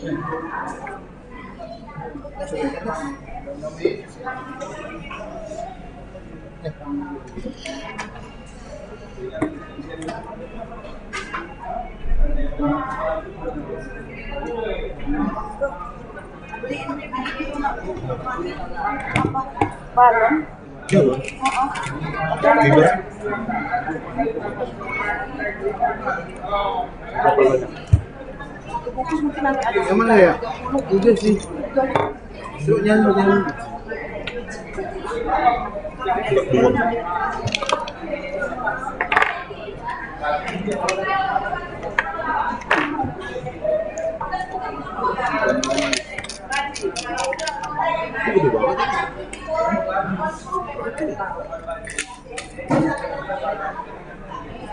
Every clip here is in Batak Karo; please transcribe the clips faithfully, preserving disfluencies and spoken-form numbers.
Balon. Iya, Bang. Heeh. Bebas. Berapa banyak? Yang mana ya? Tiga sih. Duduknya, duduknya. Dua. Ini gede banget.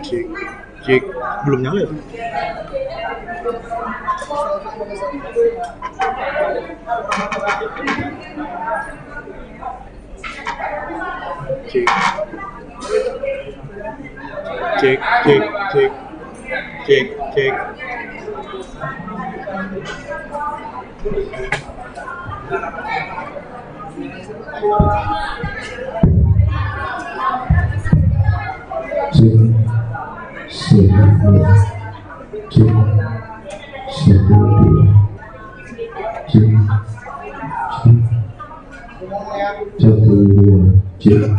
Cek, cek. Belum nyala ya? Cek. Cek, cek, cek. Cek, cek. Cek. Satu, dua. Cek. Satu, dua. Cek. Cek. Satu, dua. Cek.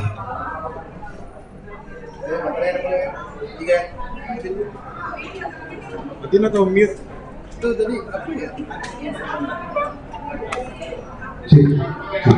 Matiin atau mute? Itu tadi apa ya? Cek, cek, cek.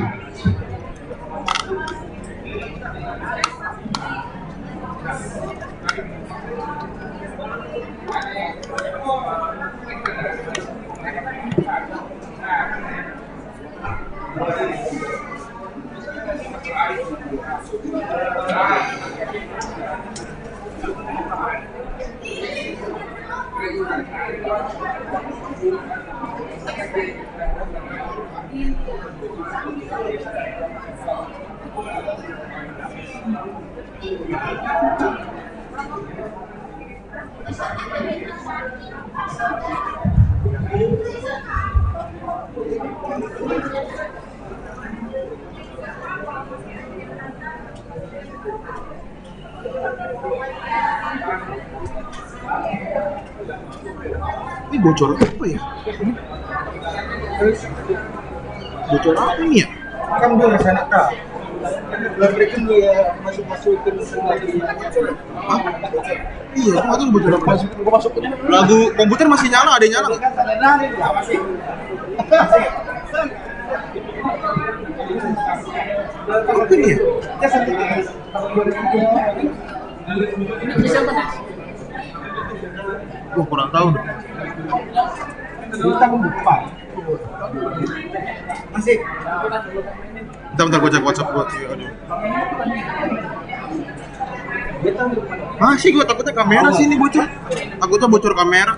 Ini bocor apa ya? Bocor apa ini ya? Kan dia masih anak kau. Lah, mereka dia masuk-masuk ke lagi. Hah? Iya, itu masuk bocor apa? Masuk, gua masuk ke lagu komputer masih nyala, ada yang nyala nggak? Apa ini ya? Wah, kurang tahu deh. Masih. Bentar, bentar, gua cek WhatsApp gua. Iya, aduh. Masih gua takutnya kamera sini bocor. Takutnya bocor kamera.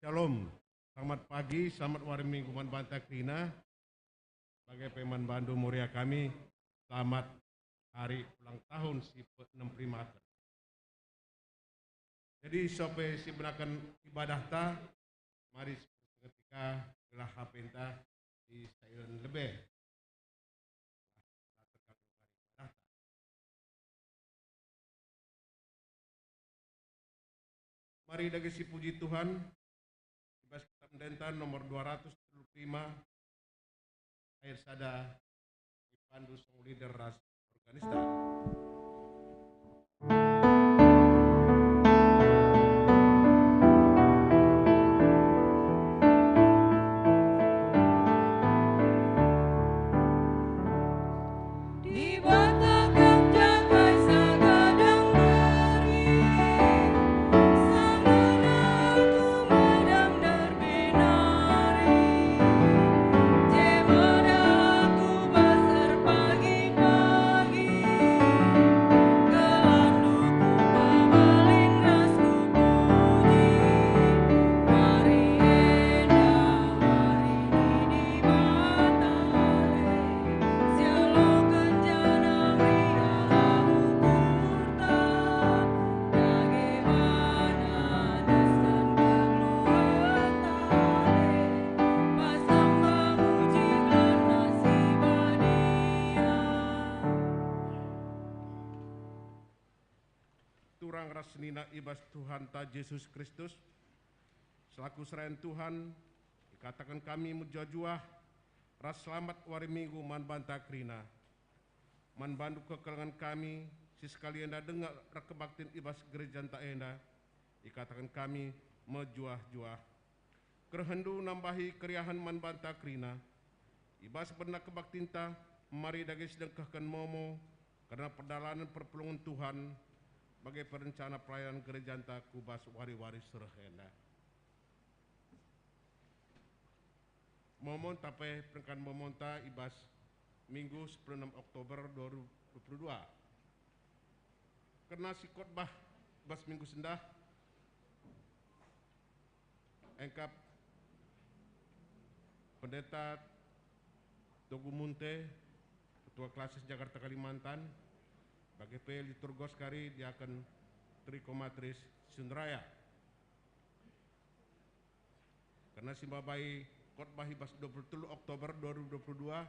Shalom. Selamat pagi, selamat wari Minggu man banta kerina. Bage pe man bandu Moria kami, selamat hari ulang tahun si peenem puluh lima. Jadi, sope si benaken ibadahta, mari seketika gelah hapenta di silent lebe. Mari dage sipuji Tuhan, i bas Kitab Ende-enden nomor dua ratus telu puluh lima, ayat sada, dipandu song leader ras organista. Dibata kap jagai sagadang beri, sangana aku madam nderbe nari, je mada aku bas erpagi-pagi, gelarNdu kupabalin ras kupuji. Wari enda, wari ni Dibata ale, sialoken janah meriah ukurta, bage mana nesan kegeluhenta ale, pas samba muji gelarNa si badia. Turang ras senina i bas Tuhanta Jesus Kristus, selaku serayan Tuhan, ikataken kami mejuah-juah ras selamat wari Minggu man banta kerina. Man bandu kekelengen kami, si sekali enda denga erkebaktin i bas gerejanta enda, ikataken kami mejuah-juah. KerehennDu nambahi keriahen man banta kerina. I bas bena kebaktinta, mari dage sidengkehken momo kerna perdalanen perpulungen Tuhan, bage pe rencana pelayanan gerejanta ku bas wari-wari si reh enda. Momonta pe perengkan momonta i bas Minggu sepuluh enem Oktober dua ribu dua puluh dua. Kerna si khotbah bas Minggu sendah, engkap Pendeta Togu Munte, Ketua Klasis Jakarta Kalimantan, bage pe liturgos kari Diaken Trikomatris Sinuraya. Kerna si mbabai khotbah i bas dua puluh telu Oktober dua ribu dua puluh dua,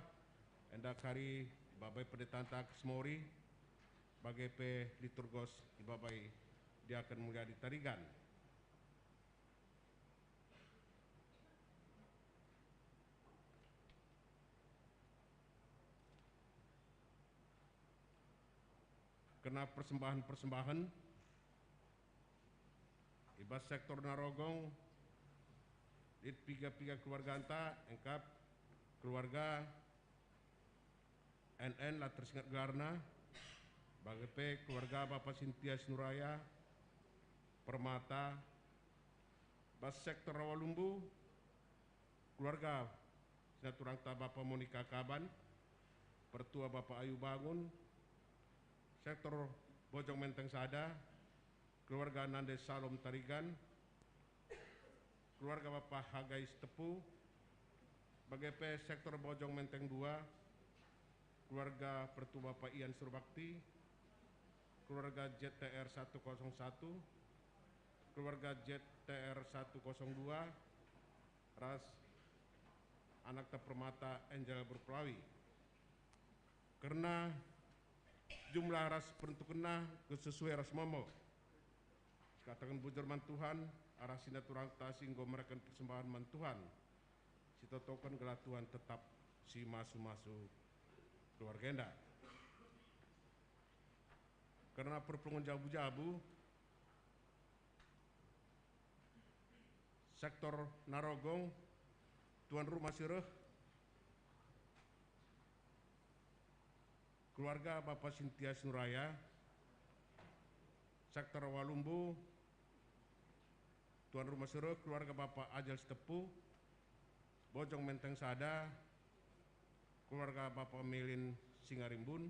enda kari ibabai pendetanta Akis Mori, bage pe liturgos ibabai Diaken Mulyadi Tarigan. Kerna persembahen-persembahen, i bas sektor Narogong, lit piga-piga keluarganta, engkap keluarga N N la tersinget gelarna, bage pe keluarga Bapa Sintia Sinuraya, Permata, bas sektor Rawalumbu, keluarga sinaturangta Bapa Monika Kaban, Pertua Bapa Ayu Bangun, sektor Bojong Menteng Sada, keluarga Nande Salom Tarigan, keluarga Bapa Hagai Sitepu, bage pe sektor Bojong Menteng Dua, keluarga Pertua Bapa Ian Surbakti, keluarga J T R satu kosong satu, keluarga J T R satu kosong dua, ras anakta Permata Angel Berpelawi. Kerna jumlah ras peruntukenna enggo sesuai ras momo. Sikataken bujur man Tuhan, arah sinaturangta si enggo mereken persembahen man Tuhan, sitotoken gelah Tuhan tetap si masu-masu keluarga enda. Kerna perpulungen jabu-jabu, sektor Narogong, tuan rumah si reh, keluarga Bapa Sintia Sinuraya, sektor Rawalumbu, tuan rumah si reh, keluarga Bapa Ajal Sitepu, Bojong Menteng Sada, keluarga Bapa Melin Singarimbun,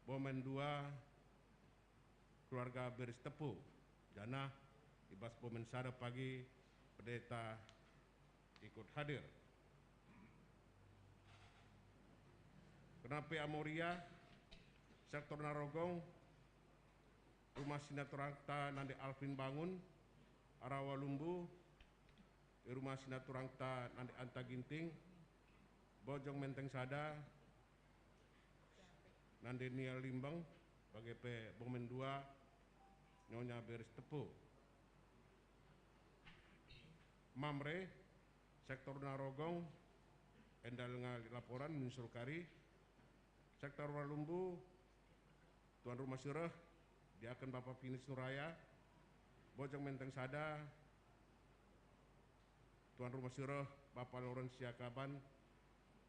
Bomen Dua, keluarga Beri Sitepu, janah i bas Bomen Sada pagi Pendeta ikut hadir. Kerna P A Moria, sektor Narogong, rumah sinaturangta Nande Alvin Bangun, Rawa Lumbu, rumah sinaturangta Nande Anta Ginting, Bojong Menteng Sada, Nande Nia Limbang, bage pe Bomen Dua, Nyonya Beris Tepu. Mamre, sektor Narogong, enda lenga laporan, Minsur Kari, sektor Walumbu, tuan rumah si reh, diaken Bapa Finis Nuraya, Bojong Menteng Sada, tuan rumah si reh, Bapa Lorensia Kaban,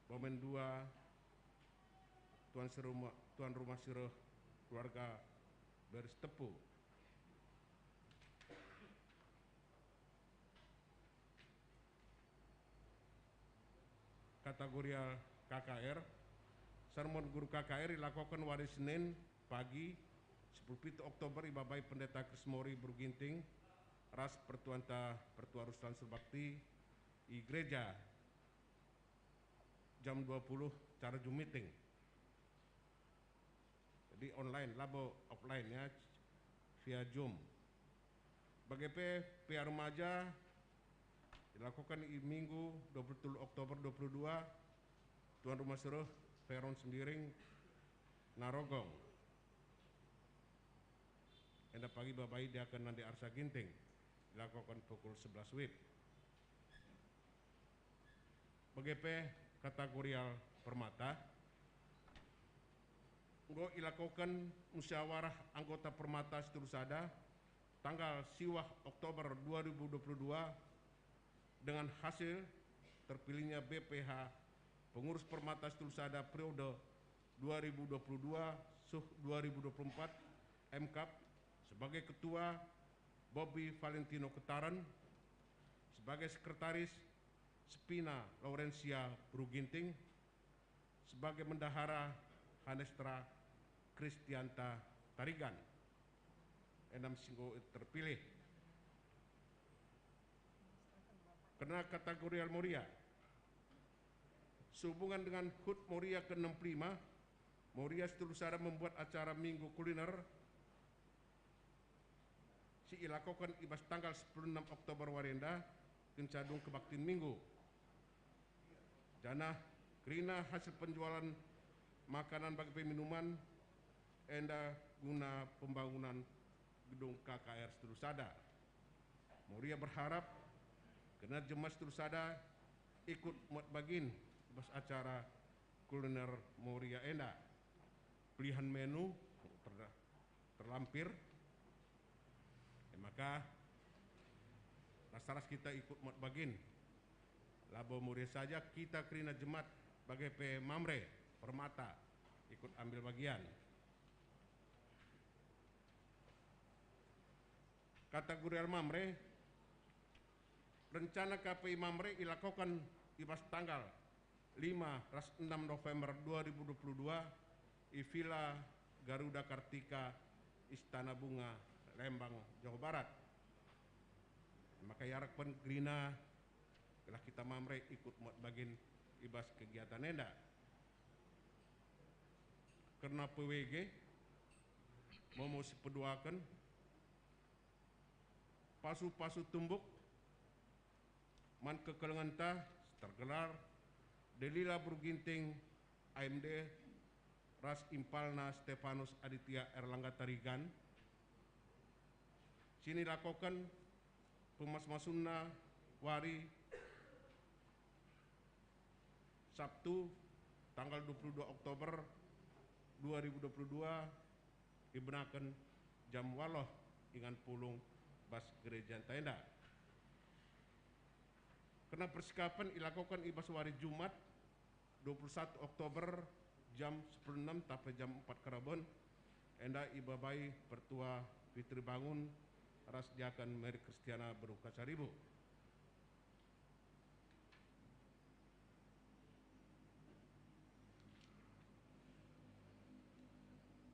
Bomen Dua, tuan si rumah, tuan rumah si reh, keluarga Beris Tepu. Kategorial K K R. Sermon guru K K R ilakoken wari Senin pagi, sepuluh pitu Oktober, ibabai Pendeta Krismori Beru Ginting ras pertuanta, Pertua Ruslan Surbakti, i gereja jam dua puluh cara Zoom meeting. Jadi online, labo offline ya, via Zoom. Bage pe P A remaja dilakoken i Minggu dua puluh telu Oktober dua puluh dua, tuan rumah si reh Veron Sembiring, Narogong. Enda pagi ibabai diaken Nande Arsa Ginting, dilakoken pukul sebelas wib. Bage pe kategorial permata. Enggo ilakoken musyawarah anggota permata si teluh sada tanggal siwah Oktober dua ribu dua puluh dua, dengan hasil terpilihnya B P H pengurus permata si teluh sada periode dua ribu dua puluh dua suh dua ribu dua puluh empat, M Kap, sebagai ketua, Bobi Valentino Ketaren, sebagai sekretaris, Sepina Laurensia Beru Ginting, sebagai bendahara, Hanestra Kristianta Tarigan. Enam si enggo terpilih. Kerna kategorial Moria. Sehubungan dengan hut Moria keenam puluh lima, Moria si teluh sada membuat acara Minggu Kuliner si ilakoken i bas tanggal sepuluh enam Oktober wari enda, kenca dung kebaktin Minggu. Janah kerina hasil penjualan makanan bage pe minuman enda guna pembangunan gedung K K R si teluh sada. Moria berharap kerina jemaat si teluh sada ikut muat bagin i bas acara kuliner Moria enda. Pilihan menu ter-, terlampir. E maka, ras-ras kita ikut muat bagin. Labo Moria saja, kita kerina jemaat bage pe Mamre, Permata, ikut ambil bagian. Kategorial Mamre, rencana K P I Mamre ilakoken i bas tanggal lima ras enam November dua ribu dua puluh dua i Villa Garuda Kartika, Istana Bunga, Lembang, Jawa Barat. Maka iarapken kerina gelah kita Mamre ikut muat bagin i bas kegiatan enda. Kerna P W G, momo si peduaken, pasu-pasu tumbuk man kekelengenta si tergelar Delila Beru Ginting, A M D, ras impalna Stefanus Aditya Erlangga Tarigan, si nilakoken pemas-masunna wari Sabtu, tanggal dua puluh dua Oktober dua ribu dua puluh dua, ibenaken jam waluh ingan pulung bas gereja enda. Kerna persikapen ilakoken i bas wari Jumat, dua puluh satu Oktober, jam sepuluh enem tape jam empat karaben, enda ibabai Pertua Fitri Bangun ras Diaken Mary Kristiana Beru Kasaribu.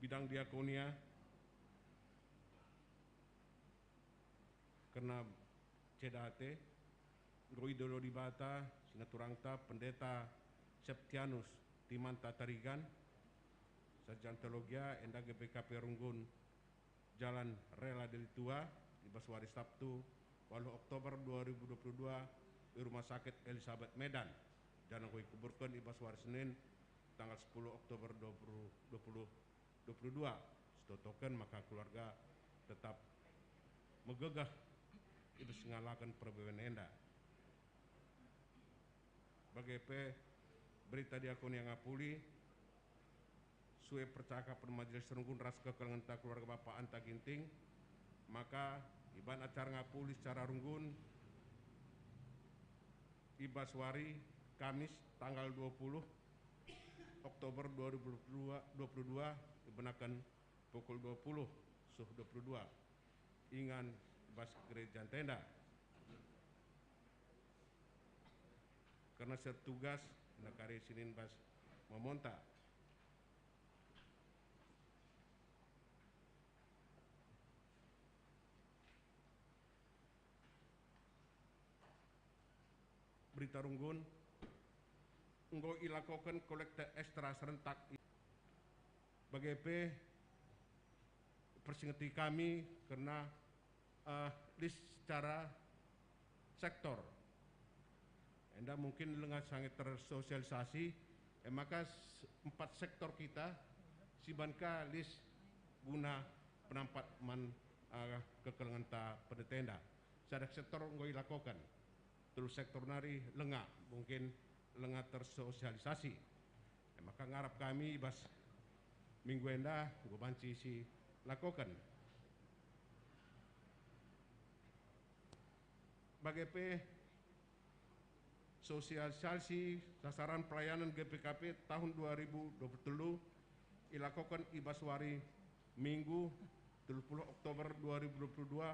Bidang diakonia kerna C D A T, Enggo idilo Dibata si naturangta Pendeta Septianus Timanta Tarigan, Sarjana Teologia, enda G P K P Runggun Jalan Rela Deli Tua, i bas wari Sabtu, waluh Oktober dua ribu dua puluh dua, i Rumah Sakit Elisabeth Medan, janah enggo ikuburken i bas wari Senin, tanggal sepuluh Oktober dua puluh dua puluh dua puluh dua. Sitotoken maka keluarga tetap megegeh i bas ngalaken perbeben enda. Bage pe berita diakon ia ngapuli, sue percakapen Majelis Runggun ras kekelengenta keluarga Bapa Anta Ginting, maka iban acara ngapuli secara runggun i bas wari Kamis tanggal dua puluh Oktober dua ribu dua puluh dua, dua puluh dua, ibenaken pukul dua puluh suh dua puluh dua, ingan bas gereja ntenda. Kerna sertugas, enda kari sinin bas momonta. Berita runggun, enggo ilakoken kolekte ekstra serentak. Bage pe, persingeti kami kerna, eh, lis secara sektor. Enda mungkin langa sangat tersosialisasi, e maka s-, empat sektor kita si banca lis guna penampat man, eh, kekelengenta pendeta enda. Sada sektor enggo ilakoken. Telu sektor nari langa, mungkin langa tersosialisasi. E maka ngarap kami bas minggu enda enggo banci silakoken. Bage pe sosialisasi sasaran pelayanan G P K P tahun dua ribu dua puluh telu ilakoken i bas wari Minggu, telu puluh Oktober dua ribu dua puluh dua,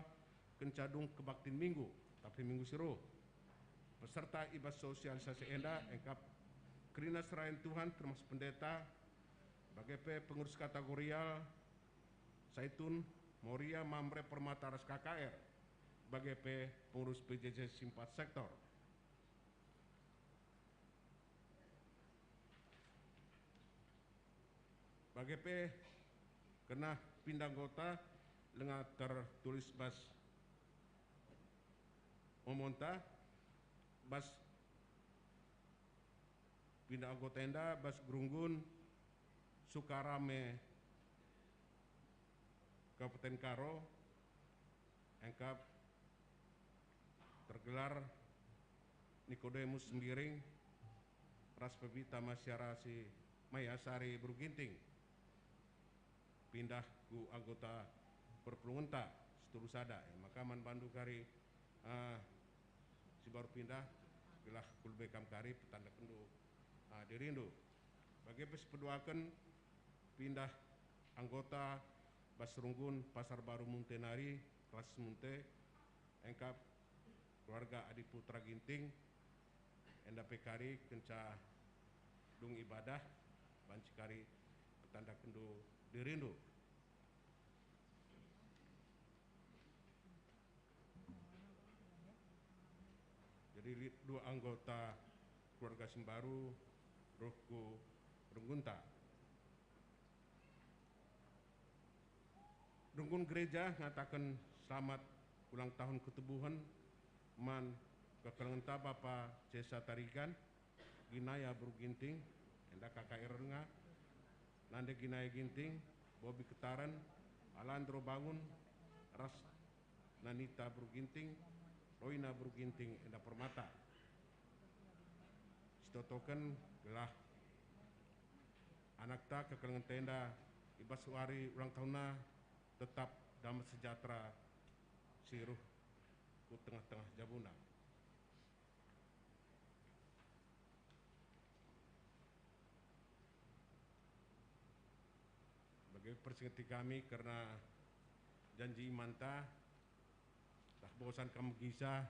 kenca dung kebaktin Minggu, tapi Minggu si reh. Peserta i bas sosialisasi enda engkap kerina serayan Tuhan, termasuk pendeta, bage pe pengurus kategorial, Saitun, Moria, Mamre, Permata, ras K K R, bage pe pengurus P J J si empat sektor. Bage pe kerna pindah anggota langa tertulis bas momonta, bas pindah anggota enda bas Gerunggun Sukarame, Kabupaten Karo, engkap tergelar Nikodemus Sembiring ras Pepita Masiara si Mayasari Beru Ginting pindah ku anggota perpulungenta si telu sada. E maka man bandu kari, ah, si mbaru pindah, gelah kulebe kam kari petandakenndu, ah, dirindu. Bage pe sipeduaken pindah anggota bas Runggun Pasar Baru Munte nari ras Munte, engkap keluarga Adi Putra Ginting, enda pe kari kenca dung ibadah, banci kari petandakenndu dirindu. Jadi lit dua anggota keluarga si mbaru reh ku runggunta. Runggun gereja ngataken selamat ulang tahun ketubuhen man kekelengenta Bapa Cesa Tarigan, Ginaya Beru Ginting, enda K K R nga, Nande Ginaya Ginting, Bobi Ketaren, Alandro Bangun, ras Nanita Beru Ginting, Roina Beru Ginting, enda Permata. Sitotoken gelah anakta kekelengenta enda i bas wari ulang tahunna tetap damai sejahtera si reh ku tengah-tengah jabuna. Bage persingeti kami kerna janji imanta, ntah bosan kam gisa,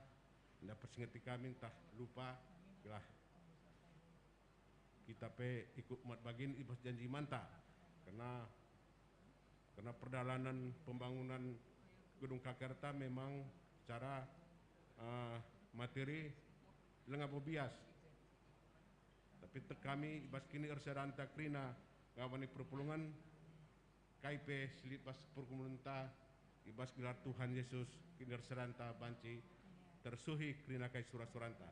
enda persingeti kami, ntah lupa, gelah kita pe ikut muat bagin i bas janji imanta. Kerna, kerna perdalanen pembangunan gedung K K R ta memang secara, eh, materi langa bo bias. Tapi tek kami i bas kiniseranta kerina ngawan i perpulungen, kai pe si lit bas perpulungenta i bas gelar Tuhan Yesus, kiniseranta banci tersuhi kerina kai sura-suranta.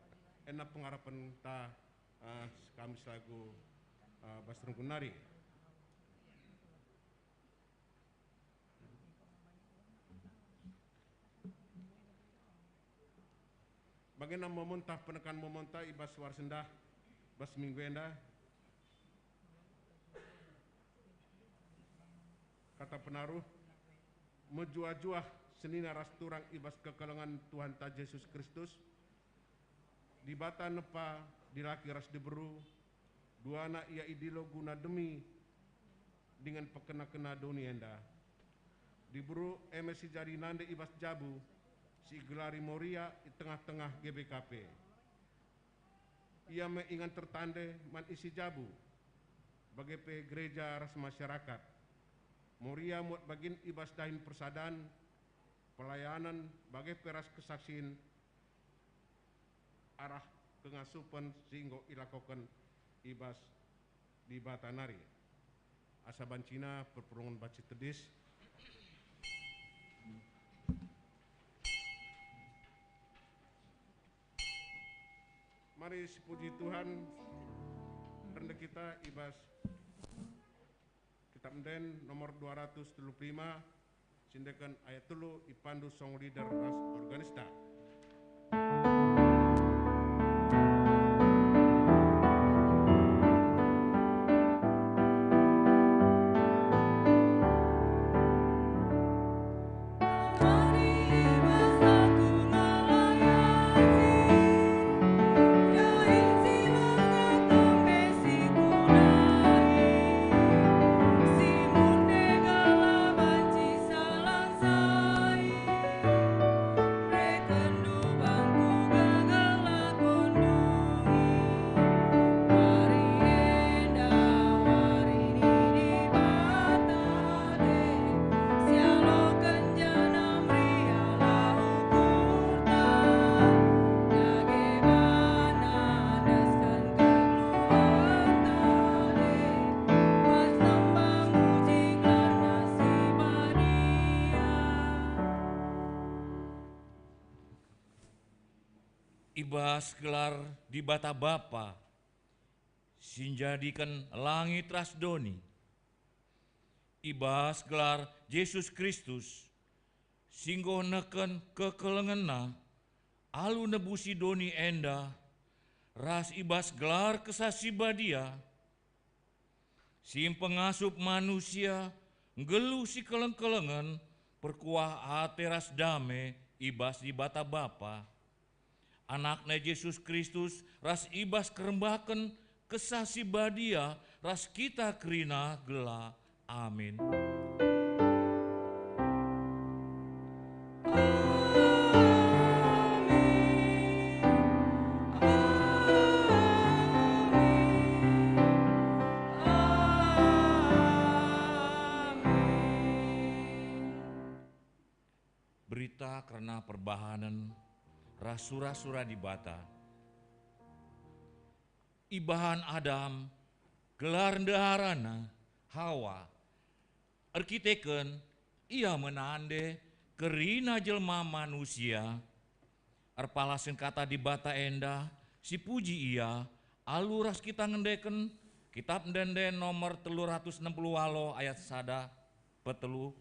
Ena pengarapenta, eh, kami selaku, eh, bas rungkun nari. Bagenda momonta, penekan momonta i bas wari sendah, bas minggu enda. Kata penaruh, mejuah-juah senina ras turang i bas kekelengen Tuhanta Jesus Kristus, Dibata nepa dilaki ras diberu, duana ia idilo guna demi dingen pekena-kena doni enda. Diberu e me si jadi nande i bas jabu, si igelari Moria i tengah-tengah G B K P. Ia me ingan tertande man isi jabu, bage pe gereja ras masyarakat. Moria muat bagin i bas dahin persadan, pelayanen, bage pe ras kesaksin arah kengasupen si enggo ilakoken i bas Dibata nari. Asa bancina perpulungen banci tedis. Mari sipuji Tuhan, rende kita i bas Kitab Enden nomor dua ratus telu puluh lima, sindeken ayat telu, ipandu song leader ras organista. I bas gelar Dibata Bapa, si njadiken langit ras doni, i bas gelar Jesus Kristus, si enggo neken kekelengenNa alu nebusi doni enda, ras i bas gelar Kesah Si Badia, si mpengasup manusia nggeluh sikeleng-kelengen, perkuah ate ras dame i bas Dibata Bapa, AnakNa Jesus Kristus, ras i bas kerembaken Kesah Si Badia ras kita kerina gelah. Amin. Amin. Amin. Amin. Berita kerna perbahanen ras sura-sura Dibata. Ibahan Adam gelar ndeharana Hawa, erkiteken ia me nande kerina jelma manusia. Erpalasken kata Dibata enda, sipuji Ia, alu ras kita ngendeken Kitab Ende-enden nomor telu ratus enem puluh waluh ayat sada pe telu.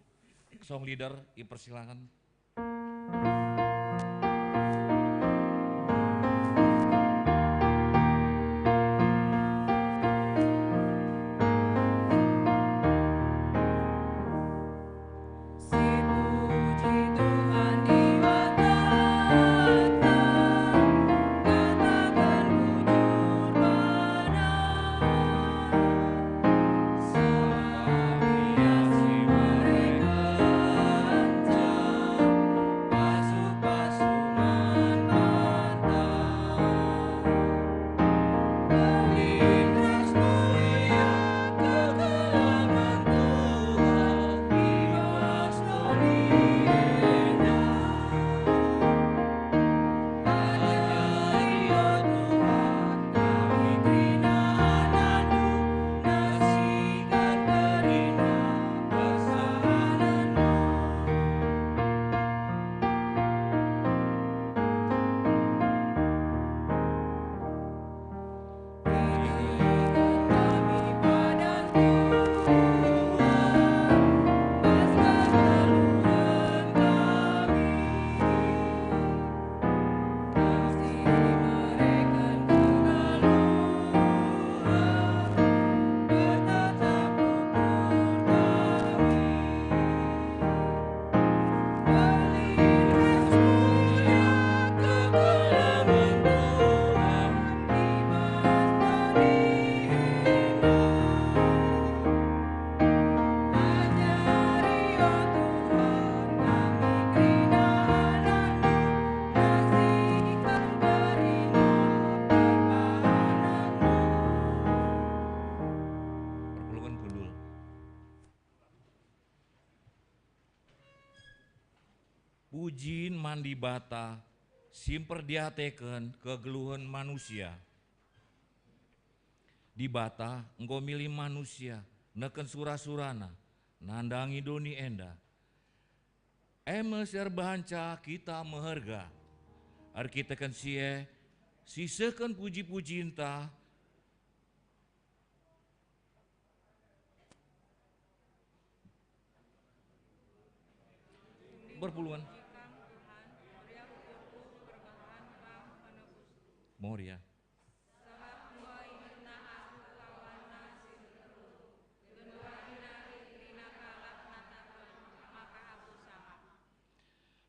Song leader, ipersilaken. Sipuji Tuhan Dibatata, kataken bujur bana. Sabap Ia si merekenca bas Pujin man Dibata si mperdiateken kegeluhen manusia. Dibata enggo milih manusia neken sura-suraNa nandangi doni enda. E me si erbahanca kita meherga. Erkiteken si e, sisehken puji-pujinta berpulungen. Moria.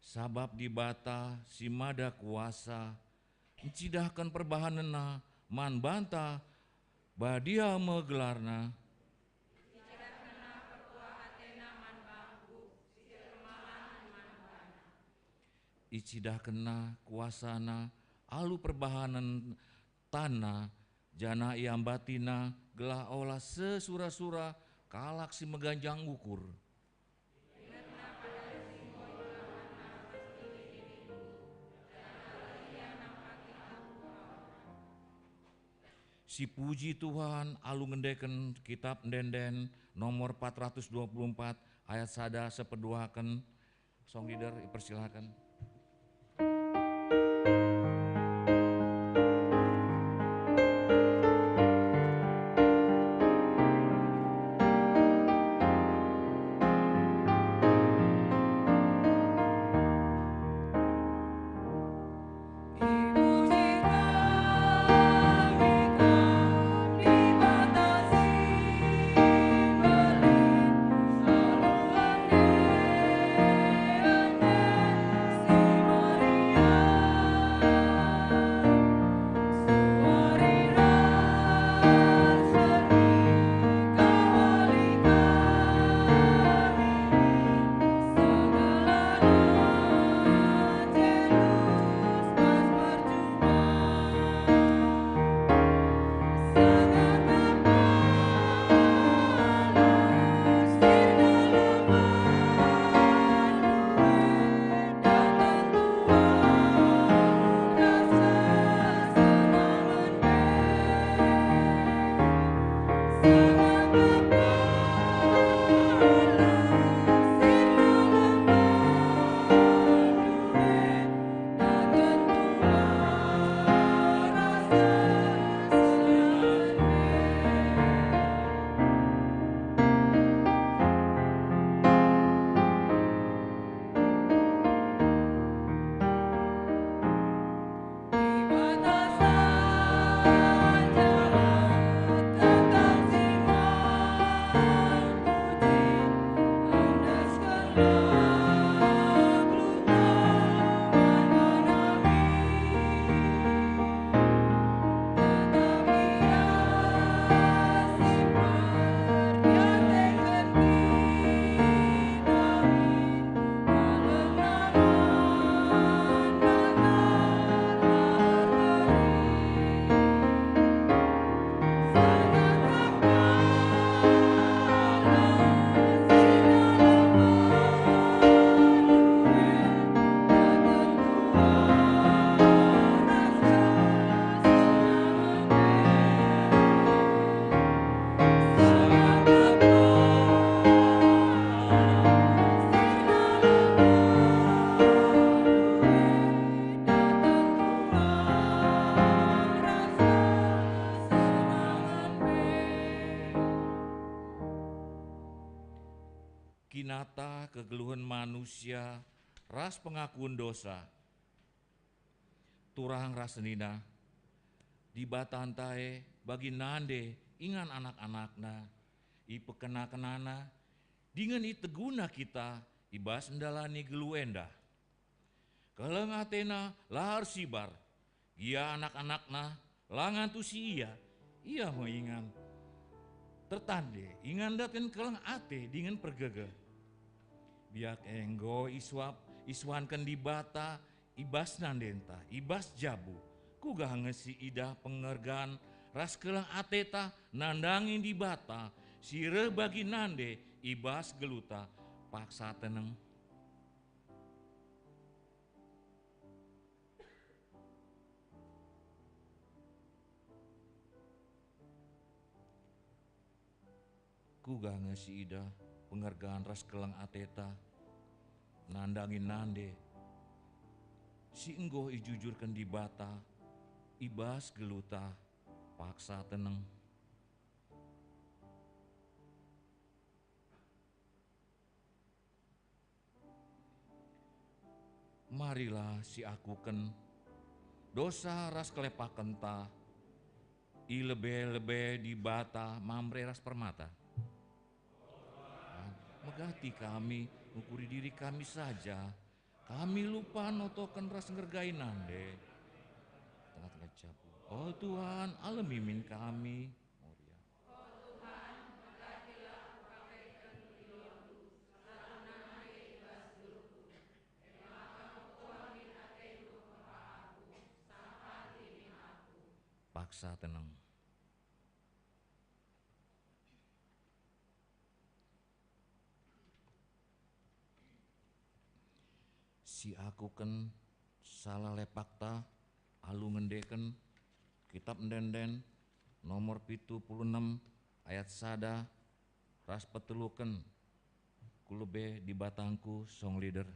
Sabap Dibata si Mada Kuasa ncidahken perbahanenNa man banta, badia me gelarNa. IcidahkenNa kuasaNa alu perbahanen tanNa, janah iambatiNa gelah ola seh sura-sura kalak si meganjang ukur. Sipuji Tuhan alu ngendeken Kitap Ende-enden nomor empat ratus dua puluh empat ayat sada sepeduaken. Song leader, ipersilaken. Kinata kegeluhen manusia ras pengakun dosa. Turang ras senina, Dibata nta e bagi nande ingan anak-anakNa, ipekena-kenana, dingen iteguna kita i bas ndalani geluh enda. Keleng atena la ersibar, gia anak-anakna la ngantusi ia, ia me ingan tertande, ingan ndaten keleng ate dingen pergegeh. Biak e enggo isuap, isuanken Dibata i bas nandenta, i bas jabu. Kuga nge si idah pengergan ras keleng ateta nandangi Dibata si reh bagi nande i bas geluhta paksa teneng? Kuga nge siidah pengergan ras keleng ateta nandangi nande si enggo ijujurken Dibata i bas geluhta paksa teneng. Marilah siakuken dosa ras kelepakenta i lebe-lebe Dibata Mamre ras Permata. Megati kami, ngukuri diri kami saja. Kami lupa notoken ras ngergai nande. Tengah-tengah jabu. O Tuhan, alemi min kami. Moria. Paksa teneng. Siakuken salah lepakta alu ngendeken Kitap Ende-enden nomor pitu puluh enem ayat sada ras peteluken, "Ku lebe Dibatangku," song leader.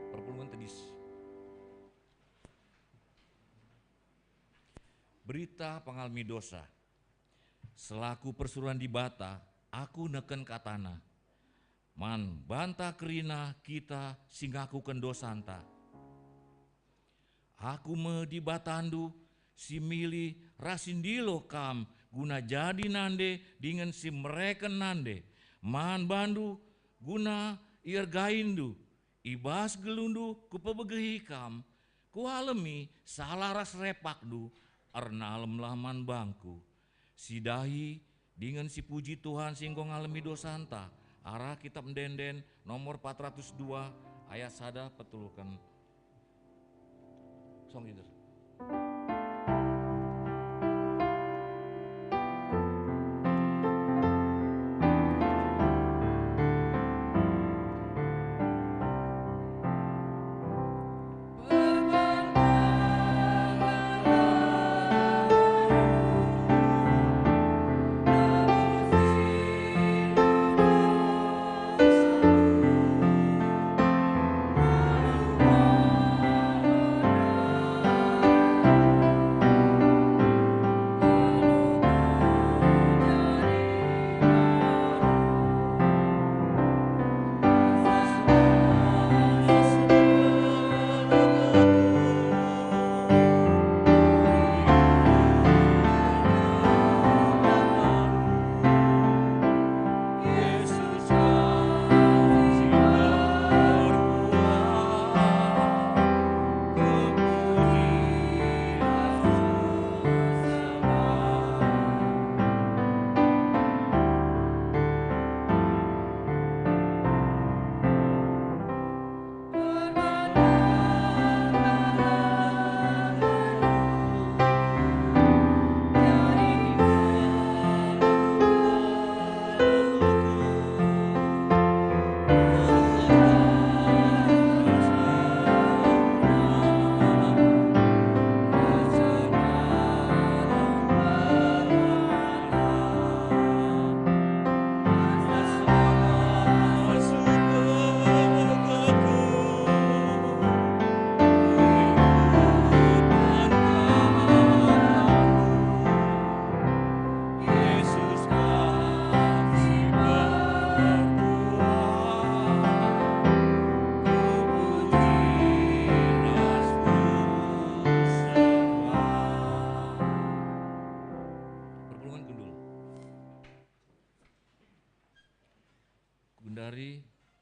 Perpulungen tedis. Berita pengalemi dosa. Selaku persuruhen Dibata, aku neken kataNa. Man banta kerina kita si ngakuken dosanta. Aku me Dibatandu si milih ras si ndilo kam guna jadi nande dingen si mereken nande man bandu guna iergaindu. I bas geluhndu kupebegehi kam, kualemi salah ras repakndu, ernalemlah man bangku. Sidahi dingen sipuji Tuhan si enggo ngalemi dosanta, arah Kitap Ende-enden nomor empat ratus dua ayat sada peteluken. Song leader.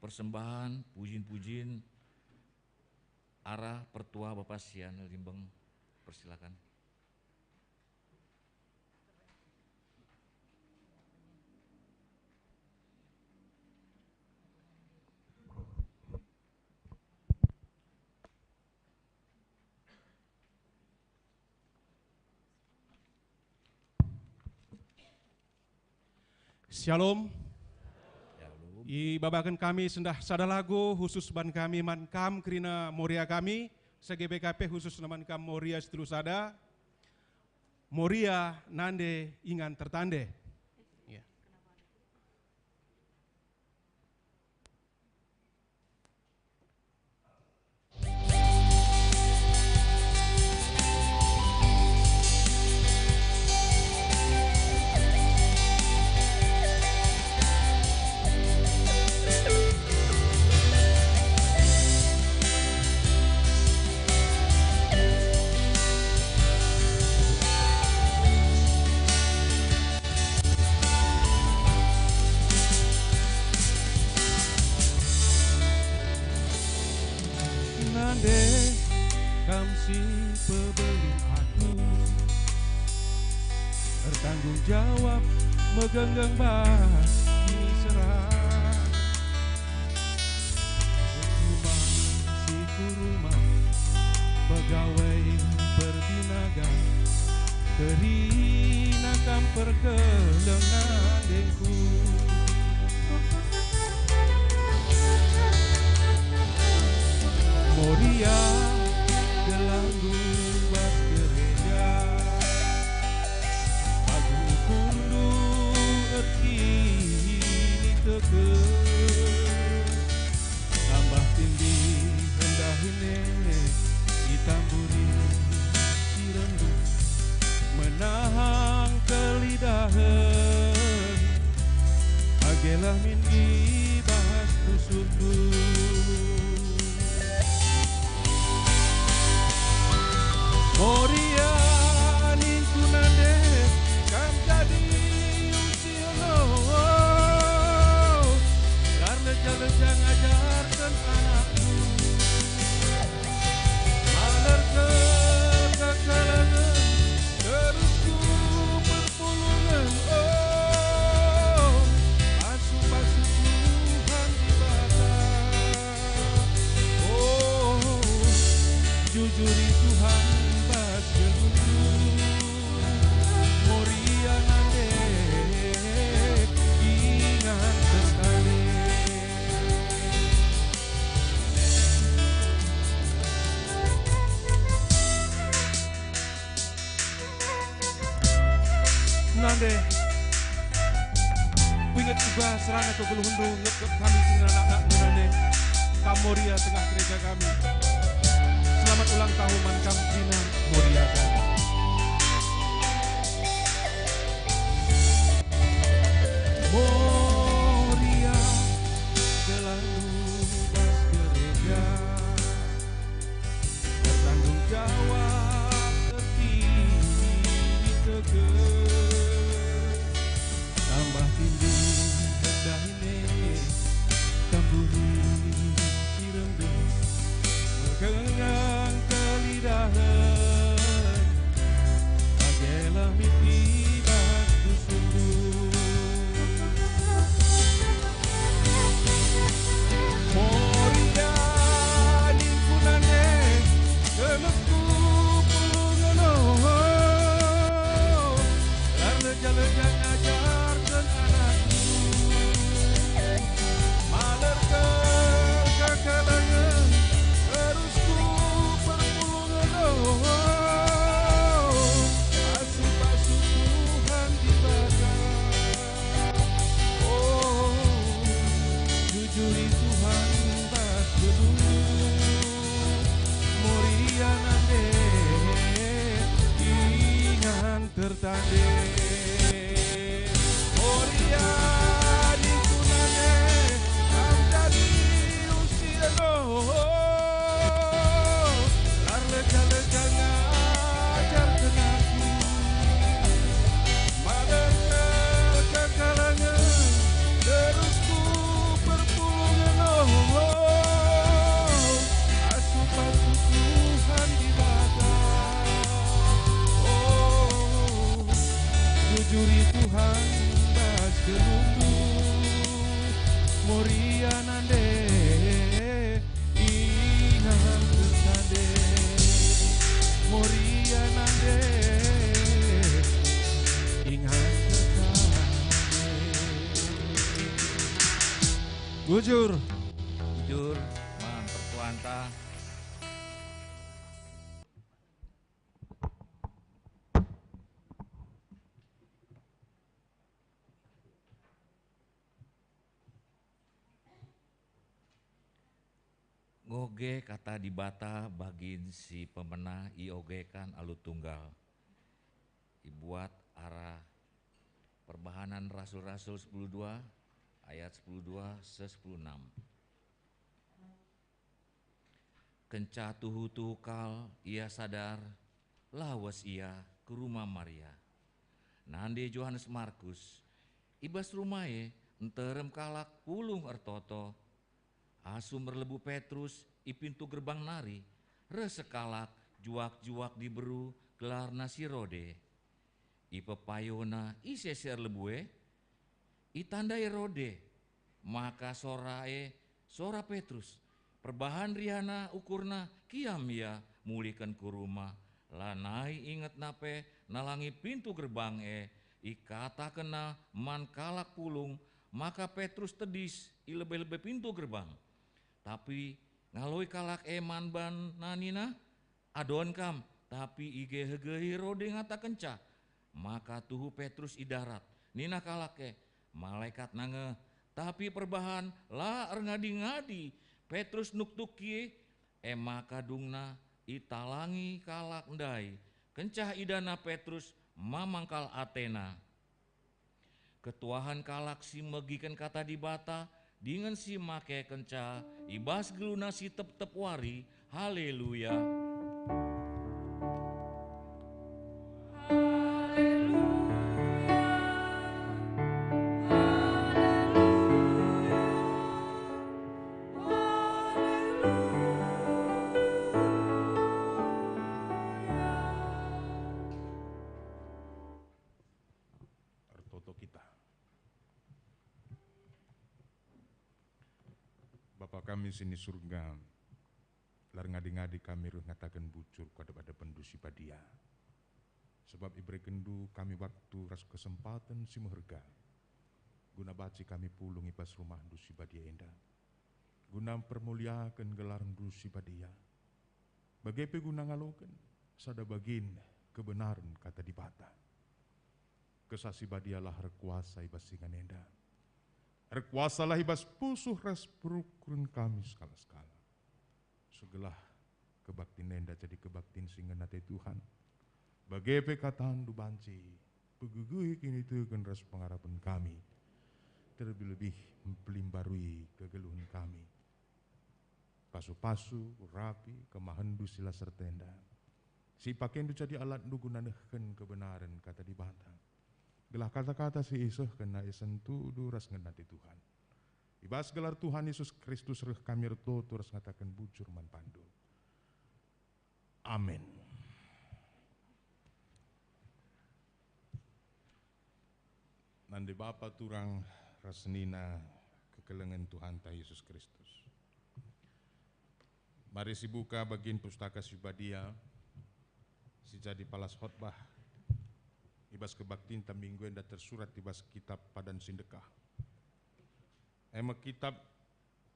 Persembahan pujin-pujin arah pertua Bapa Sian Limbeng, persilakan. Shalom. Shalom. Ibabaken kami sendah sada lagu khusus ban kami, man kam kerina Moria kami, se G B K P khusus man kam Moria si telu sada. Moria nande ingan tertande. Ya. Nande kam si pebelin aku, ertanggung jawab megenggeng bas kiniseran. Rumah si ku rumah pegawai perbinaga, kerina kam perkeleng nandengku. Moria gelarndu bas gereja, bagi ukurndu erkiniteken. Tambah tindih ndai e itamburi si rendu, menahang kelidahen, age la min i bas pusuhndu. Moria ningku nande, kam jadi usia lo, erleja-leja ngajarken anakku. Malerken kekalengen, terus ku perpulungen, oh, pasu-pasu Tuhan Dibata. Oh, jujuri Tuhan bas geluhku, Moria nande ingan tertande. Nande, kuinget uga serana kegeluhenndu ngekep kami si ngeranak-nak nande. Kam Moria tengah gereja kami. Selamat ulang tahun man kam kerina Moria kami. Moria gelarndu bas gereja. Ertanggung jawab erkiniteken. Tambah tindih ndai e tamburi si rendu, megenggeng kelidahen, age la min i bas pusuhndu. Moria ningku nande, geluhku pulungen, oh, erleja-leja ngajarken anakku. Malerken kekalengen, terus ku perpulungen, oh, pasu-pasu Tuhan Dibata. Oh, jujuri Tuhan bas geluhku, Moria nande ingan tertande. Moria ningku nande, kam jadi usia lo, erleja-leja ngajarken aku. Malerken kekalengen, terus ku perpulungen. Bujur. Bujur man pertuanta. Ngoge kata Dibata bagin si pemena iogekan alu tunggal. Ibuat arah Perbahanen Rasul-Rasul sepuluh dua ayat sepuluh dua seh sepuluh enam. Kenca tuhu-tuhu kal ia sadar, lawes ia ku rumah Maria. Nande Johanes Markus, i bas rumah e nterem kalak pulung ertoto. Asum erlebuh Petrus i pintu gerbang nari, reh sekalak juak-juak diberu gelarna si Rode. Ipepayona ise si erlebuh e. Itandai Rode, maka sora e sora Petrus. Perbahan rihana ukurna kiam ia mulihken ku rumah. Lanai ingetna pe nalangi pintu gerbang e. Ikatakenna man kalak pulung maka Petrus tedis i lebe-lebe pintu gerbang. Tapi ngaloi kalak e man bana nina, "Adon kam." Tapi igehe-gehe Rode ngatakenca maka tuhu Petrus i darat. Nina kalak e, "Malaekatna nge." Tapi perbahan la erngadi-ngadi Petrus nuktuk kie, e maka dungna italangi kalak ndai. Kenca idana Petrus mamang kal atena. Ketuahen kalak si megiken kata Dibata dingen si makekenca i bas geluna si tep-tep wari. Haleluya! Ertoto kita. Bapa kami si ni Surga, la erngadi-ngadi kami reh ngataken bujur ku adep-adepenNdu si badia. Sebab iberekenNdu kami waktu ras kesempaten si meherga, guna banci kami pulung i bas rumahNdu si badia enda, guna mpermuliaken gelarNdu si badia, bage pe guna ngaloken sada bagin kebenaren Kata Dibata. Kesah si badialah erkuasa i bas ingan enda. Erkuasalah i bas pusuh ras perukuren kami sekala-sekala. Segelah kebaktin enda jadi kebaktin si ngena ate Tuhan. Bage pe kataNdu banci pegegehi kiniteken ras pengarapen kami, terlebih-lebih mpelimbarui kegeluhen kami. Pasu-pasu, urapi, kemahenNdu si la serta enda, si ipakendu jadi alatNdu guna nehken kebenaren Kata Dibata, gelah kata-kata si isehkenna isentudu ras ngena ate Tuhan. I bas gelar Tuhan Yesus Kristus reh kami ertoto ras ngataken bujur man bandu. Amin. Nande bapa turang ras senina kekelengen Tuhanta Yesus Kristus. Mari sibuka bagin Pustaka Si Badia, si jadi palas khotbah i bas kebaktinta minggu enda tersurat i bas Kitab Padan Si Ndekah. E me Kitab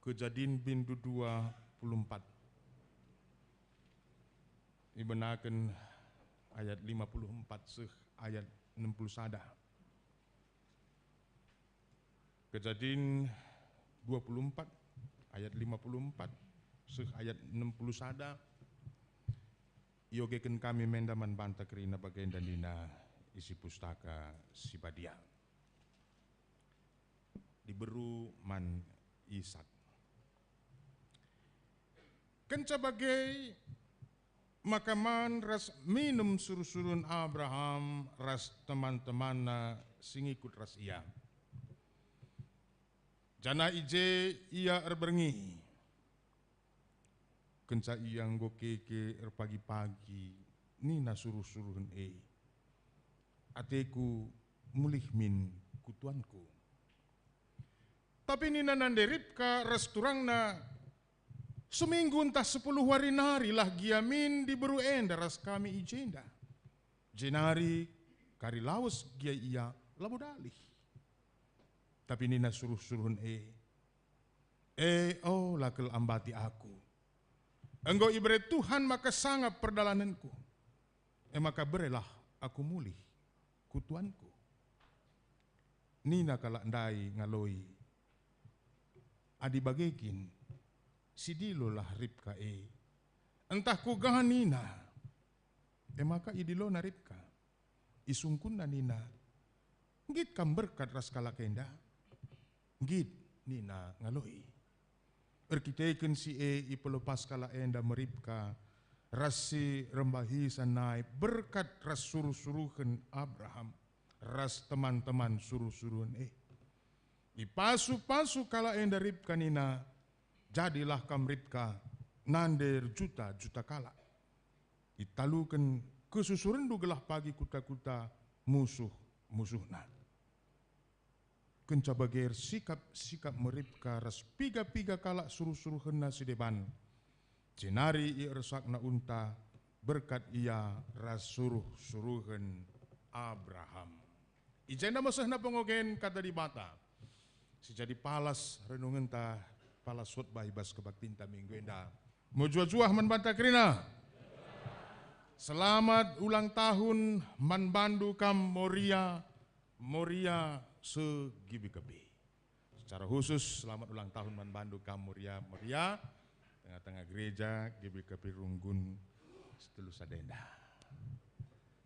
Kejadin bindu dua puluh empat. Ibenaken ayat lima puluh empat seh ayat enam puluh sada. Kejadin dua puluh empat ayat lima puluh empat seh ayat enam puluh sada. Iogeken kami menda man banta kerina bagenda nina isi Pustaka Si Badia. Diberu man Isak. Kenca bage, maka man ras minum suruh-suruhen Abraham ras teman-temanna si ngikut ras ia. Janah i je ia erberngi. Kenca ia enggo keke erpagi-pagi, nina suruh-suruhen e, "Ateku mulih min ku tuanku." Tapi nina nande Ribka ras turangna, "Seminggu ntah sepuluh wari nari lah gia min diberu enda ras kami i jenda. Jenari kari lawes gia ia labo dalih." Tapi nina suruh-suruhen e, E, ola kal ambati aku. Enggo ibere Tuhan maka sangap perdalanenku. E maka berelah aku mulih ku tuanku. Nina kalak ndai ngaloi, "Adi bage kin, sidilolah Ribka e." Ntah kuga nina, e maka idilona Ribka. Isungkunna nina, "Nggit kam mberkat ras kalak enda?" "Nggit," nina ngaloi. Erkiteken si e ipelepas kalak enda me Ribka ras si rembahisa nai berkat ras suruh-suruhen Abraham ras teman-teman suruh-suruhen e. Ipasu-pasu kalak enda Ribka nina, "Jadilah kam Ribka, nande erjuta-juta kalak." Italuken kesusurenndu gelah pagi kuta-kuta musuh-musuhna. Kenca bage ersikap-sikap me Ribka ras piga-piga kalak suruh-suruhenna si deban. Jenari iersakna unta, berkat ia ras suruh-suruhen Abraham. I jenda mesehna pengogen Kata Dibata si jadi palas renungenta, palas khotbah i bas kebaktinta minggu enda. Mejuah-juah man banta kerina. Selamat ulang tahun man bandu kam Moria, Moria segibi-gebi. Secara khusus, selamat ulang tahun man bandu kam Moria, Moria, tengah-tengah gereja, G B K P Runggun, Setelu Sadenda.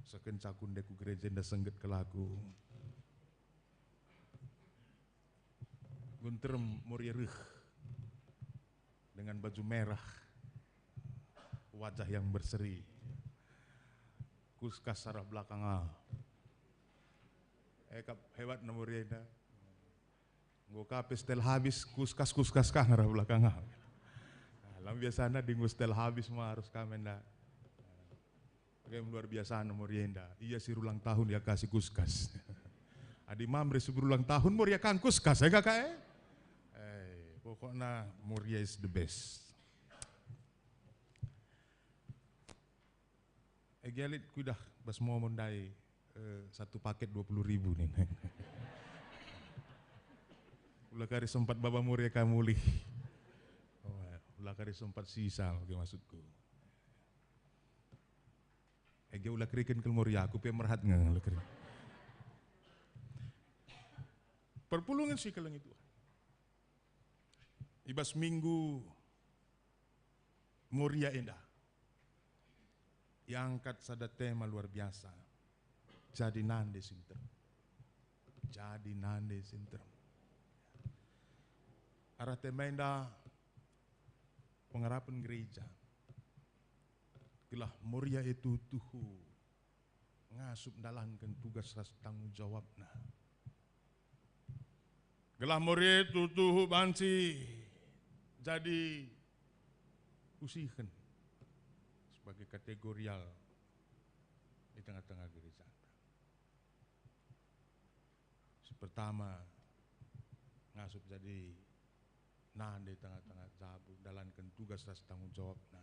Sekenca ku ndai ku gereja enda sengget kal aku. Gunterem Moria reh dengan baju merah, wajah yang berseri. Kuskas arah belakang ah. Eh, kap hebatna Moria enda. Enggo ka pe setel habis, kuskas-kuskas kah ngarah belakang ah. Nah, lam biasana adi enggo setel habis ma arus ka enda. Bage luar biasana Moria enda. Ia si erulang tahun ia kasih kuskas. Adi Mamre si berulang tahun Moria kan kuskas, eh, kakak, eh? Eh, pokokna Moria is the best. Eh, gia lit kuidah bas momo ndai, eh, satu paket dua puluh ribu nin. Ula kari sempat baba Moria ka mulih. Oh, ula kari sempat sisa, oke, maksudku. Ege ula keriken kal Moria, aku pe merhat nge ula keri. Perpulungen si kelengi Tuhan. I bas minggu Moria enda, iangkat sada tema luar biasa. Jadi nande si nterem. Jadi nande si nterem. Arah tema enda pengarapen gereja. Gelah Moria e tuhu-tuhu ngasup ndalanken tugas ras tanggung jawabna. Gelah Moria e tuhu-tuhu banci jadi usihen sebagai kategorial i tengah-tengah gerejanta. Si pertama, ngasup jadi nande tengah-tengah jabu, dalanken tugas ras tanggung jawabna.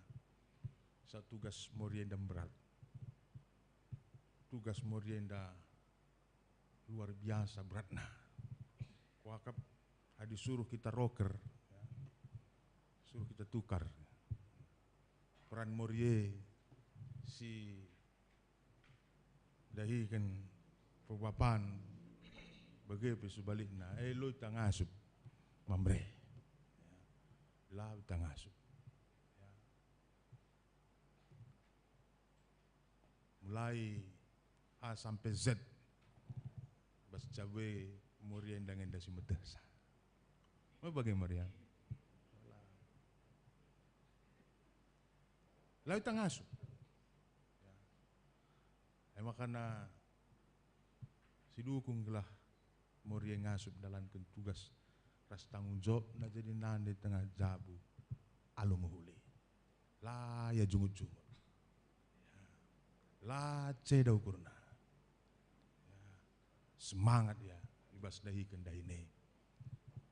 Sa tugas Moria enda mberat. Tugas Moria enda luar biasa beratna. Kuakap adi suruh kita roker, ya, suruh kita tukar. Peran Moria si dahiken perbapan, bage pe sebalikna, eh, lit ngasup Mamre. Ya. Lit ngasup. Ya. Mulai A sampe Z. Bas jabu e Moria enda nge enda si metehsa. Me bage Moria. Lit ngasup. Ya. E makana si dukung gelah Moria ngasup dalanken tugas ras tanggung jawabna jadi nande tengah jabu alu mehuli. La ia jungut-jungut. Ya. La ceda ukurna. Ya. Semangat ia i bas dahiken dahin e.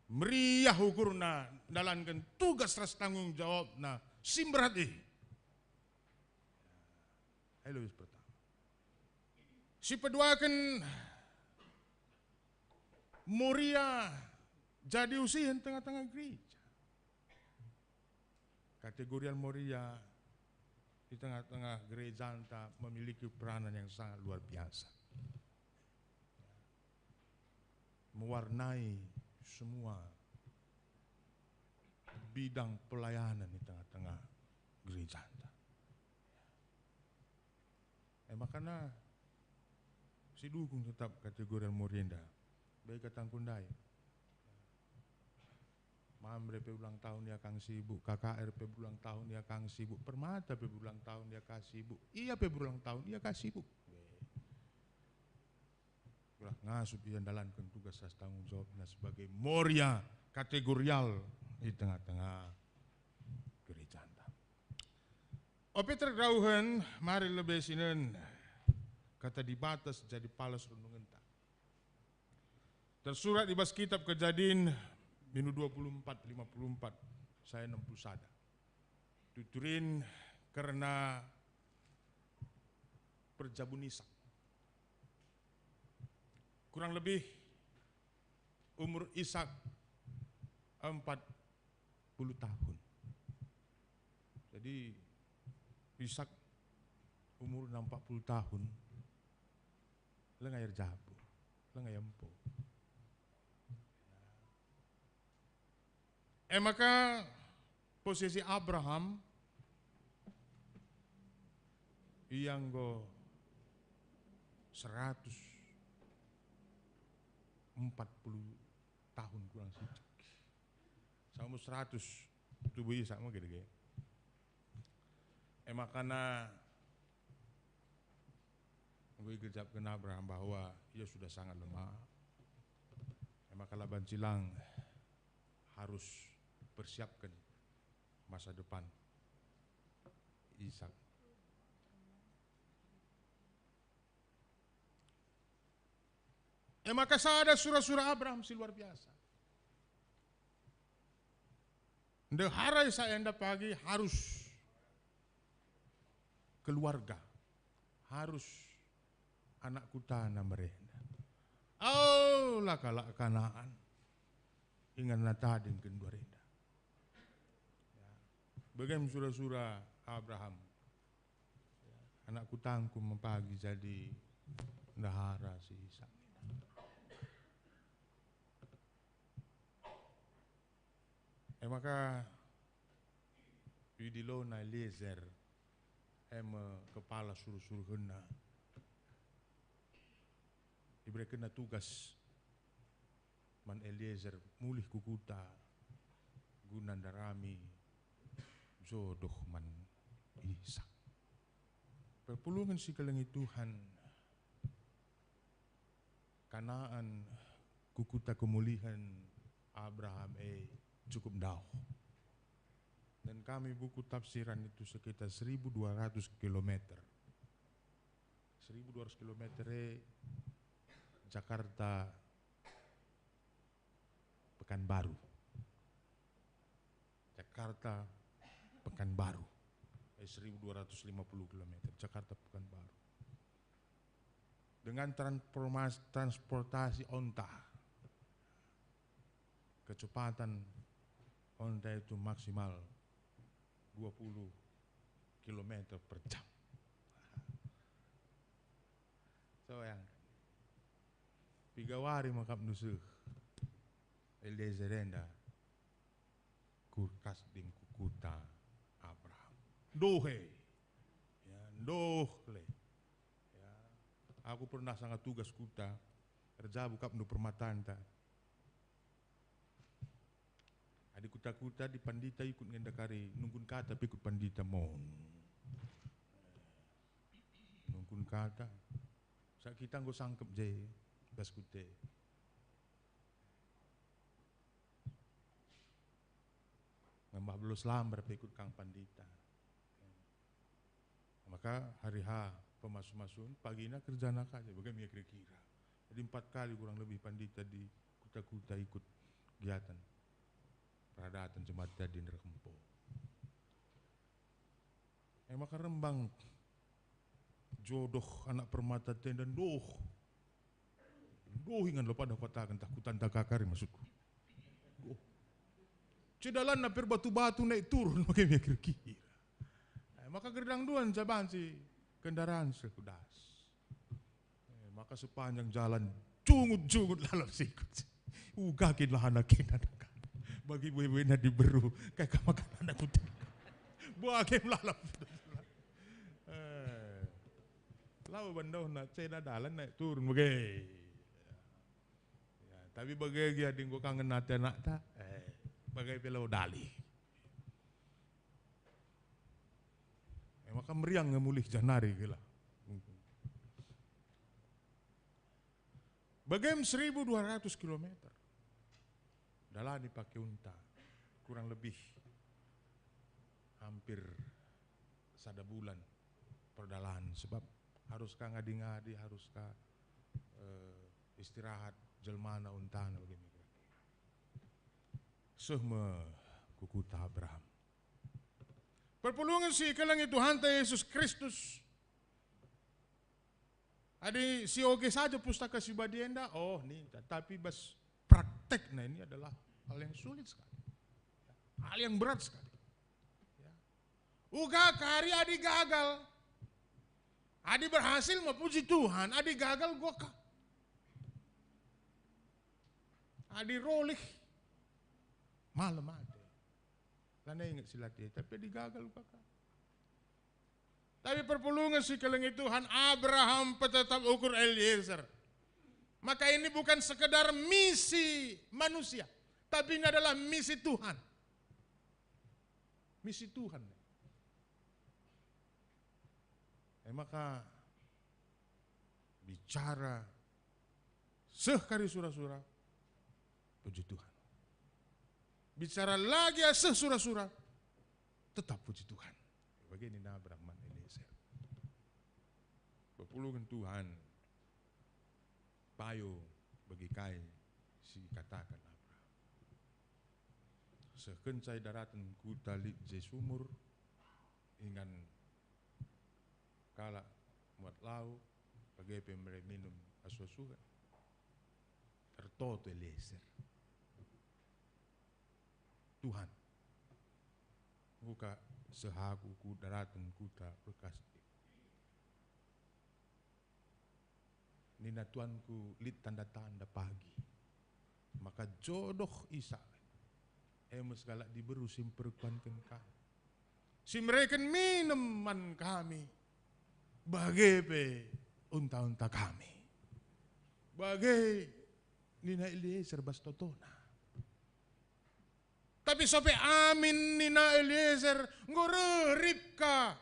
Meriah ukurna ndalanken tugas ras tanggung jawabna si mberat e. Ayo, lebih pertama. Si peduaken Moria jadi usihen tengah-tengah gereja. Kategorial Moria di tengah-tengah gerejanta memiliki peranan yang sangat luar biasa. Mewarnai semua bidang pelayanan di tengah-tengah gerejanta. Eh, makana sidukung tetap kategorial Moria enda. Bagi katangku ndai. Mamre pe ulang tahun ia kang sibuk, K K R pe berulang tahun ia kang sibuk, Permata pe berulang tahun ia kang sibuk, ia pe berulang tahun ia kang sibuk. Gelah ngasup ia ndalanken tugas ras tanggung jawabna sebagai Moria kategorial i tengah-tengah gerejanta. Ope tergauhen, mari lebe sinen kata Dibata si jadi palas renungenta. Tersurat i bas kitab Kejadin, minu dua puluh empat, lima puluh empat, saya enam puluh sada. Tuturin kerna perjabun Isak. Kurang lebih umur Isak empat puluh tahun. Jadi, Isak umurna empat puluh tahun, langa erjabu, langa empo. E maka posisi Abraham, ia enggo seratus empat puluh tahun kurang sitik. Sama seratus tubuh Isak mungkin, dage. E makana enggo igerjapken Abraham bahwa ia sudah sangat lemah. E maka la banci lang harus persiapken masa depan Isak. E maka sada sura-sura Abraham si luar biasa. Ndehara Isak enda pagi harus keluarga, harus anak kutana merenda. Oh, la kalak Kanaan. Inganna tading genduari enda. Ya. Bage me sura-sura Abraham. Ya. Anak kutangku me pagi jadi ndehara si Isak. E maka idilona Eliezer, e me kepala suruh-suruhenna. Iberekenna tugas man Eliezer mulih ku kuta guna ndarami jodoh man Isak. Perpulungen si kelengi Tuhan, Kanaan ku kuta kemulihen Abraham e cukup ndauh. Dan kami buku tafsiran itu sekitar seribu dua ratus kilometer. Seribu dua ratus kilometer e Jakarta Pekanbaru. Jakarta, Pekanbaru. Eh, seribu dua ratus lima puluh kilometer, Jakarta, Pekanbaru. Dengan transformas-, transportasi onta. Kecepatan onta itu maksimal dua puluh kilometer per jam. Coba yang piga wari maka nusur Eliezer enda. Kurkas dim ku kuta Abraham. Ndoh e. Ya, ndoh le. Ya. Aku pernah sanga tugas kuta, erjabu kap ndu permatanta. Adi kuta-kuta di pandita ikut ngenda kari, nungkun kata pe ikut pandita mon. Nungkun kata. Sa kita enggo sangkep je, bas kute. Ngembah belos lambar pe ikut kang pandita. Maka hari H pemasu-masun, pagina kerjana kaja, bage me kira-kira. Jadi empat kali kurang lebih pandita di kuta-kuta ikut kegiatan peradaten Jemaat Dadi Nerkempo. E maka rembang jodoh anak permata tenda ndoh. Ndoh ingan lo pada kataken tah kutanta kakari maksudku. Ndoh. Cedalanna pe erbatu-batu naik turun bage me kira-kira. Eh, maka gerdang duan ca banci kendaraan seh ku das. Eh, maka sepanjang jalan jungut-jungut lalap sikut. Uga kin lah anak kin anak. Bagi bue-buena diberu, kai ka makan anak kuda. Bage lalap. Eh, lau bandohna ceda dalan naik turun bage. Ya, tapi bage gia adi enggo kangen ate anakta, eh, bage pe lau dali. Eh, maka meriang nge mulih janari kela. Bagem seribu dua ratus kilometer. Dalani pake unta, kurang lebih hampir sada bulan perdalanen, sebab harus ka ngadi-ngadi, harus ka, eh, istirahat jelmana untana bage me kira-kira. Seh me ku kuta Abraham. Perpulungen si ikelengi Tuhanta Yesus Kristus. Adi sioge saja Pustaka Si Badia enda, oh, ninta. Tapi bas praktekna ini adalah hal yang sulit sekali. Hal yang berat sekali. Ya. Uga kari adi gagal. Adi berhasil me puji Tuhan, adi gagal gua ka. Adi rolih, malem ate. Lanai inget si latih, tapi adi gagal gua ka. Tapi perpulungen si ikelengi Tuhan, Abraham petetap ukur Eliezer. Maka ini bukan sekedar misi manusia, tapi ini adalah misi Tuhan. Misi Tuhan. E maka bicara seh kari sura-sura, puji Tuhan. Bicara lagi seh sura-sura, tetap puji Tuhan. Bage nina Abraham man Eliezer. Perpulungen Tuhan payo bagi kai si kataken Abraham. Seh kenca idaraten kuta lit je sumur, ingan kalak muat lau, bage pe mere minum asu-asuhen. Ertoto Eliezer. Tuhan, enggo ka seh aku ku daraten kuta berkas e. Nina tuanku, lit tanda-tanda pagi. Maka jodoh Isak. E me sekalak diberu si mperkuanken kami. Si mereken minem man kami. Bage pe unta-unta kami. Bage nina Eliezer bas totona. Tapi sope amin nina Eliezer, enggo reh Ribka.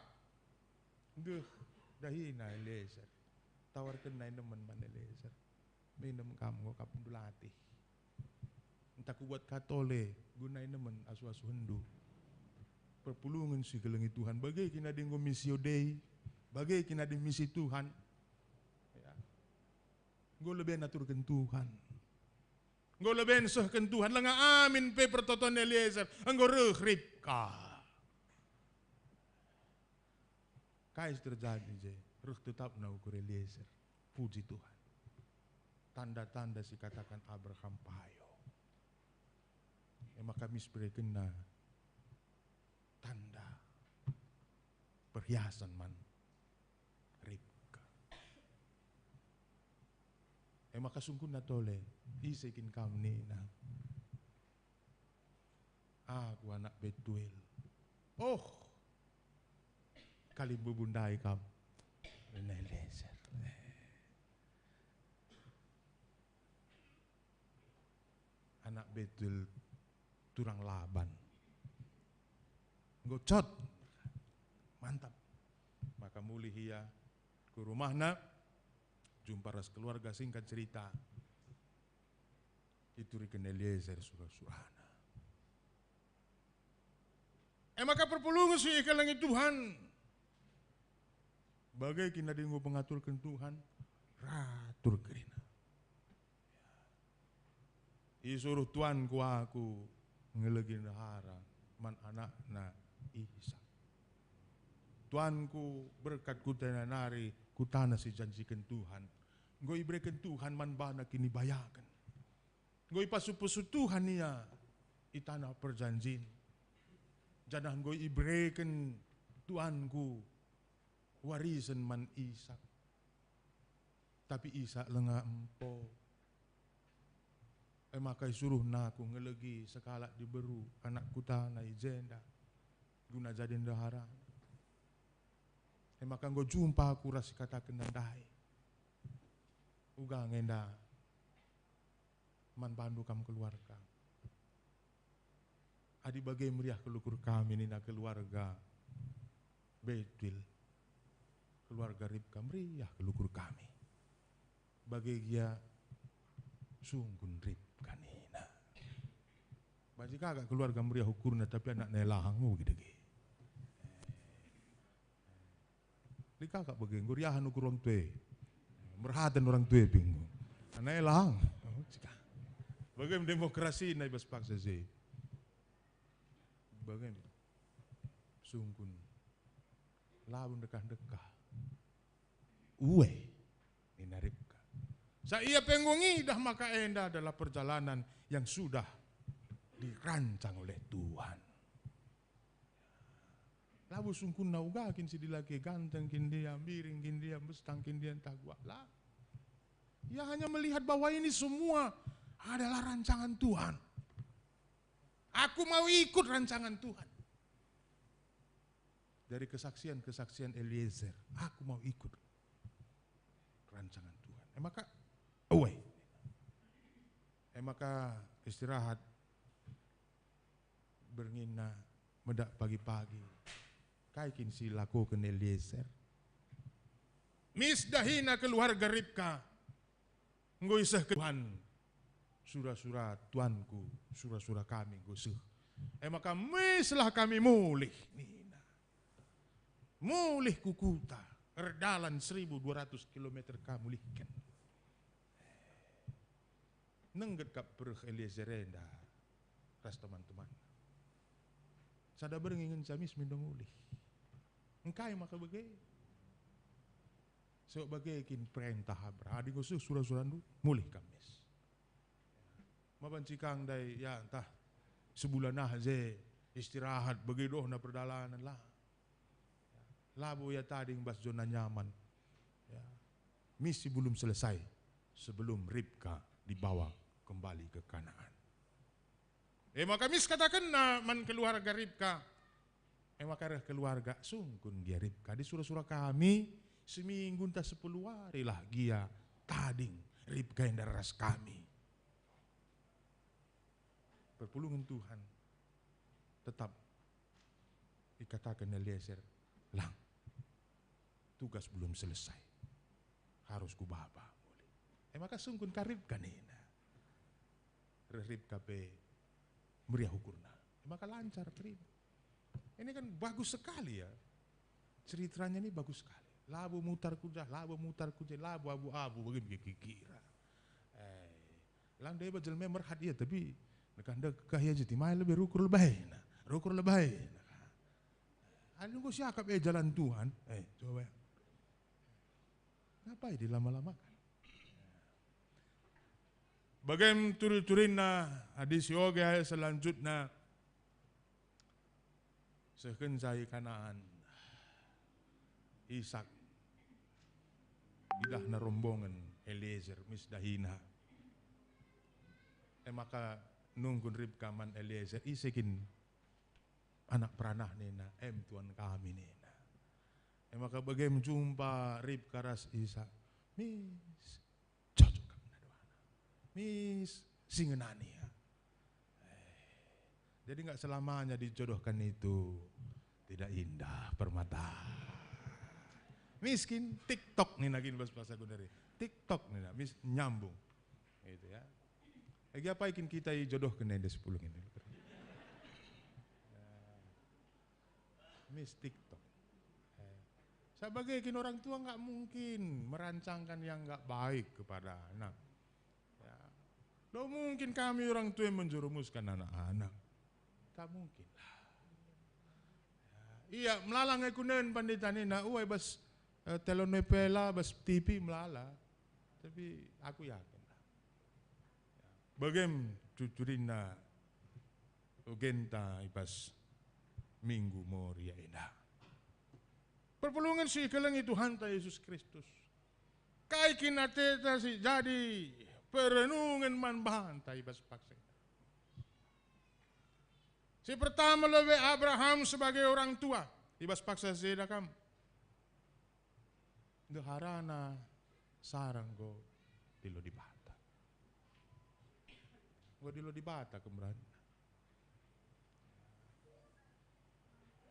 Nduh, dahina Eliezer. Tawarkenna inemen man Eliezer. Minem kam, enggo kap ndu latih. Ntah kubuat ka tole, guna inemen asu-asuhenndu. Perpulungen si ikelengi Tuhan, bage kin adi enggo Missio Dei, bage kin adi misi Tuhan. Ya. Enggo lebe naturken Tuhan. Enggo lebe sehken Tuhan, langa amin pe pertoton Eliezer, enggo reh Ribka. Kai si terjadi je? Reh tetapna ukur Eliezer. Puji Tuhan. Tanda-tanda si kataken Abraham payo. E maka mis berekenna tanda perhiasan man Ribka. E maka sungkunna tole, ise kin kam nina? Aku anak Betuel. Oh, kalimbubu ndai kam. Eliezer. Anak Betuel turang Laban. Enggo cot. Mantap. Maka mulih ia ku rumahna, jumpa ras keluarga, singkat cerita, ituriken Eliezer sura-surana. E maka perpulungen si ikelengi Tuhan, bage kin adi enggo pengaturken Tuhan, ratur kerina. Isuruh tuanku aku ngelegi ndehara man anakna Isak. Tuanku berkat ku taneh nari, ku taneh si janjiken Tuhan. Enggo ibereken Tuhan man bana kinibayaken. Enggo ipasu-pasu Tuhan ia. i taneh perjanjin, janah enggo ibereken tuanku warisen man Isak. Tapi Isak langa empo. E maka isuruhna aku ngelegi sekalak diberu anak kutana i jenda, guna jadi ndeharana. E maka enggo jumpa aku ras si katakenna ndai. Uga nge enda man bandu kam keluarga. Adi bage meriah kal ukur kami, nina keluarga Betuel. Keluarga Ribka meriah kal ukur kami. Bage gia sungkun Ribka, nina. Banci ka kak keluarga meriah ukurna, tapi anakna e lahang me bage dage. Lit ka kak bage, enggo riahen ukur orang tua e. Merhaten orang tua e pe enggo. Anakna e lang. Oh, cika. Bage demokrasina i bas paksa si e. Bage sungkun. Labo ndekah-ndekah. Ue, nina Ribka. Sa ia pe enggo ngidah maka enda adalah perjalanan yang sudah dirancang oleh Tuhan. Labo sungkunna uga kin si dilaki, ganteng kin dia, mbiring kin dia, mbestang kin dia, ntah guak, la. Ia hanya melihat bahwa ini semua adalah rancangan Tuhan. Aku mau ikut rancangan Tuhan. Dari kesaksian-kesaksian Eliezer, aku mau ikut rancangan Tuhan. E maka, away. E maka istirahat. Bernginna medak pagi-pagi. Kai kin si lakoken Eliezer? Mis dahina keluarga Ribka enggo isehken Tuhan sura-sura tuanku, sura-sura kami enggo seh. E maka mislah kami mulih, nina. Mulih ku kuta, erdalan seribu dua ratus kilometer ka mulihken. Nengget kap pereh Eliezer enda ras teman-temanna. Sada berngi ngenca mis mindo mulih. Engkai maka bage? Sebab bage kin perentah Abraham, adi nggo seh sura-surandu, mulih kam mis. Ma banci kang ndai, ya, ntah sebulan ah je istirahat, bage dohna perdalanen, la. Ya. Labo ia tading bas zona nyaman. Ya. Misi belum selesai sebelum Ribka dibawa kembali ke Kanaan. E maka mis katakenna man keluarga Ribka. E maka reh keluarga, sungkun gia Ribka, adi sura-sura kami, seminggu ntah sepuluh wari lah gia tading Ribka enda ras kami. Perpulungen Tuhan tetap ikataken Eliezer, lang, tugas belum selesai, harus kubaba mulih. E maka sungkun ka Ribka nina. Reh Ribka pe meriah ukurna. E maka lancar terima. Ini kan bagus sekali ya. Ceritanya ini bagus sekali. Labo mutar ku jah, labo mutar ku je, labo abu-abu, bagi kira-kira. Eh, lang deba jelma merhat ia, tapi ndekah-ndekah ia jadi mai lebih rukur lebaina, rukur lebaina. Adi enggo siakap e jalan Tuhan, eh, coba. Ngapai dilama-lamakan? Bagem turi-turinna, adi sioge selanjutna, sehkenca i Kanaan, Isak idahna rombongen Eliezer, mis dahina. E maka nungkun Ribka man Eliezer, "Ise kin anak peranah?" nina. "Em tuan kami," nina. E maka bagem jumpa Ribka ras Isak. Mis, cocok kap nina doana. Mis, si ngenani ya. Eh, jadi nggak selamanya dijodohkan itu tidak indah permata. Miskin, TikTok nina gin bas bahasa Gundari. TikTok nina, mis nyambung. Gitu ya. Egi apai kin kita ijodohken enda sepuluh ini? Mis TikTok. Eh, sebagai kin orang tua nggak mungkin merancangkan yang nggak baik kepada anak. Ya. Lo mungkin kami orang tua menjerumuskan anak-anak. Tak mungkin lah. Ya. Ia, melala nge kunen pandita nina, uai bas, eh, telenovela, bas T V melala. Tapi aku yakin lah. Ya. Bagem cucurinna ogenta i bas Minggu Moria enda. Perpulungen si ikelengi Tuhanta Yesus Kristus. Kai kin ateta si jadi perenungen man banta i bas paksa enda? Si pertama lebe Abraham sebagai orang tua, i bas paksa si enda kam. Ndeharana Sara enggo dilo Dibata. Enggo dilo Dibata kemeren.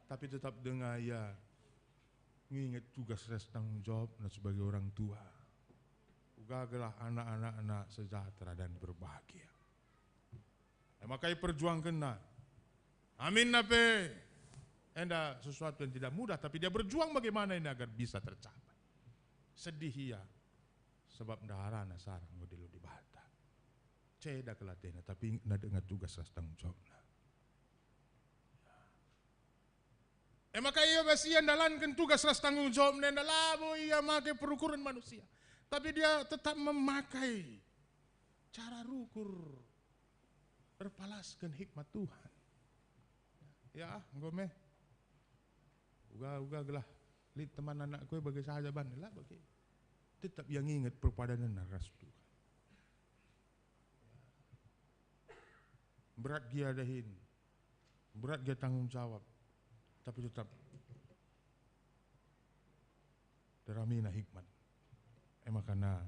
Tapi tetap denga ia nginget tugas ras tanggung jawabna sebagai orang tua. Uga gelah anak-anakna sejahtera dan berbahagia. E maka iperjuangkenna. Aminna pe enda sesuatu yang tidak mudah, tapi dia berjuang bagaimana ini agar bisa tercapai. Sedih ia, sebab ndeharana Sara enggo dilo Dibata. Ceda kal atena, tapi nadekna tugas ras tanggung jawabna. E maka ia bas ia ndalanken tugas ras tanggung jawabna enda, labo ia make perukuren manusia, tapi dia tetap memakai cara rukur erpalasken hikmat Tuhan. Ya, enggo me. Uga-uga gelah lit teman anakku e bage saja banna, la bage. Tetap ia nginget perpadanenna ras Tuhan. Berat gia dahin, berat gia tanggung jawab, tapi tetap teramina hikmat. E maka na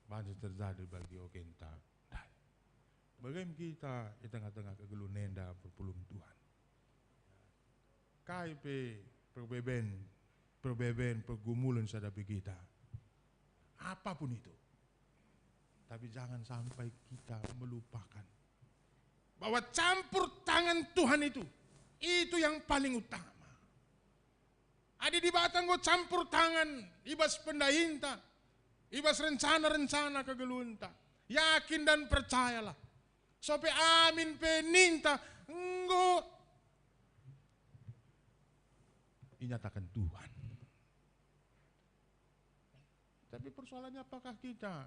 banci terjadi bagi ogenta ndai. Bage me kita i tengah-tengah kegeluhen enda perpulungen Tuhan. Kai pe perbeben, perbeben, pergumulen si adapi kita, apapun itu, tapi jangan sampai kita melupakan bahwa campur tangan Tuhan itu, itu yang paling utama. Adi Dibata enggo campur tangan i bas pendahinta, i bas rencana-rencana kegeluhenta, yakin dan percayalah, sope amin pe ninta enggo inyataken Tuhan. Tapi persoalannya, apakah kita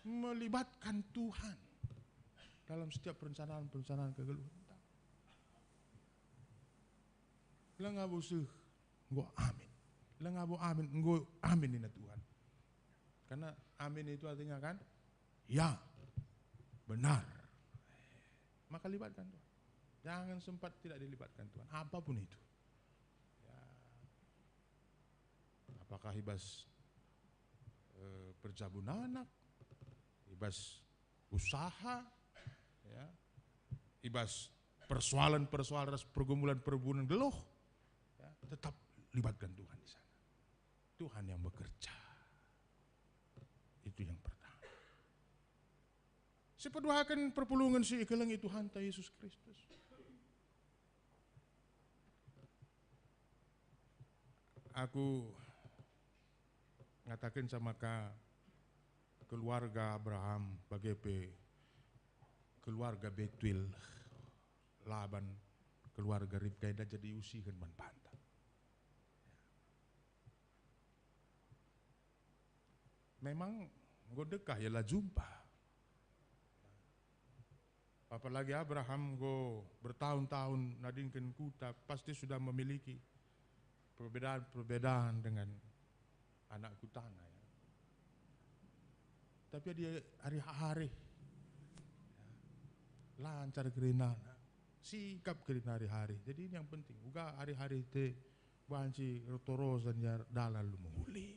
melibatkan Tuhan dalam setiap perencanaan-perencanaan kegeluhenta? Langa bo seh, enggo amin. Langa bo amin, enggo amin nina Tuhan. Karena amin itu artinya kan, ya, benar. Maka libatkan Tuhan. Jangan sempat tidak dilibatkan Tuhan, apapun itu. Ya. Apakah i bas, eh, perjabun anak, i bas usaha, ya, i bas persoalan-persoalan ras pergumulan-pergumulan geluh, ya, tetap libatkan Tuhan di sana. Tuhan yang bekerja. Itu yang pertama. Sipeduaken perpulungen si ikelengi Tuhanta Yesus Kristus. Aku ngataken sama ka keluarga Abraham, bage pe keluarga Betuel, Laban, keluarga Ribka enda jadi usihen man banta. Memang enggo dekah ia la jumpa. Apalagi Abraham enggo bertahun-tahun nadingken kuta, pasti sudah memiliki perbedaan-perbedaan dengan anak kutana, ya. Tapi dia ari-ari, ya, lancar kerinana, sikap kerina ari-ari. Jadi ini yang penting. Uga ari-ari te banci ertorosen ia dalan lu mehuli.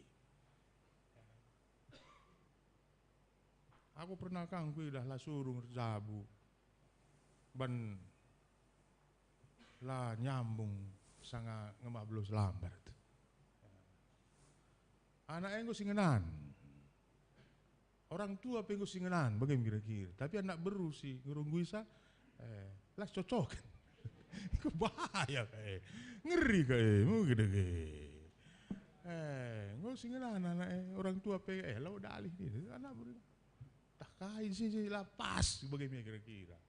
Aku pernah kang kuidah la surung erjabu, ban la nyambung sanga ngemah beluh selambar. Anak enggo si ngenan. Orang tua pe enggo si ngenan, bage me kira-kira. Tapi anak beru si ngerunggui sa, eh, las cocoken. Bahaya ka e. Ngeri ka e, mungkin dage. Eh, enggo si ngenan anak e, orang tua pe, eh, lau dalih ni, anak beru. Tah kai si, si la pas, bage me kira-kira.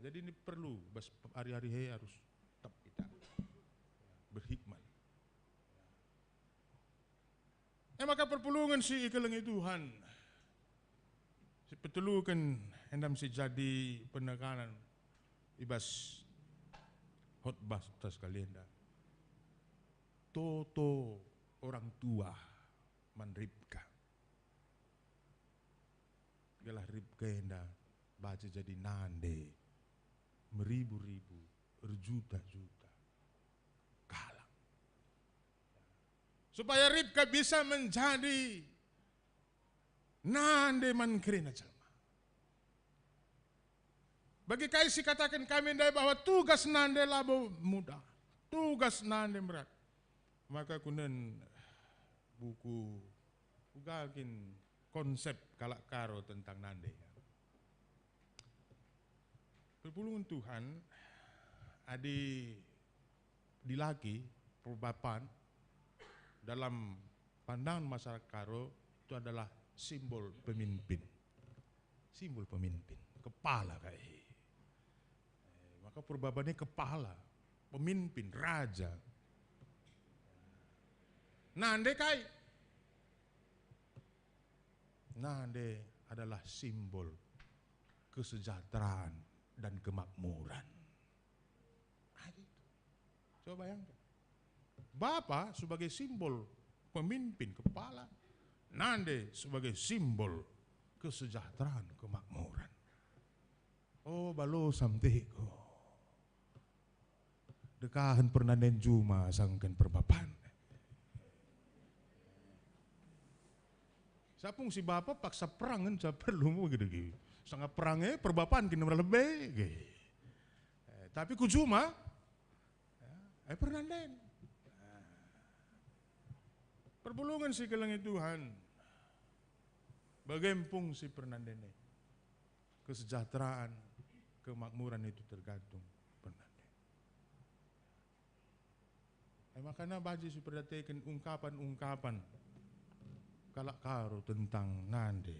Jadi ini perlu, bas ari-ari he harus tetap kita berhikmat. E maka perpulungen si ikelengi Tuhan, si peteluken Enda me si jadi penekanen i bas khotbah ta sekali enda. Toto orang tua man Ribka. Gelah Ribka enda banci jadi nande meribu-ribu, erjuta-juta kalak. Supaya Ribka bisa menjadi nande man kerina jelma. Bagi kai si kataken kami ndai bahwa tugas nande labo mudah, tugas nande berat. Maka kunen buku, uga kin konsep kalak Karo tentang nande. Perpulungen Tuhan, adi dilaki perbapan dalam pandangan masyarakat Karo itu adalah simbol pemimpin. Simbol pemimpin, kepala kai. Eh, maka perbapan ini kepala, pemimpin, raja. Nande kai? Nande adalah simbol kesejahteraan dan kemakmuran. Ah, gitu. Coba bayangkan. Bapa sebagai simbol pemimpin, kepala, nande sebagai simbol kesejahteraan, kemakmuran. Oh, balosa me tehku. Dekahen pernanden juma asangken perbapan. Sapung si bapa paksa perang ngenca perlu me gede. Sanga perang e perbapan kin lebe ge. Eh, tapi ku juma, ya, eh, pernanden. Perpulungen si kelengi Tuhan, bage me pungsi pernanden e. Kesejahteraan, kemakmuran itu tergantung pernanden. E maka banci si perdateken ungkapan-ungkapan kalak Karo tentang nande.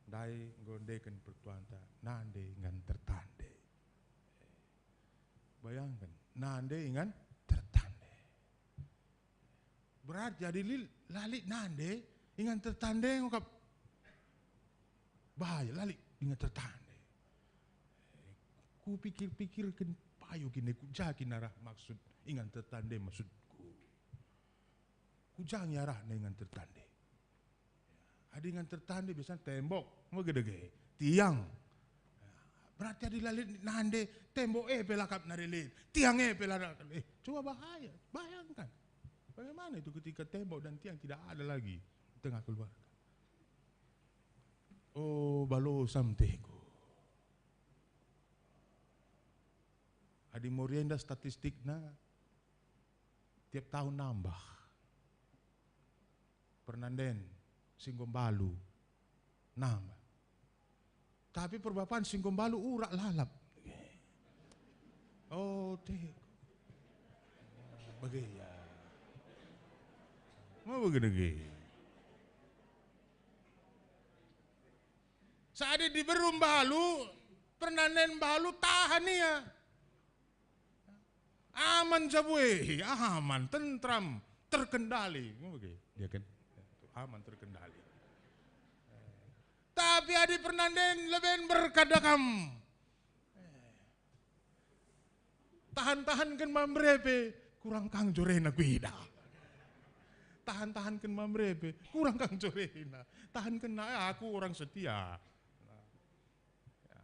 Ndai enggo ndeken pertuanta, nande ingan tertande. Bayangken, nande ingan tertande. Berarti adi lit, la lit nande ingan tertande enggo kap bahaya, la lit ingan tertande. Kupikir-pikirken payo kin e, ku ja kin arah maksud ingan tertande maksudku. Ku ja nge arahna ingan tertande. Adi ingan tertande biasana tembok, megedege, tiang. Berarti adi la lit nande, tembok e pe la kap nari lit, tiang e pe la, eh, coba bahaya, bayangkan. Bagaimana itu ketika tembok dan tiang tidak ada lagi di tengah keluarga? Oh, balosa me tehku. Adi mori enda statistikna, tiap tahun nambah. Pernanden si enggo mbalu nambah. Tapi perbapan si enggo mbalu urak lalap. Oh, tehku. Bage ya. Mau bage dage. Sadi diberu mbalu, pernanden mbalu tahan ia. Aman jabu e, aman, tentram, terkendali. Oke, ya kan? Aman, terkendali. Tapi adi pernanden leben berkada kam. Tahan-tahanken Mamre pe kurang kang jorena kuidah. Tahan-tahanken Mamre pe kurang kang jorena. Tahanken, eh, aku orang setia. Ya.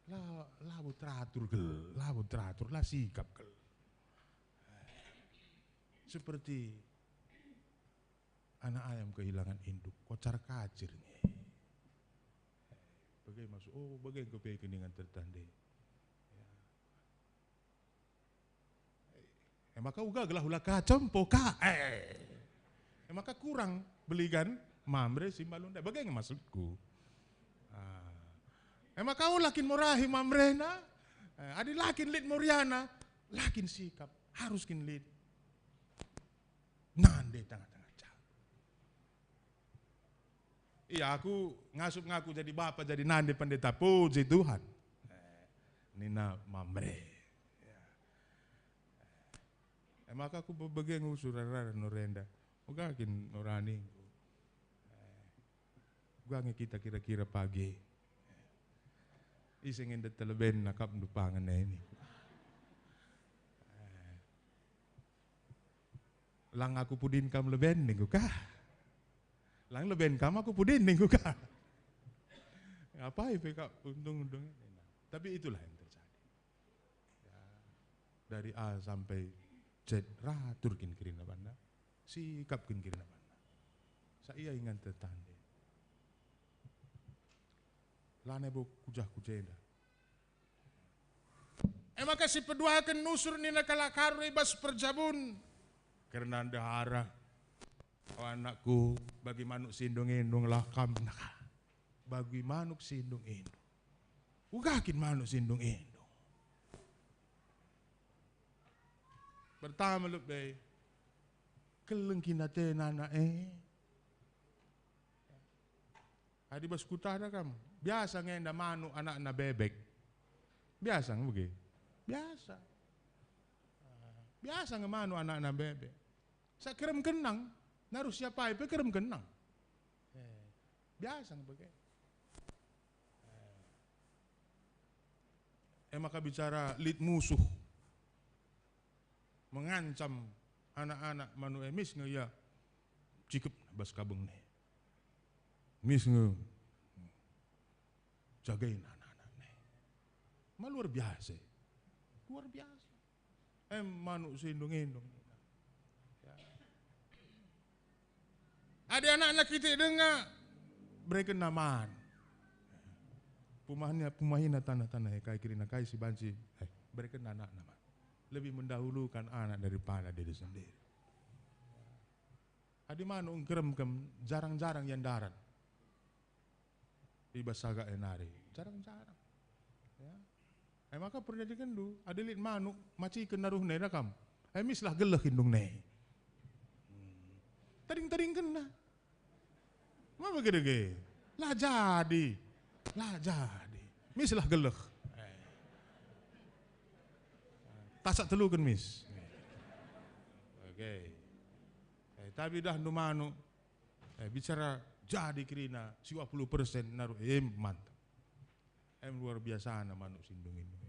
La, labo teratur kal, labo teratur, la sikap kal. Seperti anak ayam kehilangan induk, kocar kacir nge. Bage maksud, oh, bage enggo pe keningan tertande. Ya. E maka uga gelah ula kacempo ka. Eh. E maka kurang beligan Mamre si mbalu ndai. Bage nge maksudku. Ah. E maka ula kin morahi Mamrena. Eh, adi la kin lit moriana, la kin sikap, harus kin lit. Nande tengah-tengah jalan. Iya, aku ngasup ngaku jadi bapa, jadi nande pendeta, puji Tuhan. Eh, nina Mamre. Ya. E maka aku bebege ngusur rara-rara norenda. Uga kin norani. Eh. Uga nge kita kira-kira pagi. Ise nge ndet leben nakap ndupangen ini. Lang aku pudin kam leben ningku kah? Lang leben kam aku pudin ningku kah? Ngapai pe kak untung-untung ini? Tapi itulah yang terjadi. Ya, dari A sampai Z ratur kin kerina bana, sikap kin kerina bana. Sa ia ingan tetande. Lanai bo kujah ku jenda. E maka sipeduaken nusur nina kalak Karo i bas perjabun. Kerna ndehara. O anakku, bagi manuk si indung-indung lah kam naka. Bagi manuk si indung-indung. Uga kin manuk si indung-indung. Pertama lebe, keleng kin atena anak e. Adi bas kutana kam, biasa nge enda manuk anakna bebek. Biasa nge bage? Biasa. Ah, biasa nge manuk anakna bebek. Sa kerem kenang, naruh siapai pe kerem kenang. Eh, biasa nge bage. Eh. E maka bicara lit musuh mengancam anak-anak manuk e, mis nge ia cikep bas kabengna e. Mis nge jagain anak-anakna e. Ma luar biasa. Luar biasa. Em manuk si indung-indung. Ya. Adi anakna kitik denga, berekenna man. Pumahina, pumahina tanah-tanah e, kai kerina kai si banci, eh, berekenna anakna man. Lebih mendahulukan anak daripada diri sendiri. Adi manuk engkeremkem, jarang-jarang ia ndarat. I bas sagak e nari, jarang-jarang. Ya. E maka perjadikenndu, adi lit manuk, maciken naruhna enda kam. E mislah geleh indungna e. Hmm. Tading-tadingkenna. Ma bage-bage. La jadi. La jadi. Mislah geleh. Eh. Tasak teluken mis. Oke. Eh, tapi dah ndu manuk. Eh, bicara jadi kerina, siwah puluh persen naruh, em, mantap. Em, luar biasana manuk si indung-indung.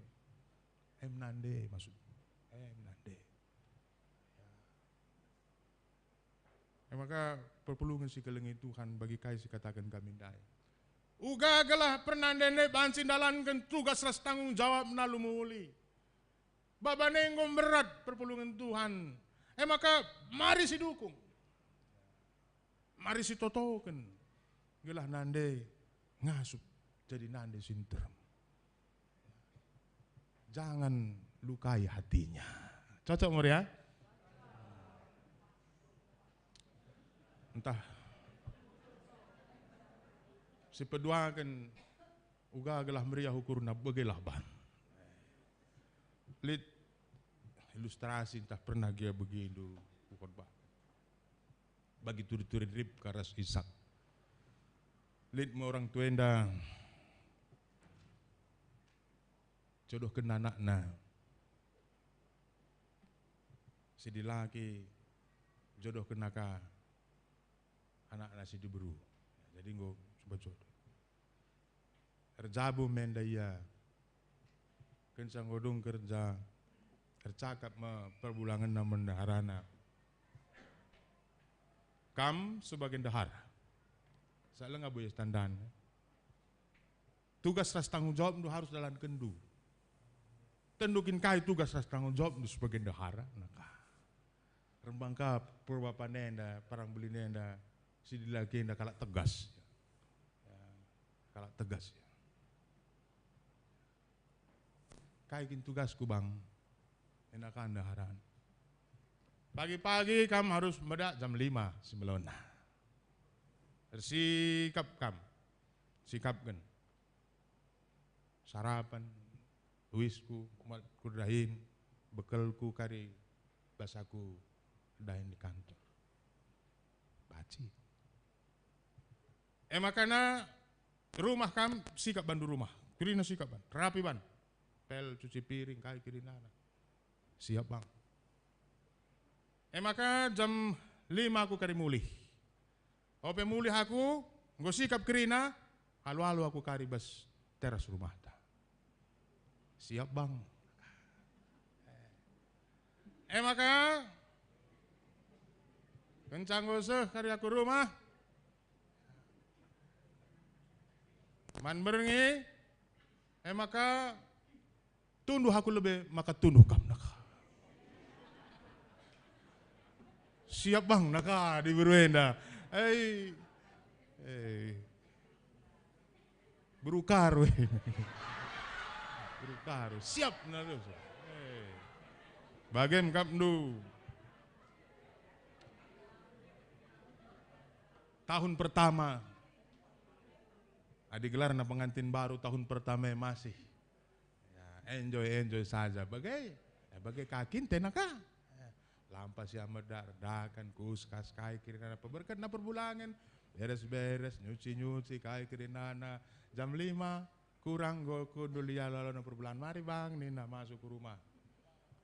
Em, nande maksud. Em, nande. Ya. E maka perpulungen si kelengi Tuhan bagi kai si kataken kami ndai. Uga gelah pernanden e banci ndalanken tugas ras tanggung jawabna alu muli. Baban e enggo mberat perpulungen Tuhan. E maka mari sidukung. Mari sitotoken, gelah nande ngasup jadi nande si nterem. Jangan lukai hatinya. Cocok, Mur, ya? Ntah sipeduaken uga gelah meriah ukurna, begelah ban. Lit ilustrasi ntah pernah gia begindu kukhotbah. Bagi turi-turi Ribka ras Isak. Lit me orang tua enda jodohken anakna si dilaki, jodohken ka anakna si diberu. Jadi enggo coba jodoh. Erjabu me enda ia. Kenca enggo dung kerja, ercakap me perbulangenna man ndeharana. Kam sebagai ndehara. Sa langa buya standan. Tugas ras tanggung jawabndu harus dalankenndu. Tendu kin kai tugas ras tanggung jawabndu sebagai ndehara? Naka. Rembang ka perbapan enda, parang belin enda, si dilaki enda kalak tegas. Ya, kalak tegas, ya. Kai kin tugasku, Bang? Nina ka ndeharan. Pagi-pagi kam harus meda jam lima si melona. Ersikap kam. Sikapken. Sarapan, uisku, kumat kudahin, bekelku kari bas aku dahin di kantor. Banci. E makana rumah kam sikap bandu rumah. Kerina sikap ban, rapi ban. Pel, cuci piring, kai kerinana. Siap, Bang. E maka jam lima aku kari mulih. Ope mulih aku, Enggo sikap kerina, alu-alu aku kari bas teras rumahta. Siap, Bang. E maka, kenca enggo seh kari aku rumah, man berngi, e maka tunduh aku lebe maka tunduh kam naka. Siap, Bang, naka diberu enda. Ei. Ei. Beru karu. Beru karu. Siap, naka. Ei. Bagem kapndu. Tahun pertama. Adi gelarna pengantin baru tahun pertama masih. Ya, enjoy, enjoy saja. Bage, eh, bage ka kin tena ka. Eh, lampas ia medak, redakan, kuskas, kai kerina, peberketna perbulangen, beres-beres, nyuci-nyuci, kai kerinana. Jam lima kurang enggo kundul ia lalo perbulangen. "Mari, Bang," nina, masuk ku rumah.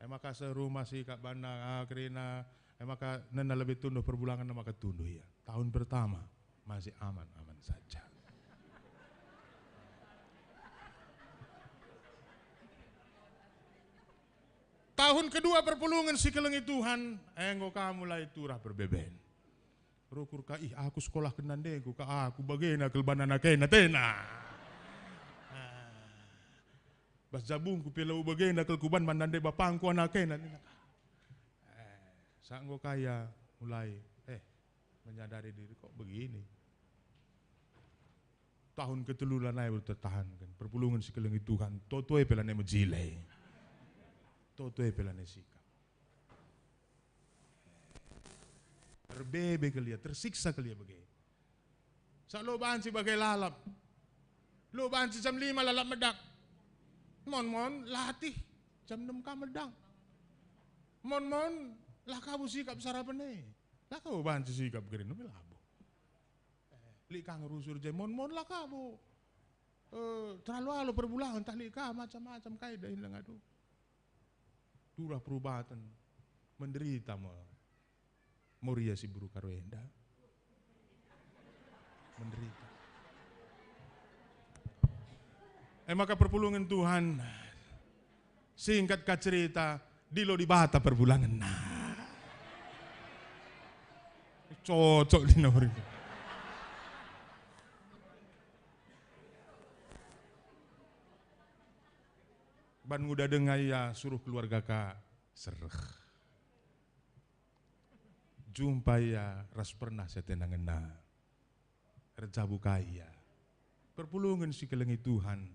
E maka seh rumah sikap banna, ah, kerina. E maka nena lebe tunduh perbulangen, e maka tunduh ia. Tahun pertama masih aman-aman saja. Tahun kedua perpulungen si kelengi Tuhan, enggo ka mulai turah perbeben. Rukur ka, "Ih, aku sekolahken nandengku ka aku, bagena kal banna anakena," tena. Ah. "Bas jabungku pe la bagena kal kuban man nande bapangku anakena," nina ka. Eh, sa enggo ka ia mulai, eh, menyadari diri, "Kok begini?" Tahun ketelu lanai tertahanken, perpulungen si kelengi Tuhan, toto e pe lanai mejile. Toto e pe lanai sikap. Erbebe kal ia, tersiksa kal ia bage. Sa lo banci bage lalap. Lo banci jam lima lalap medak. Mon-mon latih jam enem ka medak. Mon-mon la ka bo sikap sarapen e. La ka bo banci sikap gerin, labo. Eh, lit ka ngerusur je, mon-mon la ka bo. Eh, terlalu alu perbulangen, tah lit ka macam-macam kai dahin la ngadu. Turah perubaten, menderita me Moria si beru karu enda. Menderita. E maka perpulungen Tuhan, singkat ka cerita, dilo Dibata perbulangenna. Cocok di nomor ini. Ban nguda denga ia suruh keluarga ka sereh. Jumpa ia ras pernah si atena ngena. Erjabu ka ia. Perpulungen si kelengi Tuhan.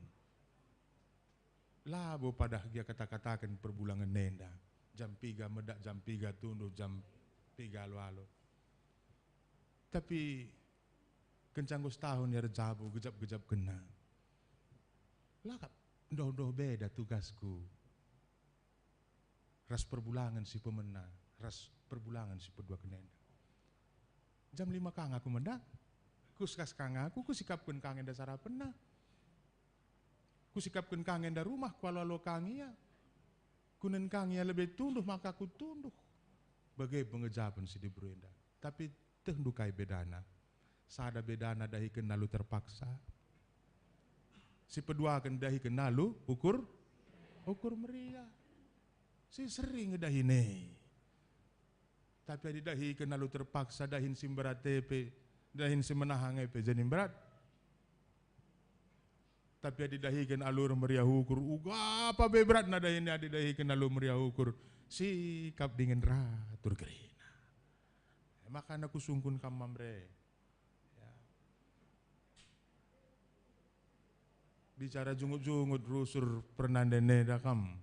Labo padah gia kata-kataken perbulangen enda. Jam piga medak, jam piga tunduh, jam piga alu-alu. Tapi kenca enggo setahun ia erjabu, gejap-gejapkenna. La kap ndoh-ndoh beda tugasku ras perbulangen si pemena, ras perbulangen si peduaken enda. Jam lima ka nga aku medak, kuskas ka nga aku, kusikapken ka nga enda sarapenna. Kusikapken ka nga enda rumah, kualo-alo ka nga ia. Kunen ka nga ia lebe tunduh, maka kutunduh. Bage pengejapen si diberu enda. Tapi tehndu kai bedana? Sada bedana dahiken alu terpaksa. Si peduaken dahiken alu ukur, ukur meriah. Si seri nge dahin e. Tapi adi dahiken alu terpaksa, dahin si mberat e pe, dahin si menahang e pe jadi mberat. Tapi adi dahiken alu meriah ukur, uga pe beratna dahin e adi dahiken alu meriah ukur, sikap dingen ratur kerina. Makana kusungkun kam, Mamre. Ya. Bicara jungut-jungut rusur pernanden enda kam,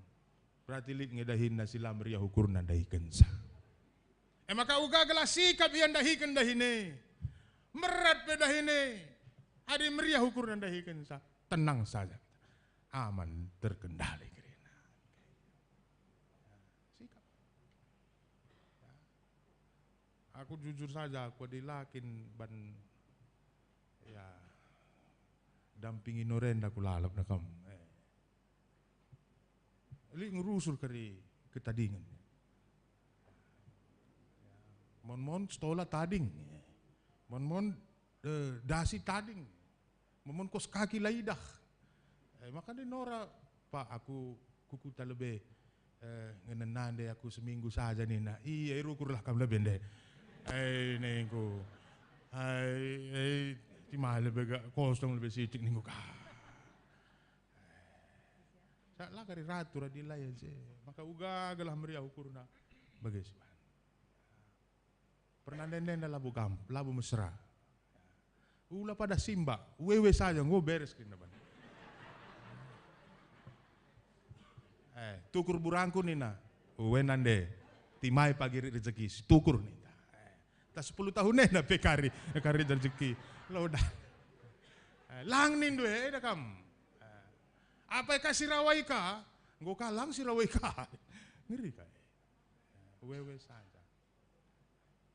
berarti lit nge dahinna si la meriah ukurna ndahikenca. E maka uga gelah sikap ia ndahiken dahin e. Merat pe dahin e. Adi meriah ukurna ndahikenca, tenang saja. Aman, terkendali kerina. Sikap. Ya. Aku jujur saja, aku adi la kin ban, ya, dampingi Norenda ku lalap na kam. Eh. Lit ngerusur kari ketadingen. Mon-mon setola tading. Mon-mon Eh, dasi tading, memon kos kaki la idah. Eh, maka nina Nora, "Pak, aku ku kuta lebe, eh, ngenen nande aku seminggu saja," nina. "Iya, irukurlah kam lebe nde." Eh, ningku. Ai, eh, timai lebe gak kosong lebe sitik ningku ka. Sa la kari ratu radi layan se. Maka uga gelah meriah ukurna bage si bahan. Pernanden enda labo gam-, labo mesra. Ula pada simba, wewe saja, enggo beres kerina bana. Eh, tukur burangku nina, "Uwe nande, timai pagi rit rezeki, situkur," ninta. Eh, tas sepuluh tahun enda pe kari, kari rezeki. Lo dah. Eh, lang nindu eda kam. Eh, apai ka sirawai ka, enggo ka lang sirawai ka. Ngeri ka. Eh, wewe saja.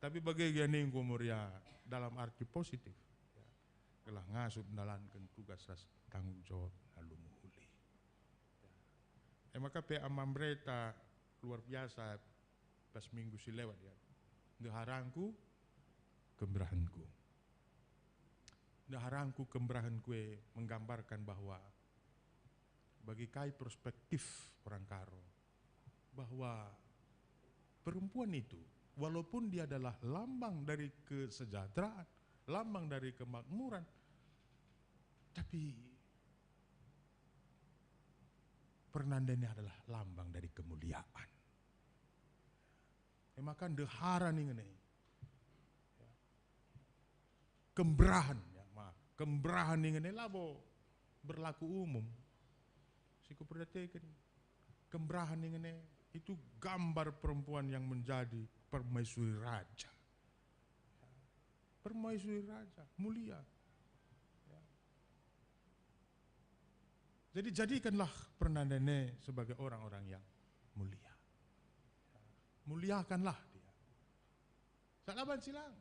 Tapi bage gia ningku Moria dalam arti positif, ya, gelah ngasup ndalanken tugas ras tanggung jawab alu mehuli. Ya. E maka pe Ama Mbereta luar biasa pas minggu si lewat, ya. Ndeharangku, kemberahenku. Ndeharangku, kemberahenku e menggambarkan bahwa bagi kai perspektif orang Karo, bahwa perempuan itu, walaupun dia adalah lambang dari kesejahteraan, lambang dari kemakmuran, tapi pernandaannya adalah lambang dari kemuliaan. E maka ndehara ningen e. Ya. Kemberahen, ya, maaf. Kemberahen ningen e labo berlaku umum. Si kuperdiateken, kemberahen ningen e itu gambar perempuan yang menjadi permaisuri raja. Ya. Permaisuri raja, mulia. Ya. Jadi jadikanlah pernandaanna sebagai orang-orang yang mulia. Muliakanlah dia. Sa la banci lang.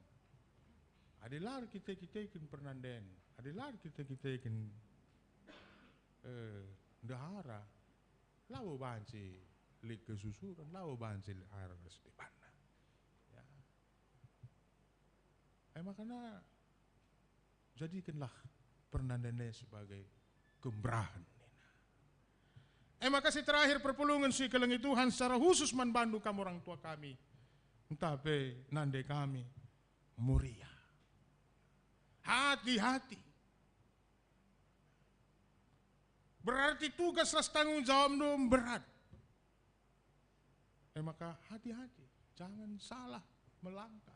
Adi la erkite-kiteken pernandaanna, adi la erkite-kiteken, eh, ndehara, labo banci lit kesusuren, labo banci lit arah ras debanna. Ya. E maka jadikenlah pernandaanna sebagai kemberahen, nina. E maka si terakhir perpulungen si ikelengi Tuhan secara khusus man bandu kam orang tua kami, ntah pe nande kami, Moria. Hati-hati. Berarti tugas ras tanggung jawabndu berat. E maka hati-hati, jangan salah melangkah.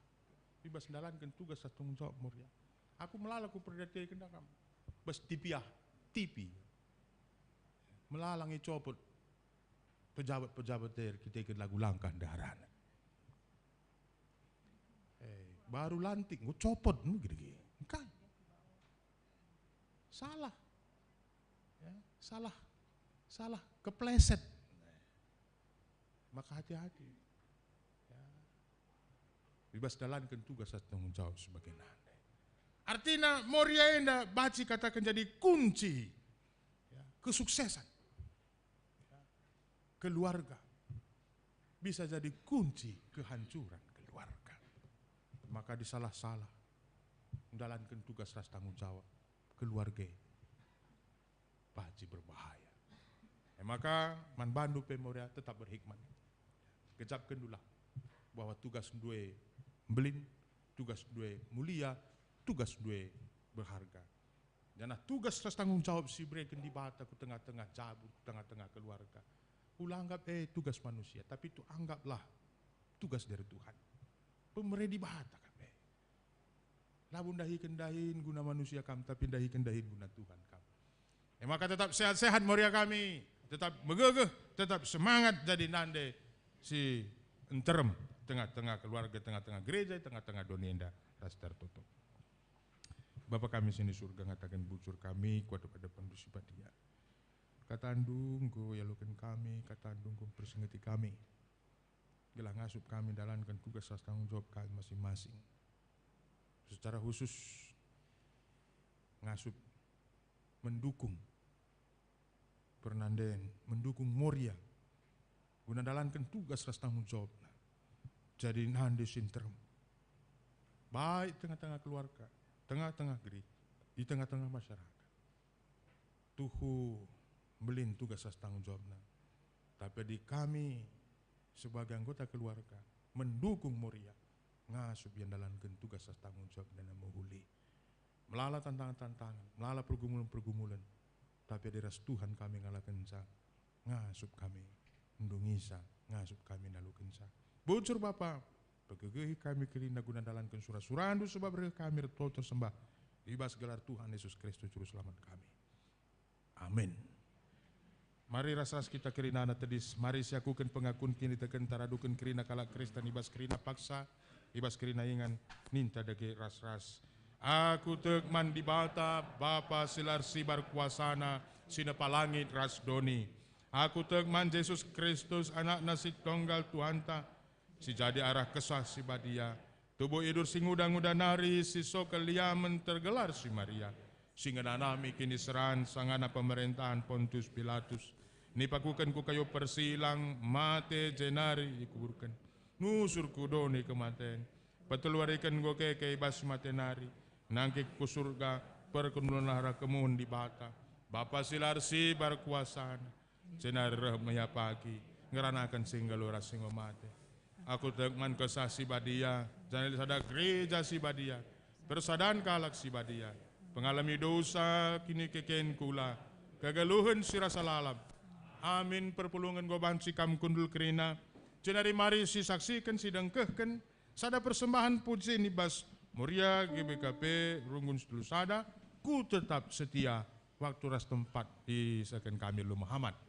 I bas ndalanken tugas ras tanggung jawab Moria. Aku melala kuperdiateken kam. Bas tipi ah, tipi. Melala nge copot pejabat-pejabat e erkiteken lagu langkah ndeharana. Eh, baru lantik, enggo copot, hmm, gitu, gitu. Engkai? Salah. Ya, salah. Salah, kepleset. Maka hati-hati. Ya. I bas ndalanken tugas ras tanggung jawab sebagai nande. Artina Moria enda banci kataken jadi kunci, ya, kesuksesan. Ya. Keluarga bisa jadi kunci kehancuran keluarga. Maka disalah-salah ndalanken tugas ras tanggung jawab keluarga e banci berbahaya. E maka man bandu pe Moria tetap berhikmat. Gejapkenndulah bahwa tugasndu e mbelin, tugasndu e mulia, tugasndu e berharga. Janah tugas ras tanggung jawab si ibereken Dibata ku tengah-tengah jabu, ku tengah-tengah keluarga, ula anggap e tugas manusia, tapi tu anggaplah tugas dari Tuhan. Pemere Dibata kam e. Labo ndahiken dahin guna manusia kam, tapi ndahiken dahin guna Tuhan kam. E maka tetap sehat-sehat Moria kami, tetap megegeh, tetap semangat jadi nande si nterem tengah-tengah keluarga, tengah-tengah gereja, tengah-tengah doni enda ras tertutup. Bapa kami si ni Surga, ngataken bujur kami ku adep-adepenNdu si Badia. KataNdu enggo ialoken kami, KataNdu enggo mpersingeti kami, gelah ngasup kami ndalanken tugas ras tanggung jawab kami masing-masing. Secara khusus, ngasup mendukung pernanden, mendukung Moria guna ndalanken tugas ras tanggung jawabna. Jadi nande si nterem, baik tengah-tengah keluarga, tengah-tengah gereja, i tengah-tengah masyarakat. Tuhu mbelin tugas ras tanggung jawabna. Tapi adi kami sebagai anggota keluarga mendukung Moria, ngasup ia ndalanken tugas ras tanggung jawabna mehuli. Melala tantangan-tantangan, melala pergumulen-pergumulen, tapi adi ras Tuhan kami ngalakenca, ngasup kami ndungisa, ngasup kami nalukenca. Bujur Bapa, pegegehi kami kerina guna ndalanken sura-surandu, sebab reh kami ertoto ersembah i bas gelar Tuhan Yesus Kristus Juru Selamat kami. Amin. Mari ras-ras kita kerinana tedis, mari siakuken pengakun kinitekenta raduken kerina kalak Kristen i bas kerina paksa, i bas kerina ingan, ninta dage ras-ras. Aku tek man Dibata, Bapa si la ersibar kuasana, si nepa langit ras doni. Aku tek man Jesus Kristus, AnakNa si Tonggal Tuhanta, si jadi arah Kesah Si Badia, tubuh idur si nguda-nguda nari, si sokel liamen tergelar si Maria, si ngenanami kiniseran sangana pemerentahen Pontius Pilatus, nipakuken ku kayu persilang, mate jenari ikuburken, nusur ku doni kematen, peteluariken enggo keke i bas mate nari, nangkih ku Surga, perkenuhenlah arah kemuhen Dibata, Bapa si la ersibar kuasana, jenari reh me ia pagi, ngeranaken si nggeluh ras si enggo mate. Aku tek man Kesah Si Badia, janah lit sada Gereja Si Badia, persadan kalak si badia, pengalemi dosa, kinikeken kula, kegeluhen si rasa lalap. Amin. Perpulungen enggo banci kam kundul kerina, jenari mari sisaksiken, sidengkehken sada persembahen pujin i bas Moria G B K P Runggun Setulu Sada, Ku Tetap Setia. Waktu ras tempat isehken kami Lu Muhammad.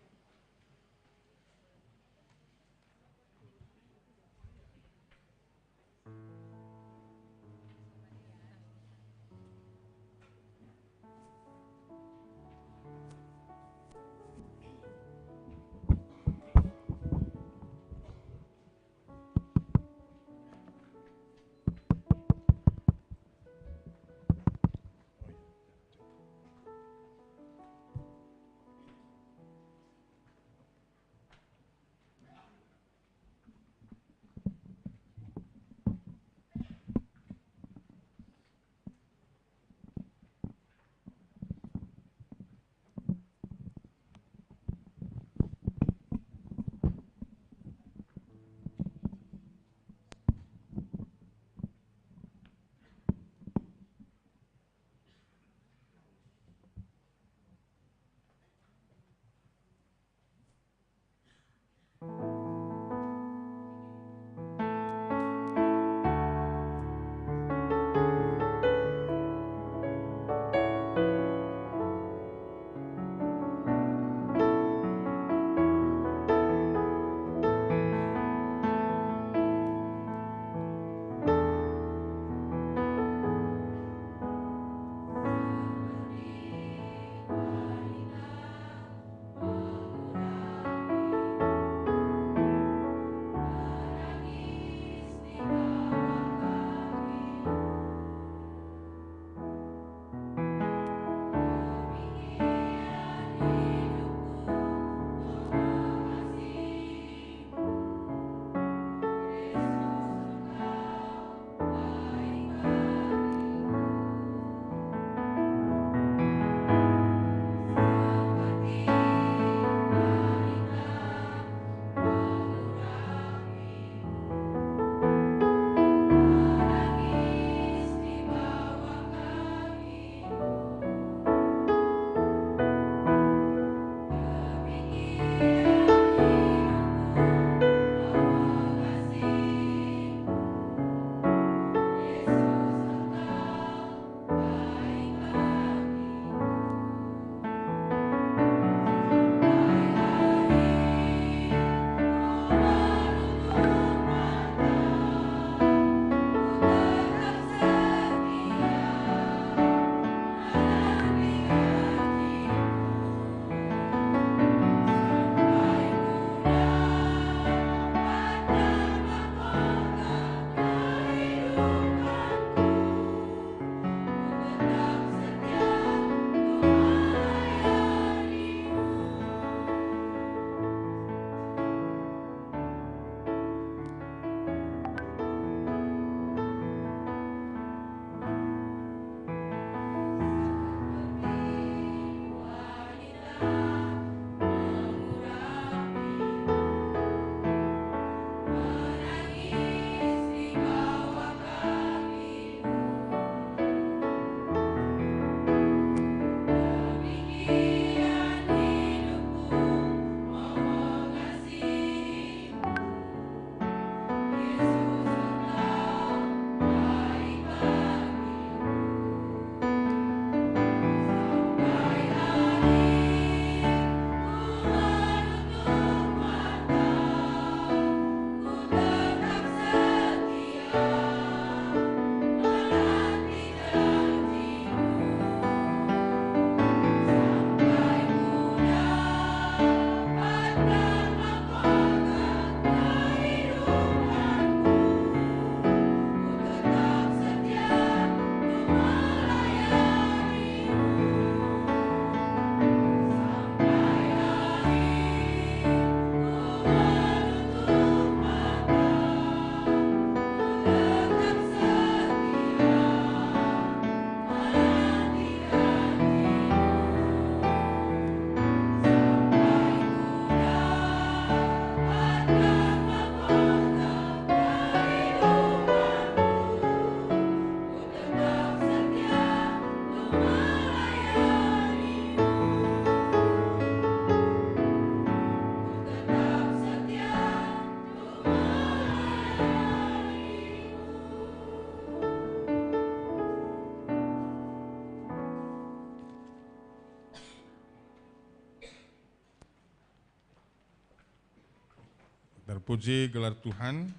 Puji gelar Tuhan,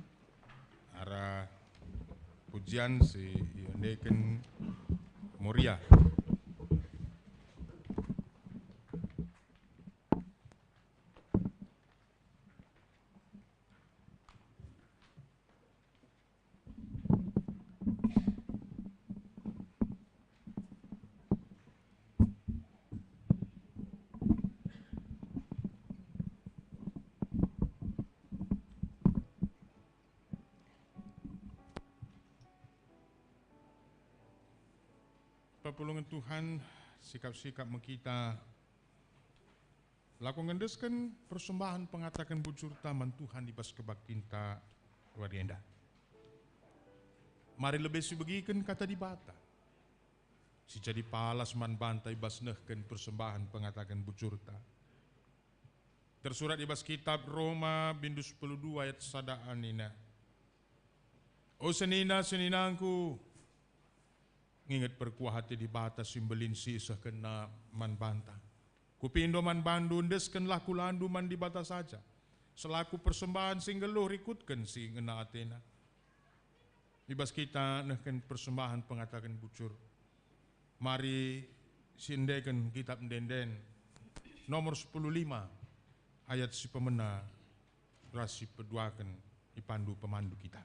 arah pujian si iendeken Moria. Pepulungen Tuhan, sikap-sikap me kita lako ngendesken persembahen pengataken bujurta man Tuhan i bas kebaktinta wari enda. Mari lebe sibegiken Kata Dibata, si jadi palas man banta i bas nehken persembahen pengataken bujurta. Tersurat i bas kitab Roma bindu sepuluh dua ayat sada nina, "O senina-seninangku, nginget perkuah ate Dibata si mbelin si isehkenNa man banta. Kupindo man bandu, endeskenlah kulandu man Dibata saja, selaku persembahen si nggeluh rikutken si ngena ateNa." I bas kita nehken persembahen pengataken bujur, mari siendeken kitab Ende-enden nomor sepuluh lima ayat si pemena ras si peduaken ipandu pemandu kita.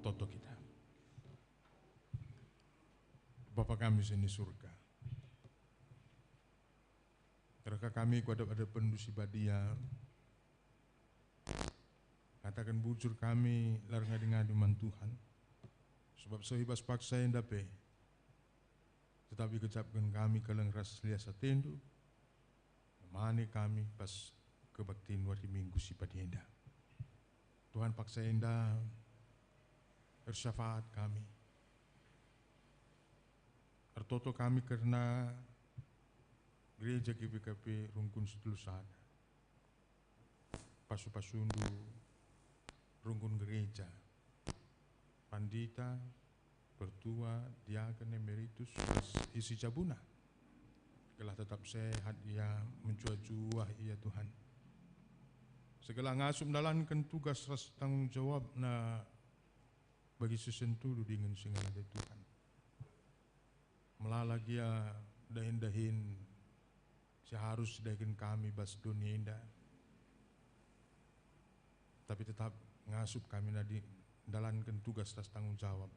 Toto kita. Bapa kami si ni surga, reh ka kami ku adep-adepenNdu si badia. Kataken bujur kami la erngadi-ngadi man Tuhan, sebab seh i bas paksa enda pe tetap ikejapken kami keleng ras lias ateNdu, nemani kami pas kebaktin wari Minggu si badia enda. Tuhan, paksa enda ersyafaat kami, ertoto kami kerna gereja G B K P Rungkun Situlusada. Pasu-pasuNdu rungkun gereja, pandita, pertua, diaken, emeritus, ras isi jabuna, gelah tetap sehat ia, mencuah-cuah ia, Tuhan, segelah ngasup ndalanken tugas ras tanggung jawabna bagi si sentudu dingen si ngena ate, Tuhan. Melala gia dahin-dahin si arus idahiken kami bas doni enda, tapi tetap ngasup kami nadi ndalanken tugas ras tanggung jawab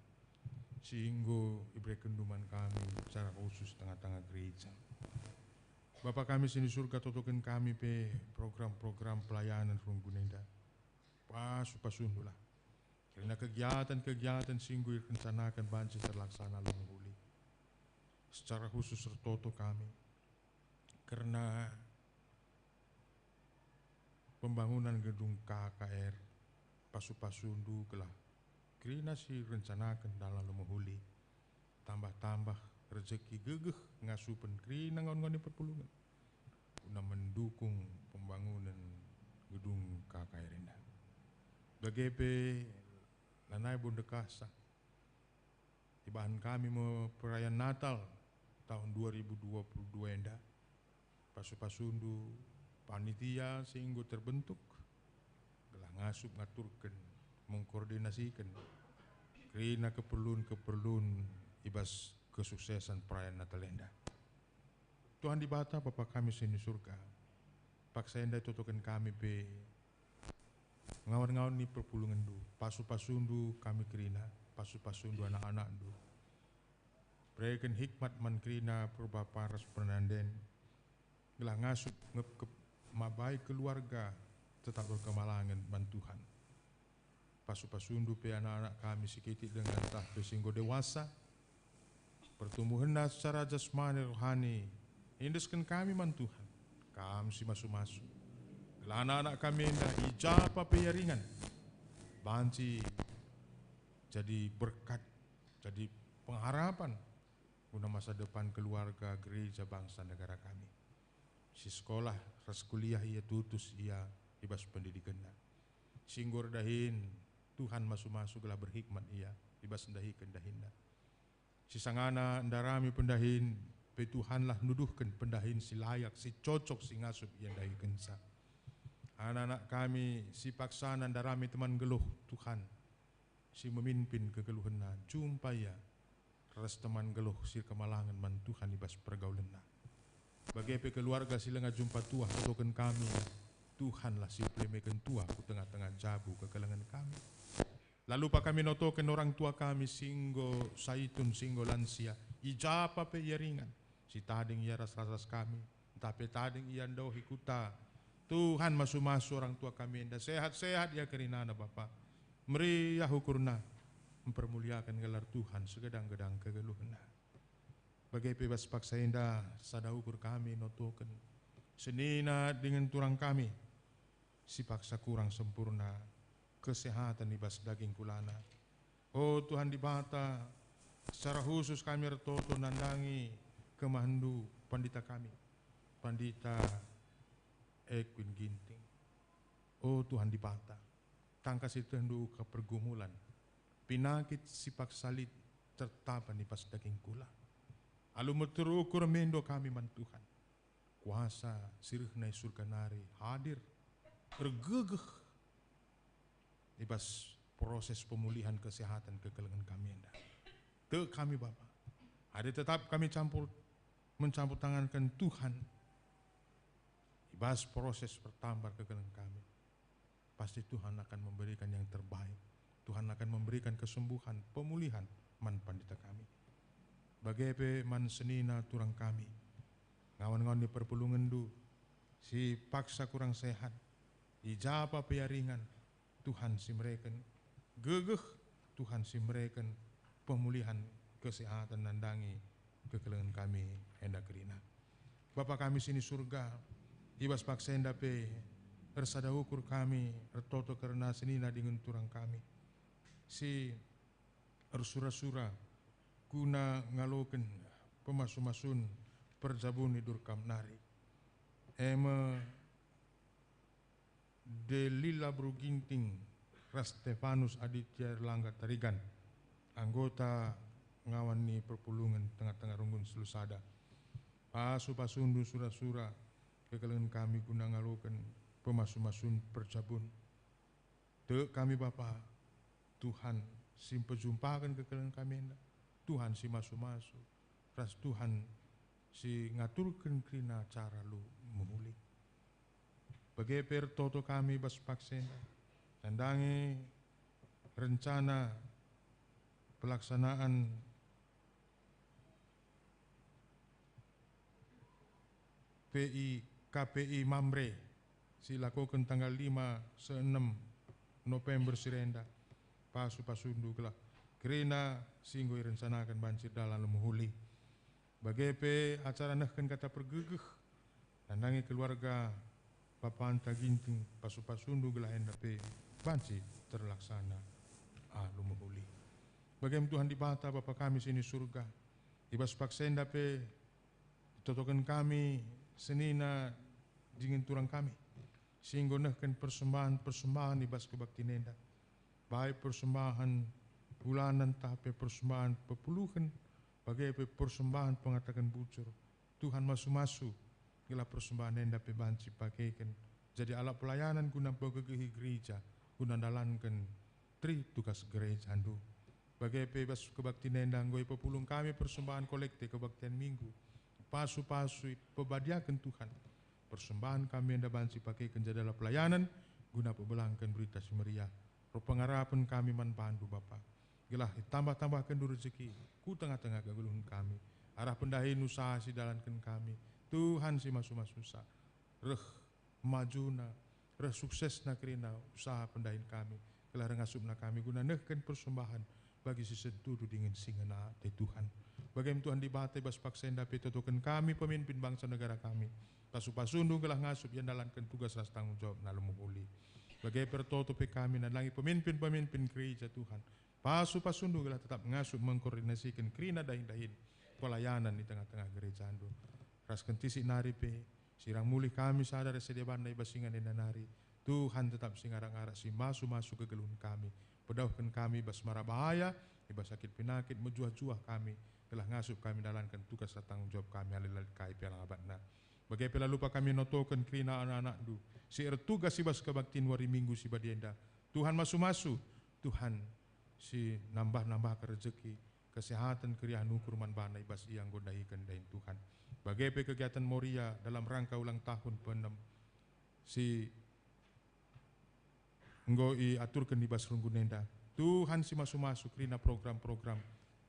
si enggo iberekenNdu man kami secara khusus tengah-tengah gereja. Bapa kami si ni surga, totoken kami pe program-program pelayanan rungkun enda. Pasu-pasuNdulah kerina kegiatan-kegiatan si enggo irencanaken banci terlaksana alu mehuli. Secara khusus ertoto kami kerna pembangunan gedung K K R. Pasu-pasuNdu gelah kerina si irencanaken dalan alu mehuli, tambah-tambah rejeki, gegeh ngasupen kerina ngawan-ngawan ni perpulungen guna mendukung pembangunen gedung K K R enda. Bage pe lanai bo ndekahsa ibahan kami me perayaan Natal tahun dua ribu dua puluh dua enda. Pasu-pasuNdu panitia si enggo terbentuk gelah ngasup ngaturken, mengkoordinasiken kerina keperlun-keperlun i bas kesuksesan perayaan Natal enda. Tuhan Dibata, Bapa kami si ni surga, paksa enda itotoken kami pe ngawan-ngawan ni perpulungenNdu. Pasu-pasuNdu kami kerina, pasu-pasuNdu anak-anakNdu. Bereken hikmat man kerina perbapa ras penanden, gelah ngasup ngepkep mabai keluarga tetap erkemalangen man Tuhan. Pasu-pasuNdu pe anak-anak kami si kitik denga ntah pe si enggo dewasa, pertumbuhenna secara jasmani rohani, iendesken kami man Tuhan, Kam si masu-masu. Gelah anak-anak kami enda i ja pe ia ringan, banci jadi berkat, jadi pengharapan guna masa depan keluarga, gereja, bangsa, negara kami. Si sekolah ras kuliah ia, tutus ia i bas pendidikenna. Si enggo erdahin, Tuhan masu-masu gelah berhikmat ia i bas ndahiken dahinna. Si sangana ndarami pendahin, pe Tuhanlah nuduhken pendahin si layak, si cocok, si ngasup ia ndahikenca. Anak-anak kami si paksana ndarami teman nggeluh, Tuhan, si memimpin kegeluhenna, jumpa ia ras teman nggeluh si erkemalangen man Tuhan i bas pergaulenna. Bage pe keluarga si langa jumpa tuah itotoken kami, Tuhanlah si pelemeken tuah ku tengah-tengah jabu kekelengen kami. La lupa kami notoken orang tua kami si enggo saitun, si enggo lansia, i ja pe ia ringan, si tading ia ras-ras kami, ntah pe tading ia ndohi kuta. Tuhan masu-masu orang tua kami enda, sehat-sehat ia kerinana, Bapa. Meriah ukurna, mpermuliaken gelar Tuhan segedang-gedang kegeluhenna. Bage pe bas paksa enda sada ukur kami notoken senina dingen turang kami si paksa kurang sempurna kesehaten i bas daging kulana. O Tuhan Dibata, secara khusus kami ertoto nandangi kemahenNdu pandita kami, Pandita Edwin Ginting. O Tuhan Dibata, tangkas ietehndu uga pergumulan, penakit si paksa lit tertaban i bas daging kula. Alu meteruk ukur mendo kami man Tuhan. Kuasa si rehna i Surga nari hadir, ergegeh i bas proses pemulihan kesehatan kekelengen kami enda. Tek kami, Bapa, adi tetap kami campur, mencampur tanganken Tuhan i bas proses pertambar kekelengen kami, pasti Tuhan akan memberikan yang terbaik. Tuhan akan memberikan kesembuhan, pemulihan man pandita kami. Bage pe man senina turang kami, ngawan-ngawan ni perpulungenndu si paksa kurang sehat, i ja pe ia ringan, Tuhan si mereken gegeh, Tuhan si mereken pemulihan kesehatan nandangi kekelengen kami enda kerina. Bapa kami si ni Surga, i bas paksa enda pe ersada ukur kami ertoto kerna senina dingen turang kami si ersura-sura guna ngaloken pemasu-masun perjabun i Durkam nari. E me Delila Beru Ginting ras Stefanus Aditya Erlangga Tarigan, anggota ngawan ni perpulungen tengah-tengah runggun si lusada. Pasu-pasundu sura-sura kekelengen kami guna ngaloken pemasu-masun perjabun. Tek kami Bapa, Tuhan si mpejumpaken kekelengen kami enda, Tuhan si masu-masu, ras Tuhan si ngaturken kerina cara Lu mehuli. Bage pe ertoto kami bas paksa enda, nandangi rencana pelaksanaan P I, K P I Mamre si lakoken tanggal lima seh enem November si renda, pasu-pasundu gelah kerina si enggo irencanaken banci erdalan mehuli. Bage pe acara nehken kata pergegeh, nandangi keluarga bapanta Ginting, pasu-pasundu gelah enda pe banci terlaksana alu mehuli. Bage me Tuhan Dibata, Bapa kami si ni Surga, i bas paksa enda pe itotoken kami senina dingen turang kami si enggo nehken persembahan-persembahan i bas kebaktin enda, baik persembahan ulanen ntah pe persembahan pepuluhen, bage pe persembahan pengataken bujur. Tuhan masu-masu, gelah persembahan enda pe banci pakeken jadi alat pelayanan guna mpegegehi gereja, guna ndalanken teri tugas gerejandu. Bage pe bas kebaktin enda enggo ipepulung kami persembahan kolekte kebaktin Minggu. Pasu-pasu ipebadiaken Tuhan. Persembahan kami enda banci pakeken jadi alat pelayanan guna pebelangken Berita Si Meriah. Ro pengarapen kami man bandu, Bapa. Gelah itambah-tambahkenndu rejeki ku tengah-tengah kegeluhen kami. Arah pendahin usaha si dalanken kami, Tuhan si masu-masusa, reh majuna, reh suksesna kerina usaha pendahin kami, gelah reh ngasupna kami guna nehken persembahan bagi si sentudu dingen si ngena ate Tuhan. Bage me Tuhan Dibata, i bas paksa enda pe itotoken kami pemimpin bangsa negara kami. Pasu-pasundu gelah ngasup ia ndalanken tugas ras tanggung jawabna alu mehuli. Bage pe ertoto pe kami nandangi pemimpin-pemimpin gereja Tuhan. Pasu-pasundu gelah tetap ngasup mengkoordinasiken kerina dahin-dahin pelayanan i tengah-tengah gerejandu. Ras kentisik nari pe, sirang mulih kami sada ras si debanna i bas ingan enda nari. Tuhan tetap si ngarak-ngarak, si masu-masu kegeluhen kami. Pedauhken kami i bas mara bahaya, i bas sakit penakit, mejuah-juah kami, gelah ngasup kami ndalanken tugas ras tanggung jawab kami, ale-ale kai pe alabatna. Bage pe la lupa kami notoken kerina anak-anakndu si ertugas i bas kebaktin wari Minggu si badia enda. Tuhan masu-masu, Tuhan si nambah-nambahken rejeki, kesehatan, keriahen ukur man bana i bas ia enggo ndahiken dahin Tuhan. Bage pe kegiatan Moria dalam rangka ulang tahun peenem si enggo iaturken i bas runggun enda. Tuhan si masu-masu kerina program-program,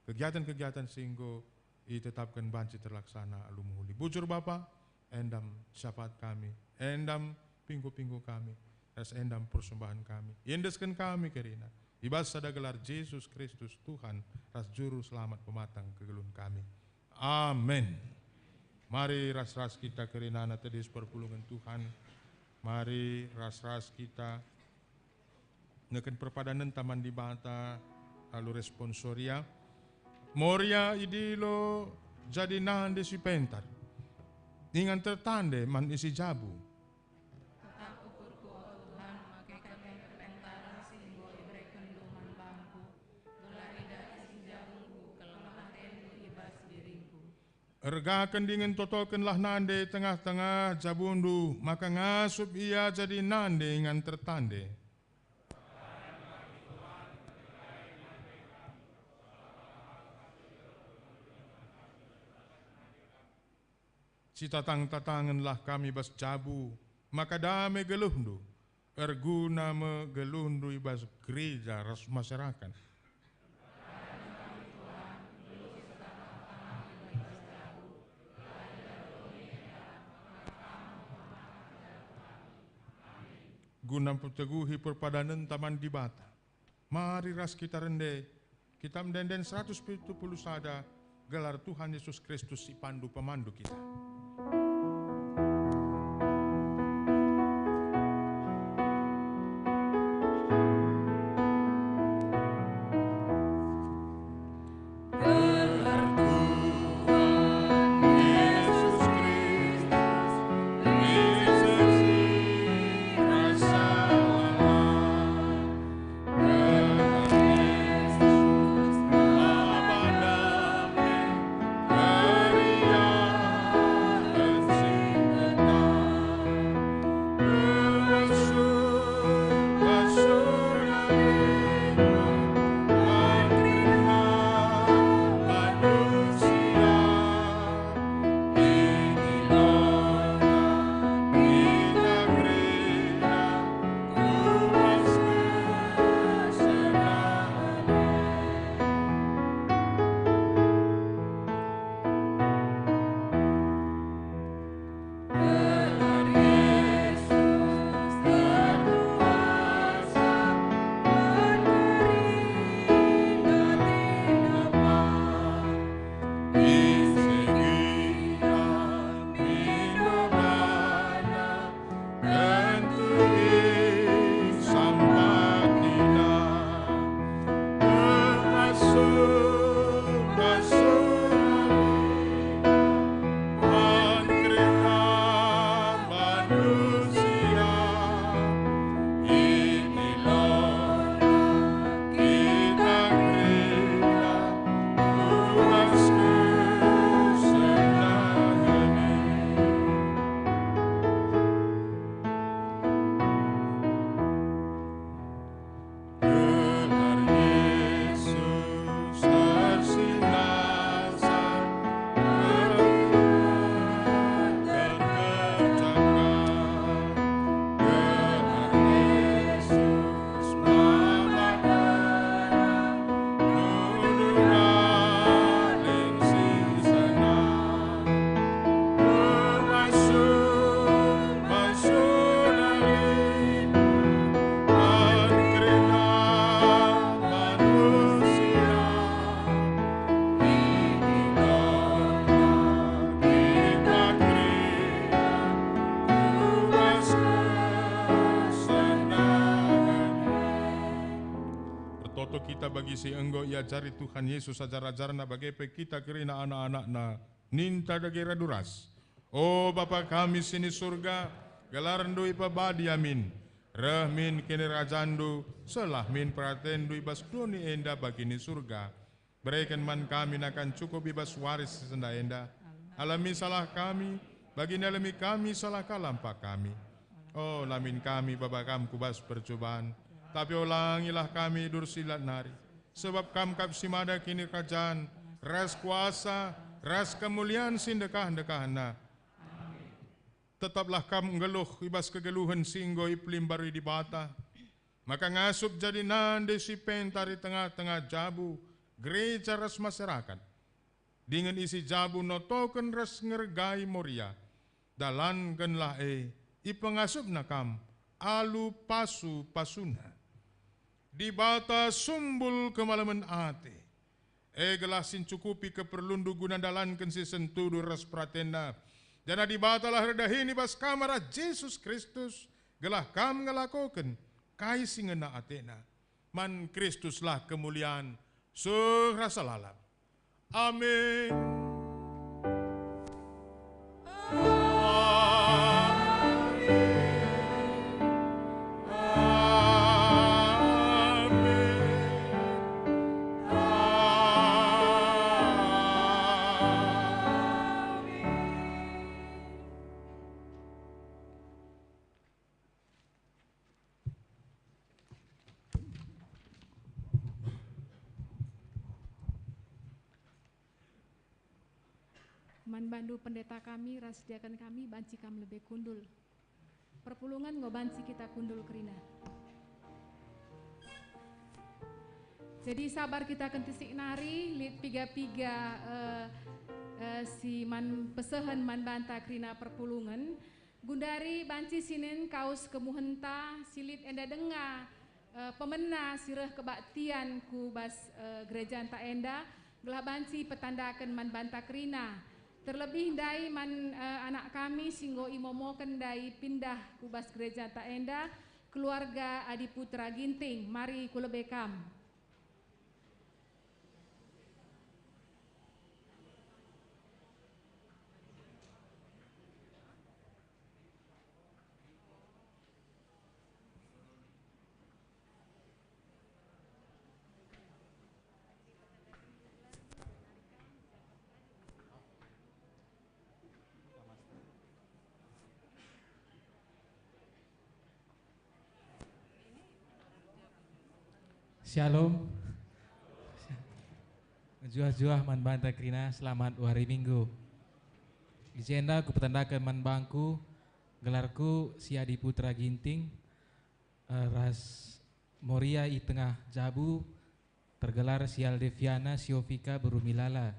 kegiatan-kegiatan si enggo itetapken banci terlaksana alu mehuli. Bujur Bapa, endam syafaat kami, endam pinggu-pinggu kami, ras endam persembahan kami. Iendesken kami kerina i bas sada gelar Jesus Kristus, Tuhan ras Juru Selamat pematang kegeluhen kami. Amin. Mari ras-ras kita kerinana tedis perpulungen Tuhan. Mari ras-ras kita neken perpadanenta man Dibata alu responsoria. Moria idilo jadi nande si pentar. Ingan tertande man isi jabu. Tetap ukurku, o Tuhan, make kami kepentaren si enggo iberekenNdu man bangku, gelah idah isi jabungku keleng atendu i bas diringku. Ergaken dingen totokenlah nande tengah-tengah jabundu, maka ngasup ia jadi nande ingan tertande. Sitatang-tatangenlah kami bas jabu, maka dame geluhndu. Erguna me geluhndu i bas gereja ras masyarakat. Guna mpeteguhi perpadanenta man Dibata. Mari ras kita rende, Kitab Ende-enden seratus pitu puluh sada, gelar Tuhan Yesus Kristus si pandu pemandu kita. Gelar Tuhan Yesus Kristus, Kristus si rasa lamai. Gelar Yesus maba dame, keriahen si tetap. Gelar Yesus erkuasa, erkeringat i depan, ise gia min bana, tentu isambatna. Bengasup-ngasup man kerina manusia, itilona kita kerina puas kesenangen. Gelar Yesus ersinasa, erkata, gelar Yesus maba terang, nundur lalin si senang. Bengasup-ngasup lalin man kerina manusia, itilona kita kerina puas kesenangen. Ertoto kita bagi si enggo iajari Tuhan Yesus ajar-ajarNa, bage pe kita kerina anak-anakNa. Ninta dage radu ras. O Bapa kami si ni Surga, gelarNdu ipebadi amin. Reh min kinirajanNdu, sehlah min peratenNdu i bas doni enda bagi ni Surga. Bereken man kami nakan cukup i bas wari si sendah enda. Alemi salah kami, bagi nialemi kami salah kalampa kami. O, la min kami baba Kam ku bas percuban, tapi olangilah kami i bas si lat nari. Sebab Kam kap si mada kinirajan, ras kuasa, ras kemulian si ndekah-ndekahna. Tetaplah Kam nggeluh i bas kegeluhen si enggo ipelimbar Dibata, maka ngasup jadi nande si pentar i tengah-tengah jabu, gereja ras masyarakat. Dingen isi jabu notoken ras ngergai Moria, dalankenlah e ipengasupna Kam alu pasu-pasuna. Dibata sumbul kemalemen ate, e gelah si ncukupi keperlundu guna ndalanken si sentudu ras peratenNa. Janah Dibatalah erdahin i bas Kam arah Jesus Kristus, gelah Kam ngelakoken kai si ngena ateNa. Man Kristuslah kemulian seh rasa lalap. Amin. Amin. Amin. Amin. Man bandu pendeta kami ras diaken kami, banci kam lebe kundul. Perpulungen enggo banci kita kundul kerina. Jadi sabar kita kentisik nari, lit piga-piga, eh, eh, si man pesehen man banta kerina perpulungen. Gundari banci sinen kaus kemuhenta si lit enda denga, eh, pemena si reh kebaktian ku bas, eh, gerejanta enda, gelah banci petandaken man banta kerina. Terlebih ndai man, eh, anak kami si enggo imomoken ndai pindah ku bas gerejanta enda, keluarga Adi Putra Ginting, mari ku lebe kam. Shalom. Juah-juah man banta kerina, selamat wari Minggu. I jenda kupetandaken man bangku, gelarku si Adi Putra Ginting, eh, ras Moria i tengah jabu, tergelar si Aldeviana Siovika beru Milala.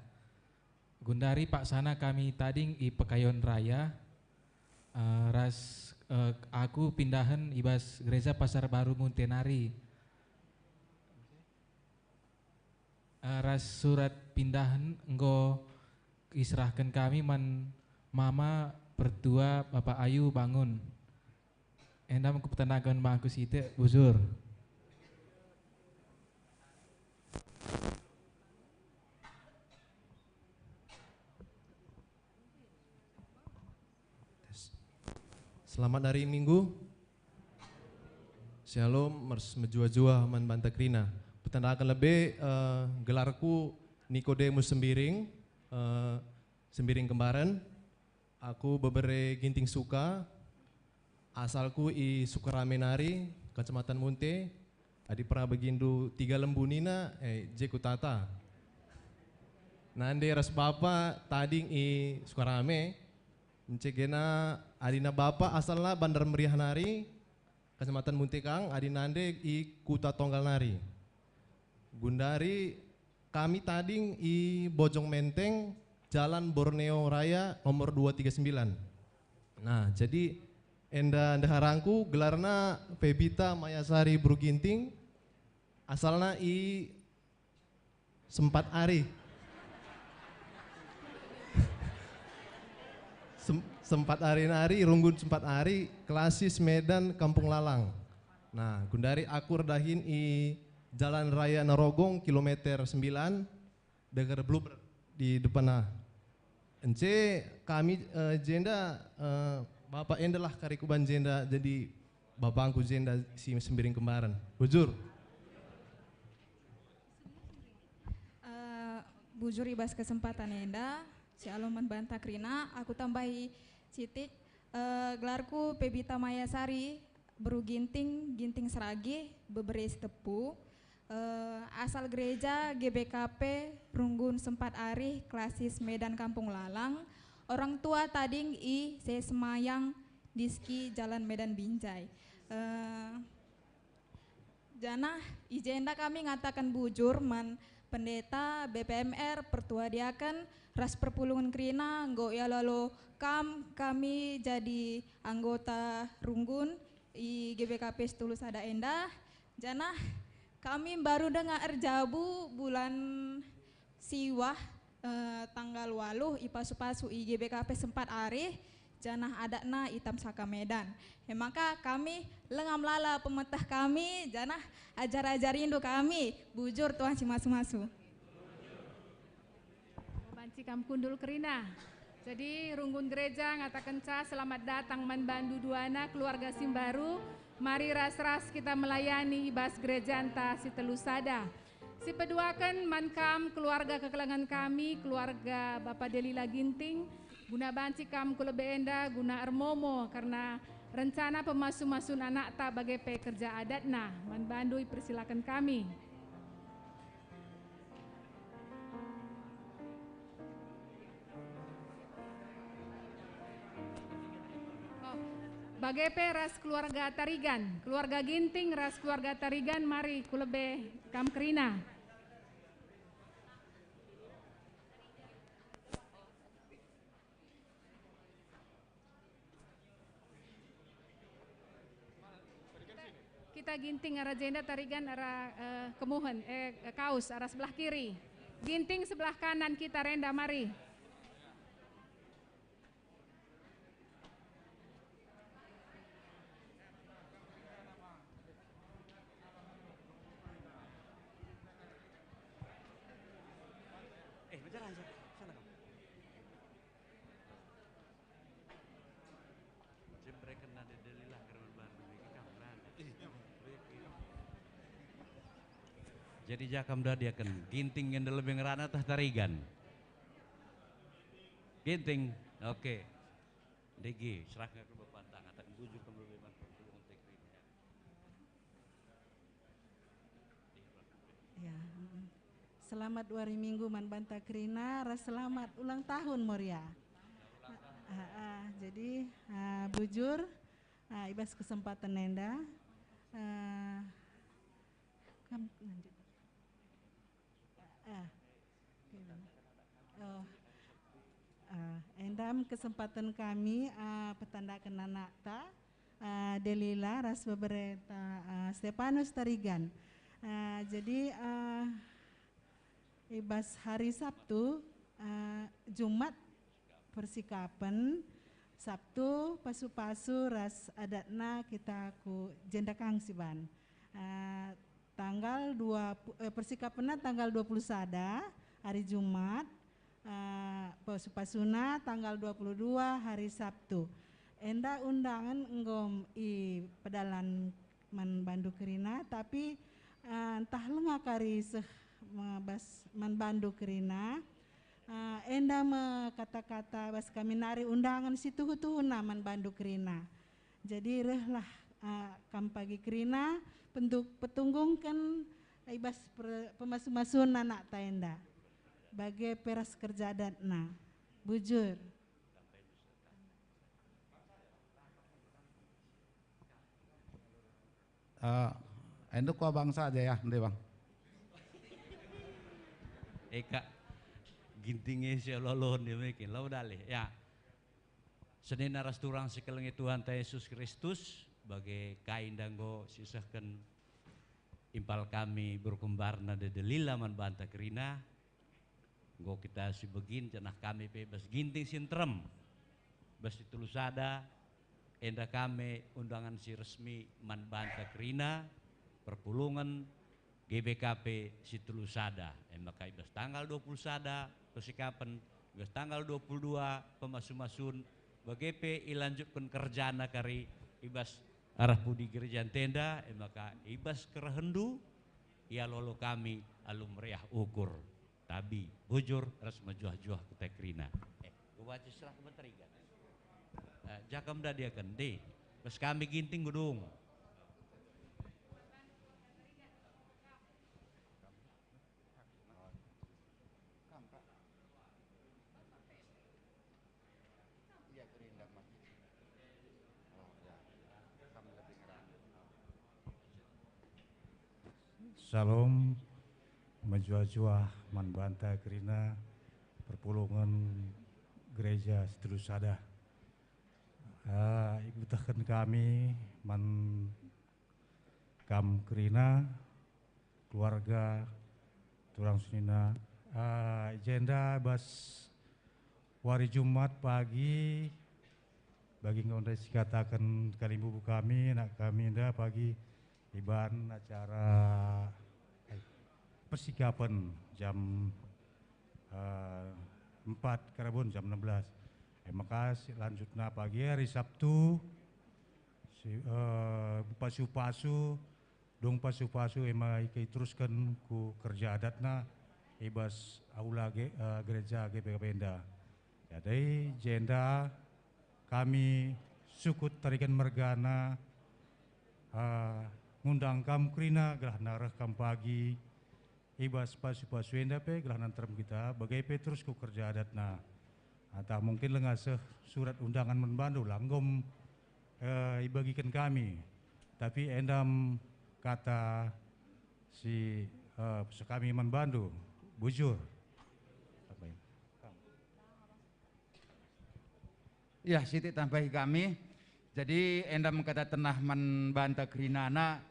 Gundari paksana kami tading i Pekayon Raya, eh, ras, eh, aku pindahen i bas Gereja Pasar Baru Munte nari. Eh, ras surat pindahen enggo iserahken kami man Mama Pertua Bapa Ayu Bangun. Enda me kupetandaken bangku sitik, bujur. Selamat hari Minggu. Shalom, mers-, mejuah-juah man banta kerina. Petandaken lebe, eh, gelarku Nikodemus Sembiring, eh, Sembiring Kembaren. Aku bebere Ginting Suka, asalku i Sukarame nari, Kecamatan Munte, adi pernah begindu Tiga Lembu nina, eh, je kutata. Nande ras bapa tading i Sukarame, ncegena adina bapa asalna Bandar Meriah nari, Kecamatan Munte kang, adi nande i Kuta Tonggal nari. Gundari kami tading i Bojong Menteng, Jalan Borneo Raya nomor dua tiga sembilan. Nah, jadi enda ndeharangku gelarna Pebita Mayasari Beru Ginting, asalna i Sempat Ari. Sem-, Sempat Ari nari, Runggun Sempat Ari, Klasis Medan, Kampung Lalang. Nah, gundari aku erdahin i Jalan Raya Narogong, kilometer sembilan, deger Bluebird di depanna. Ence kami, eh, jenda, eh, bapa endalah kari kuban jenda jadi bapangku jenda si Sembiring Kembaren. Bujur. Eh, bujur i bas kesempatan enda, shalom man banta kerina, aku tambahi sitik, eh, gelarku Pebita Mayasari, Beru Ginting, Ginting Seragih, bebere Sitepu, eh, asal gereja G B K P Runggun Sempat Ari, Klasis Medan Kampung Lalang, orang tua tading i Sesemayang Diski Jalan Medan Binjai. Eh, Janah i jenda kami ngataken bujur man pendeta, B P M R, pertua diaken, ras perpulungen kerina enggo ialo-alo kam kami jadi anggota runggun i G B K P Setulu Sada enda. Janah kami mbaru denga erjabu bulan Siwah, eh, tanggal waluh ipasu-pasu i G B K P Sempat Ari, janah adatna i Tamsaka Medan. E maka kami lenga melala pemeteh kami, janah ajar-ajarindu kami, bujur Tuhan si masu-masu. Banci kam kundul kerina. Jadi, runggun gereja ngatakenca selamat datang man bandu duana keluarga si mbaru. Mari ras-ras kita melayani i bas gerejanta si telu sada. Sipeduaken man kam keluarga kekelengen kami, keluarga Bapa Delila Ginting, guna banci kam ku lebe enda guna ermomo kerna rencana pemasu-masun anakta bage pe kerja adatna. Man bandu ipersilaken kami. Oh. Bage pe ras keluarga Tarigan, keluarga Ginting ras keluarga Tarigan, mari ku lebe kam kerina. Kita Ginting arah jenda, Tarigan arah, eh, kemuhen, eh, kaus arah sebelah kiri. Ginting sebelah kanan kita renda, mari. Eh, berjalan, sana kamu. Jebreken nade Delilah kerman baru, mereka kamu nade. Jadi jakam dadiaken Ginting enda lebe ngerana tah Tarigan. Ginting, oke. Digi, serahkan ke bapantang, atau bujur kamu lebe man perpulungen te kerina. Ya, mm. Selamat wari Minggu man banta kerina, ras selamat ulang tahun, Moria. Ah, ah, jadi, ah, bujur, ah, ibas kesempatan enda, ah, kam lanjut. Ah, oke, Bang. Oh. Ah, enda me kesempatan kami, ah, petandaken anakta, ah, Delila ras bebereta, ah, Stepanus Tarigan. Ah, jadi, ah, ibas hari Sabtu, ah, Jumat persikapen, Sabtu pasu-pasu ras adatna kita ku jenda kang siban. Ah, tanggal dua pu-, eh, persikapenna tanggal dua puluh sada, hari Jumat, eh, pasu-pasuna tanggal dua puluh dua, hari Sabtu. Enda undangen enggo ipedalan man bandu kerina, tapi, eh, ntah langa kari seh me-, bas man bandu kerina, eh, enda me kata-kata bas kami nari undangen si tuhu-tuhuna man bandu kerina. Jadi rehlah, ah, kam pagi kerina, pentu-, petunggungken i bas per-, pemasu-masun anakta enda. Bage pe ras kerja adatna. Bujur. Eh, enda kuabang saja ya, ende, Bang. Eka, Ginting e si olo-olohen dia mekin, lau dalih, ya. Senina ras turang si kelengi Tuhanta Yesus Kristus, bage kai enda enggo siesehken impal kami beru kembarna Dede Lila man banta kerina, enggo kita sibegin, janah kami pe bas Ginting si nterem, bas si telu sada, enda kami undangan si resmi man banta kerina, perpulungen, G B K P si telu sada, e maka i bas tanggal dua puluh sada persikapen, i bas tanggal dua puluh dua pemasu-masun, bage pe ilanjutken kerjana kari i bas arah pudi gereja ntenda, e maka i bas kerehenndu ialolo kami alu meriah ukur, tabi, bujur, ras mejuah-juah ku tek kerina. Eh, kubaca serah kementerian. Eh, jakam dadiaken, deh. Bas kami Ginting gedung. Shalom, mejuah-juah man banta kerina perpulungen gereja si telu sada. Ah, ikuteken kami man kam kerina, keluarga, turang senina, ah, i jenda bas wari Jumat pagi, bagi enggo ndai sikataken kalimbubu kami, anak kami enda pagi iban acara, eh, persikapen jam, eh, empat, kerabun jam enam belas. Eh, maka si lanjutna pagi hari Sabtu, si, eh, pasu-pasu, dung pasu-pasu e maka iterusken ku kerja adatna i bas aula ge-, eh, gereja G B K P enda. Jadi, jenda kami sukut Tarigan mergana, eh, ngundang kam kerina gelah reh kam pagi i bas pasu-pasu enda pe gelah nterem kita, bage pe terus ku kerja adatna. Atau mungkin langa seh surat undangan man bandu, la enggom eh, ibagiken kami, tapi endam kata si, eh, sekami man bandu, bujur. Ya, sitik tambahi kami. Jadi, enda me kata tenah man banta kerinana,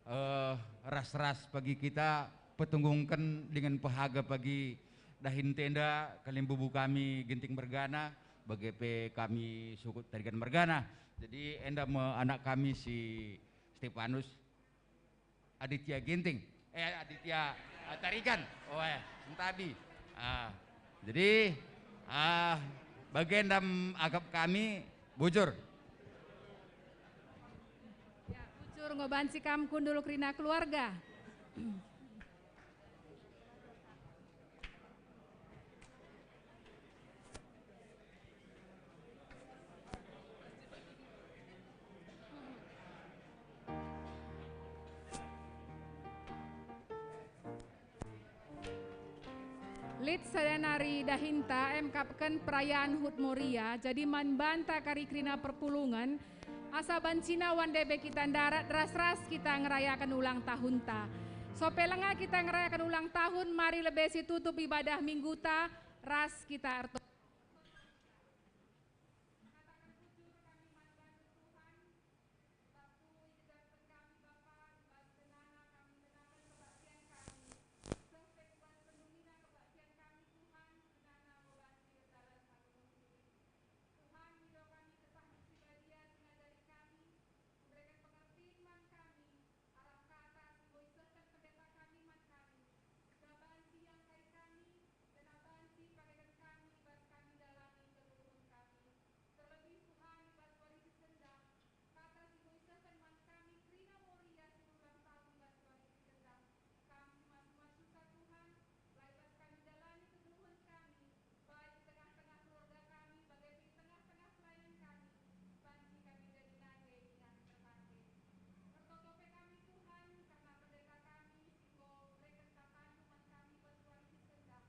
eh, ras-ras pagi kita petunggungken dingen pehaga pagi dahin tenda kalimbubu kami Ginting mergana, bage pe kami sukut Tarigan mergana. Jadi, enda me anak kami si Stepanus. Aditya Ginting. Eh, Aditya, eh, Tarigan. Oh, eh, sentabi. Ah, jadi, ah, bagenda akap kami, bujur. Ya, bujur, enggo banci kam kundul kerina keluarga. Lit sada nari dahinta emkapken perayaan HUT Moria, jadi man banta kari kerina perpulungen, asa bancina wan debe kita ndarat ras-ras kita ngerayaken ulang tahunta. Sope langa kita ngerayaken ulang tahun, mari lebe situtup ibadah mingguta ras kita ertobat. Tuhan, ngido kami kesahNdu si badia si ngajari kami, kubereken pengertin man kami, arah kata si enggo isehken pendeta kami man kami. Guna banci iangkai kami, guna banci pakeken kami i bas kami ndalani kegeluhen kami. Terlebih Tuhan, i bas wari si sendah, kata si enggo isehken man kami kerina Moria si berulang tahun i bas wari si sendah. Kam si masu-masusa Tuhan, la i bas kami ndalani kegeluhen kami, baik i tengah-tengah keluarga kami, bage pe i tengah-tengah pelayanan kami, banci kami jadi nande ingan terpake. Ertoto pe kami Tuhan, kerna pendeta kami si enggo mereken kataNdu man kami bas wari si sendah.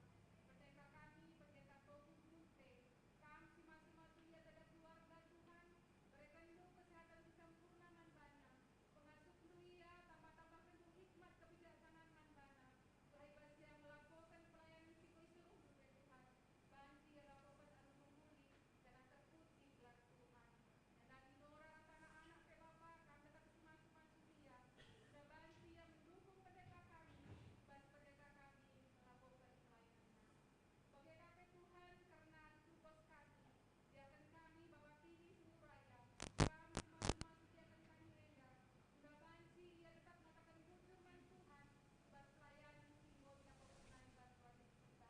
Pendeta kami, Pendeta Togu Gunte, Kam si masu-masu ia sada keluarga, Tuhan, berekenNdu kesehatan si sempurna man bana. Pengasuhndu ia, tambah-tambahkenNdu hikmat kebijaksanan man bana, gelah i bas ia ngelakoken pelayanen si enggo isuruhNdu pe, Tuhan, banci ia lakoken alu mehuli, janah terpuji gelar Tuhan. Ngenangi Nora ras anak-anak pe, Bapa, Kam tetap si masu-masu ia, guna banci ia mendukung pendeta kami, bas pendeta kami ngelakoken pelayanenna. Bage ka pe Tuhan, kerna tubuh kami, diaken kami Bapa Kini si Raya, Kam si masu-masu diaken kami enda, guna banci ia tetap ngataken bujur man Tuhan, i bas pelayanen si enggo ilakokenna i bas wari si sendah.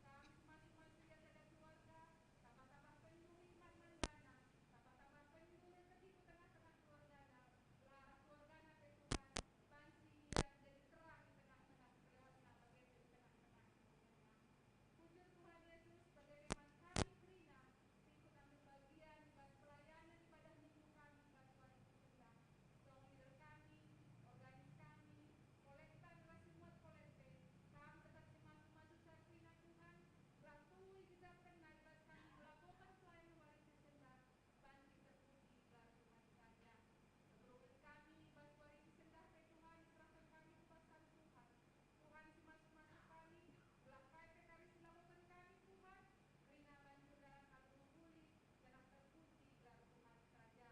Kam si masu-masu ia sada keluarga, tambah-tambahkenNdu hikmat man bana, tambah-tambahkenNdu rezeki ku tengah-tengah keluargana, gelah arah keluargana pe Tuhan, banci ia jadi terang i tengah-tengah kelewatna bage pe i tengah-tengah keluargana. Bujur Tuhan Yesus, bage pe man kami kerina, si ikut ambil bagian i bas pelayanan ibadah minggu kami i bas wari si sendah. Song leader kami, organis kami, kolekta ras si muat kolet pe, Kam tetap si masu-masu kerina Tuhan, gelah tuhu igejakkenna i bas kami ngelakoken pelayanen wari si sendah, banci terpuji gelar Tuhan saja. Kegeluhen kami i bas wari si sendah pe Tuhan iserahken kami ku bas Kam Tuhan. Tuhan si masu-masu kami, gelah kai pe kari si lakoken kami Tuhan, kerina banci erdalan alu mehuli, janah terpuji gelar Tuhan saja.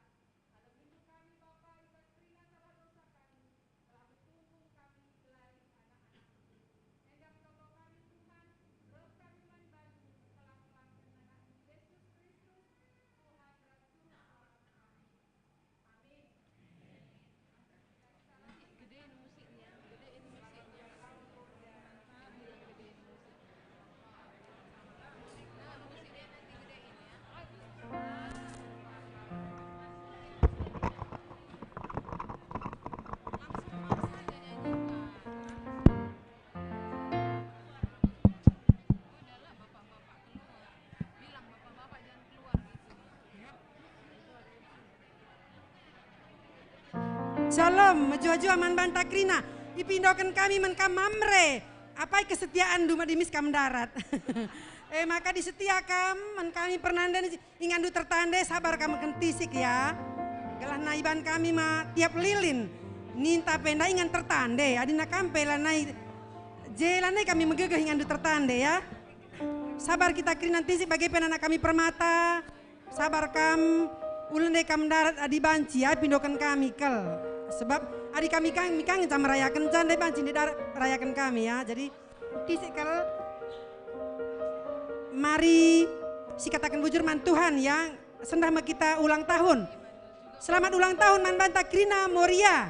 Alu minggu kami Bapa i bas kerina salah dosa kami, gelah metunggung kami igelari anak-anakNdu. Enda ertoto kami Tuhan, reh kami man Bandu, erkelah-kelahken AnakNdu Yesus Kristus, Tuhan ras Juru Selamat kami. Amin. Shalom, mejuah-juah man banta kerina. Ipindoken kami man kam Mamre. Apai kesetiaanndu, madimis kam ndarat. E maka disetia kam man kami pernandan, inganndu tertande, sabar kam kentisik ya. Gelah nai ban kami ma tiap lilin, ninta pe ndai ingan tertande, adina kam pe lanai, je lanai kami megegeh inganndu tertande, ya. Sabar kita kerina ntisik bage pe anak kami permata, sabar kam, ula ndai kam ndarat adi banci, ya, pindoken kami kal. Sebab adi kami kang, mi kang jam merayaken, jam ndai banci ndai darat rayaken kami, ya. Jadi, ntisik kal, mari sikataken bujur man Tuhan, ya. Sendah me kita ulang tahun. Selamat ulang tahun man banta kerina Moria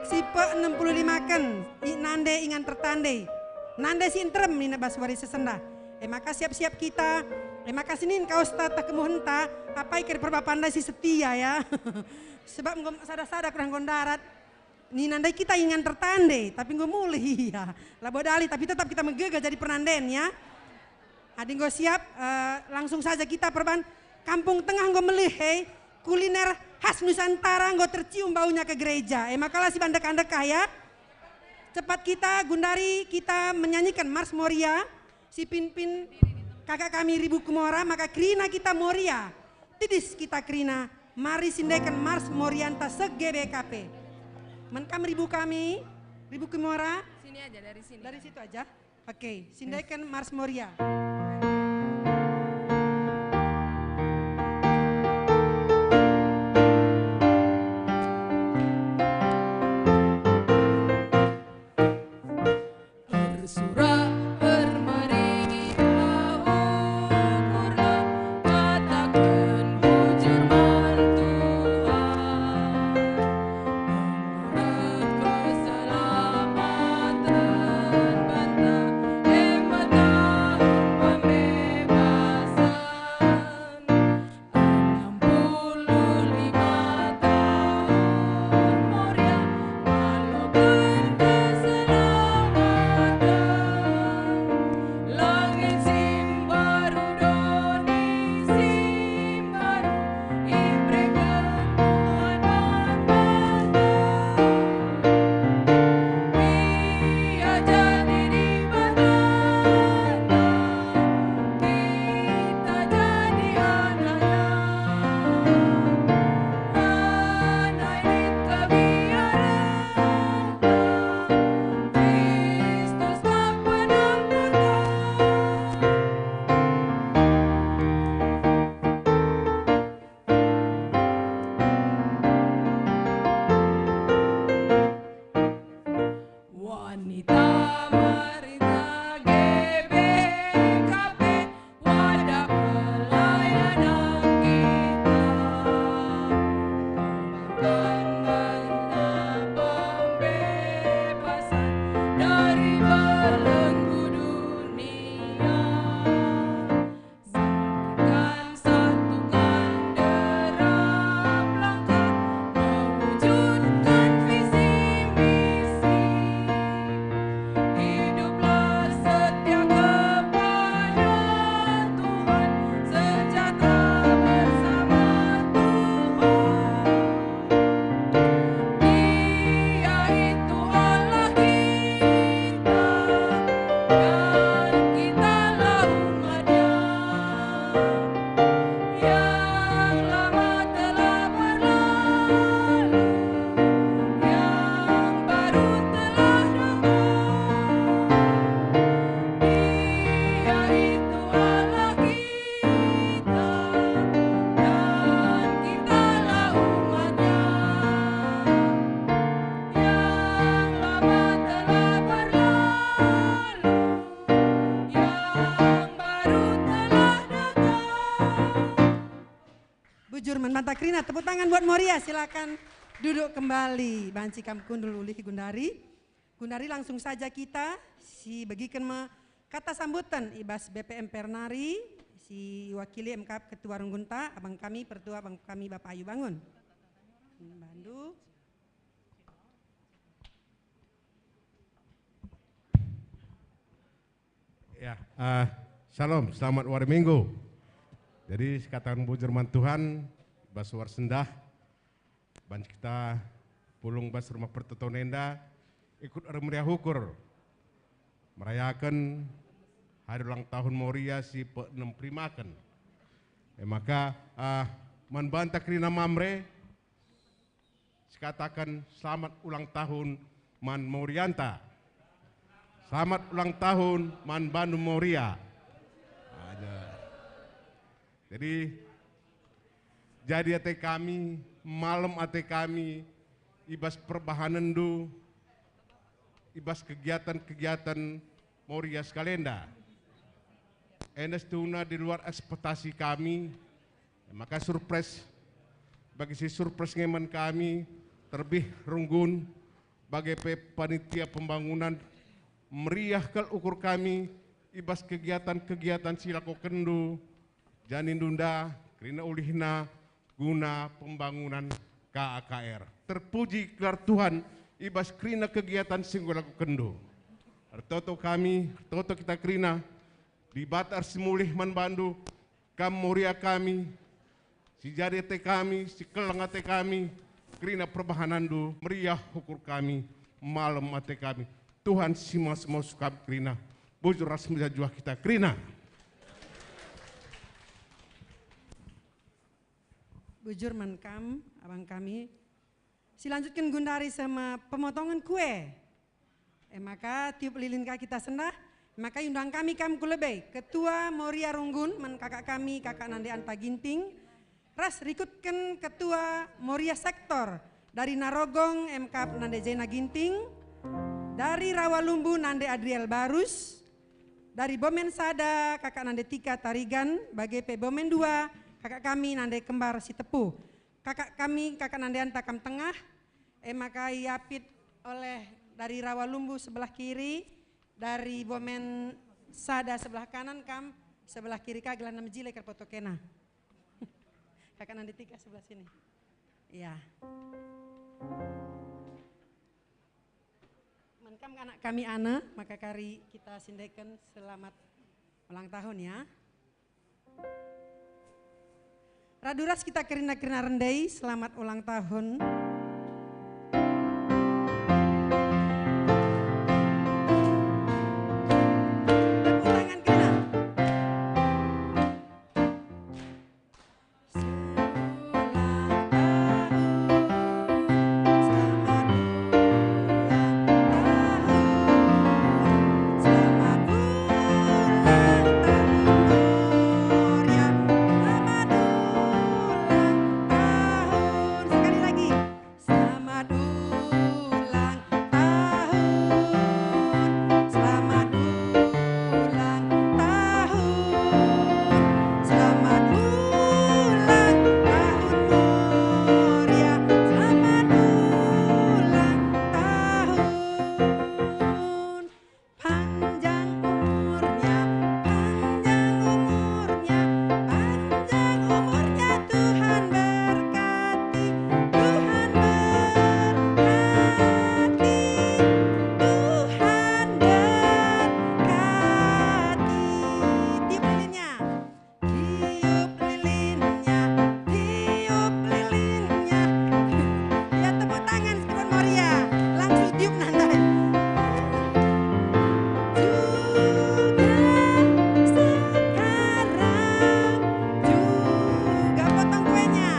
si pe enam puluh lima ken, i nande ingan tertande. Nande si nterem nina bas wari sesendah. E maka siap-siap kita, e maka sinin kaosta tah kemuhenta, apai kari perbapanda si setia ya. Sebab enggo sada-sada kurang enggo ndarat. Nina ndai kita ingan tertande, tapi enggo mulih ia. Labo dali, tapi tetap kita megegeh jadi pernanden ya. Adi enggo siap, eh, langsung saja kita perban Kampung Tengah enggo melih, hei, kuliner khas Nusantara enggo tercium baunya ke gereja. E maka la si bandekah-dekah ya. Cepat kita, gundari kita menyanyikan Mars Moria, si pinpin kakak kami Ribu Kemora, maka kerina kita Moria. Tidis kita kerina, mari sindeken Mars Morianta se-G B K P. Men kam Ribu kami, Ribu Kemora? Sini aja, dari sini. Dari situ aja. Oke, sindeken Mars Moria. Ersurak ermari ukurna, kataken bujur man Tuhan. Mengurut keselamaten banta, e me tahun pembebasan. Enam puluh lima tahun Moria ngaloken keselamaten. Langit si mbaru, doni si mbaru, ibereken Tuhan man banta. Ia jadi Dibatanta, kita jadi anaknya. Lanai lit kebiarenta, Kristus ka penampurta. Wanita merintah G B K P, wadah pelayanan kita. Kembangkan berita pembebasan dari belenggu dunia. Satukan, satukan derap langkah, mewujudkan visi misi. Hiduplah setia kepada Tuhan, sejahtera bersama Tuhan. Dia itu Allah kita, dan kitalah umat-Nya, yang lama telah berlalu, yang baru telah datang. Dia itu Allah kita, dan kitalah umat-Nya. Yang lama telah berlalu, yang baru telah datang. Bujur man banta kerina, tepuk tangan buat Moria, silakan duduk kembali. Banci kam kundul ulih gundari. Gundari langsung saja kita si begiken me kata sambutan i bas B P M Pernari, si iwakili M K P Ketua Runggunta, abang kami, pertua abang kami Bapak Ayu Bangun. Bandu. Ya, eh, Shalom, selamat wari Minggu. Jadi, sikataken bujur man Tuhan, bas wari sendah, banci kita pulung bas Rumah Pertoton enda, ikut ermeriah ukur, merayaken hari ulang tahun Moria si peenam puluh lima ken. E maka, eh, man banta kerina Mamre, Sikataken selamat ulang tahun man Morianta. Selamat ulang tahun man bandu Moria. Ada. Jadi, jadi ate kami, malem ate kami, i bas perbahanenndu, i bas kegiatan-kegiatan Moria sekalenda. Enda situhuna di luar ekspektasi kami, maka surprise, bagi si surprise nge man kami, terlebih runggun, bage pe panitia pembangunan, meriah kal ukur kami i bas kegiatan-kegiatan si lakokenndu, janindu enda kerina ulihna guna pembangunan K A K R. Terpuji gelar Tuhan i bas kerina kegiatan si enggo lakokenndu. Ertoto kami, ertoto kita kerina, Dibata ersimulih man bandu, kam Moria kami, si jadi ate kami, si keleng ate kami, kerina perbahananndu, meriah ukur kami, malem ate kami. Tuhan si masu-masu kam kerina, bujur ras mejuah-juah kita kerina. Bujur man kam, abang kami. Silanjutken gundari seh me pemotongen kue. E maka tiup lilin ka kita sendah, e maka iundang kami kam ku lebe, Ketua Moria Runggun man kakak kami, kakak Nande Anta Ginting, ras rikutken Ketua Moria Sektor dari Narogong, e maka Nande Jena Ginting, dari Rawalumbu Nande Adriel Barus, dari Bomen Sada kakak Nande Tika Tarigan, bage pe Bomen Dua kakak kami Nande Kembar Sitepu. Kakak kami, kakak Nande Anta kam tengah, e maka iapit oleh dari Rawalumbu sebelah kiri, dari Bomen Sada sebelah kanan, kam sebelah kiri ka, gelah mejile kerpoto kena. Kakak Nande Tika sebelah sini. Ya. Man kam anak kami Ane, maka kari kita sindeken selamat ulang tahun ya. Radu ras kita kerina-kerina rendai, selamat ulang tahun. Tepuk tangan kerina. Selamat ulang tahun, selamat ulang tahun, selamat ulang tahun, Moria. Selamat ulang tahun. Sekali lagi. Selamat ulang tahun, selamat ulang tahun, selamat ulang tahun Moria, selamat ulang tahun. Panjang umurnya, panjang umurnya, panjang umurnya, Tuhan berkati, Tuhan berkati, Tuhan berkati. Tiup lilinnya. Tiup lilinnya, tiup lilinnya. Ya, tepuk tangan si Moria. Langsung tiup nanti. Juga sekarang, juga potong kuenya.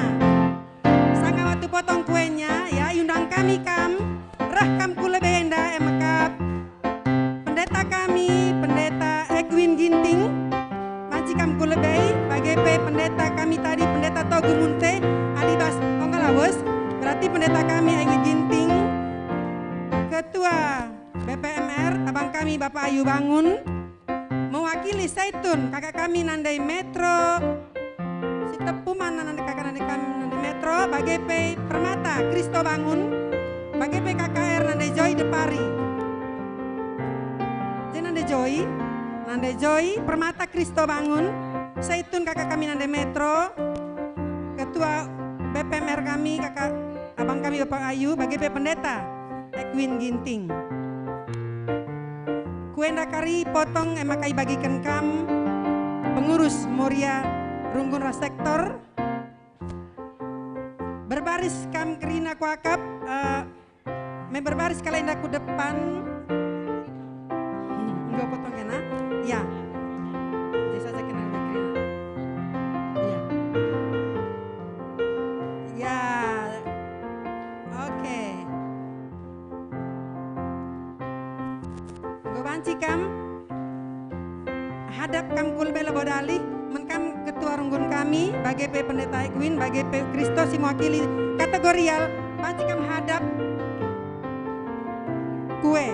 Sanga waktu potong kuenya, ya, iundang kami kam, reh kam ku lebe enda, e mekap. Pendeta kami, Pendeta Edwin Ginting, banci kam ku lebe, bage pe pendeta kami tadi, Pendeta Togu Munte, adi bas ongga lawes, berarti pendeta kami Edwin Ginting, ketua B P M R, abang kami Bapak Ayu Bangun, mewakili Saitun, kakak kami Nandai Metro, Sitepu man Nandai, kakak Nandai kami Nandai Metro, bage pe Permata Kristo Bangun, bage pe K K R Nandai Joy Depari. Jadi Nandai Joy, Nandai Joy, Permata Kristo Bangun, Saitun kakak kami Nandai Metro, ketua B P M R kami, kakak abang kami Bapak Ayu, bage pe pendeta Edwin Ginting. Kuenda kari potong e maka ibagiken kam pengurus Moria Runggun ras Sektor. Berbaris kam kerina kuakap, eh, me berbaris kalak enda ku depan. Hmm, enggo potong kena? Ya. Jadi saja kena lebih kerina. Ya. Ya. Hadap kam ku lebe labo dalih, man kam ketua runggun kami, bage pe Pendeta Edwin, bage pe Kristo si mewakili kategorial, banci kam hadap kue.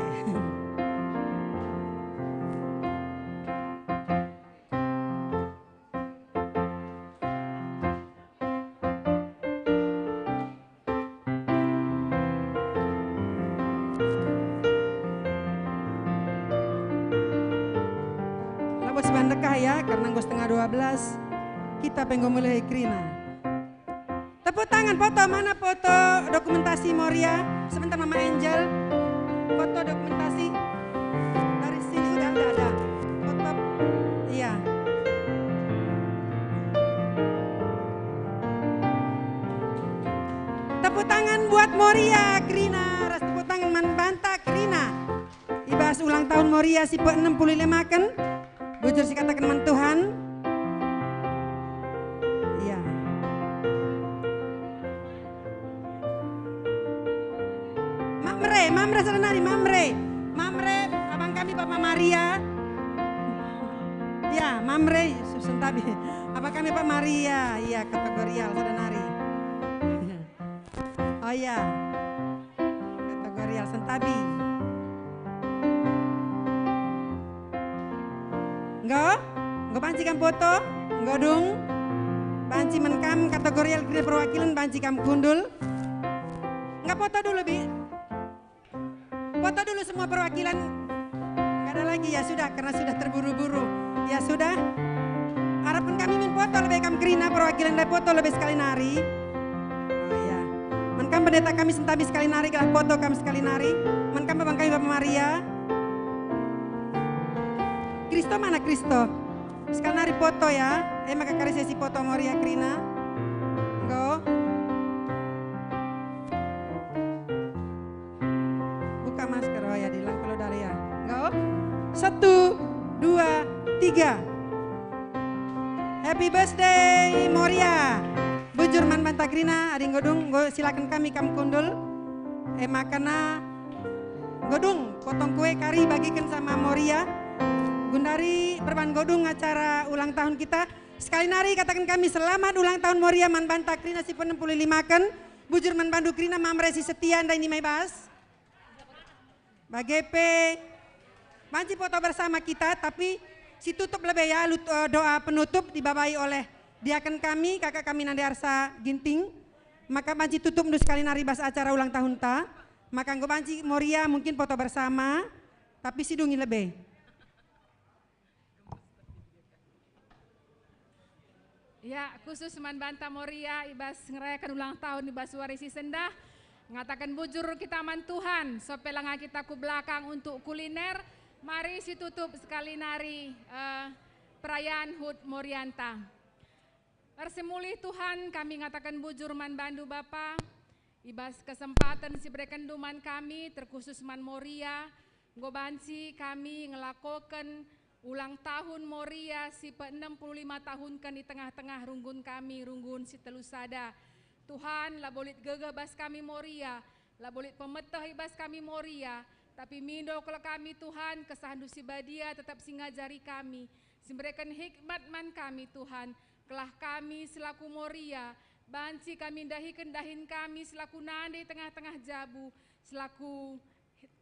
Labo sibahan dekah ya, karena enggo setengah dua belas, kita pe enggo mulai kerina. Tepuk tangan, foto, mana foto dokumentasi Moria? Sebentar, Mama Angel. Foto dokumentasi. Dari sini udah ada, ada. Foto. Iya. Tepuk tangan buat Moria kerina, ras tepuk tangan man banta kerina. I bas ulang tahun Moria si pe enam puluh lima ken, bujur sikataken man Tuhan. Iya. Mamre, Mamre sada nari, Mamre. Mamre, abang kami Bapak Maria. Ya, Mamre, susun tabi. Abang kami Bapak Maria, iya, kategorial sada nari. Oh iya. Kategorial sentabi. Enggo? Enggo banci kam foto? Enggo dung? Banci man kam kategorial kerina perwakilan, banci kam kundul. Enggak foto dulu, Bi? Foto dulu semua perwakilan. Enggak ada lagi, ya sudah, karena sudah terburu-buru. Ya sudah. Arapken kami min foto lebe kam kerina perwakilan, lebe foto lebe sekali nari. Oh iya. Man kam pendeta kami sentabi sekali nari, gelah foto kam sekali nari. Man kam abang kami Bapak Maria. Kristo mana Kristo? Sekali nari foto ya. Eh, maka kari sesi foto Moria kerina. Enggo. Buka masker, oh ya, dilangkul udah ya. Enggo. Satu, dua, tiga. Happy birthday, Moria. Bujur man banta kerina, adi enggo dung, enggo silaken kami kam kundul. Eh, makana enggo dung, potong kue kari bagiken sama Moria. Gundari perban enggo dung acara ulang tahun kita. Sekali nari kataken kami selamat ulang tahun Moria man banta kerina si pe enam puluh lima ken. Bujur man bandu kerina Mamre si setia ndai nima i bas. Bage pe, banci foto bersama kita, tapi si tutup lebe ya, lut-, eh, doa penutup dibabai oleh diaken kami, kakak kami Nande Arsa Ginting. Maka banci tutupndu sekali nari bas acara ulang tahunta. Maka enggo banci Moria mungkin foto bersama, tapi si dungi lebe. Ya, khusus man banta Moria i bas ngerayaken ulang tahun i bas wari si sendah. Ngataken bujur kita man Tuhan, sope langa kita ku belakang untuk kuliner, mari si tutup sekali nari, eh, perayaan hut Morianta. Ersimulih Tuhan, kami ngataken bujur man bandu Bapa, i bas kesempaten si berekenndu man kami, terkhusus man Moria, enggo banci kami ngelakoken ulang tahun Moria si pe enam puluh lima tahunken i tengah-tengah runggun kami, runggun si telu sada. Tuhan, labo lit gegeh bas kami Moria, labo lit pemeteh i bas kami Moria, tapi mindo kal kami, Tuhan, kesahndu si badia tetap si ngajari kami, si mereken hikmat man kami, Tuhan, kelah kami selaku Moria, banci kami ndahiken dahin kami selaku nande i tengah-tengah jabu, selaku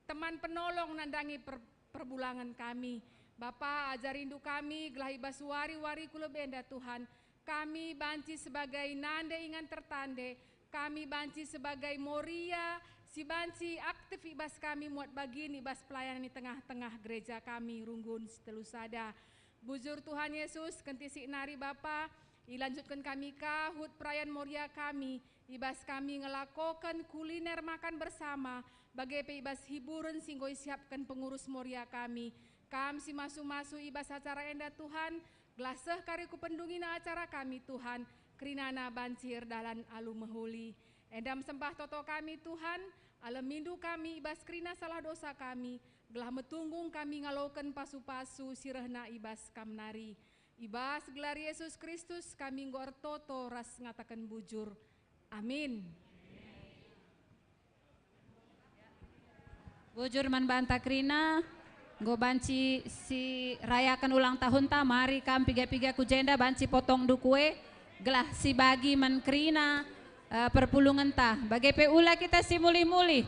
teman penolong nandangi per-, perbulangen kami. Bapa, ajarindu kami gelah i bas wari-wari ku lebe enda, Tuhan, kami banci sebagai nande ingan tertande, kami banci sebagai Moria si banci aktif i bas kami muat bagin i bas pelayanan i tengah-tengah gereja kami, runggun si telu sada. Bujur Tuhan Yesus, kentisik nari Bapa, ilanjutken kami ka hut perayan Moria kami, i bas kami ngelakoken kuliner makan bersama, bage pe i bas hiburen si enggo isiapken pengurus Moria kami. Kam si masu-masu i bas acara enda, Tuhan, gelah seh kari ku pendungina acara kami, Tuhan, kerinana banci erdalan alu mehuli. Enda mesembah toto kami, Tuhan, alemindu kami i bas kerina salah dosa kami, gelah metunggung kami ngaloken pasu-pasu si rehna i bas Kam nari. I bas gelar Yesus Kristus kami enggo ertoto ras ngataken bujur. Amin. Bujur man banta kerina. Enggo banci si rayaken ulang tahunta, mari kam piga-piga ku jenda banci potong dukue, gelah si bagi man kerina, eh, perpulungenta. Bage pe ula kita si mulih-mulih,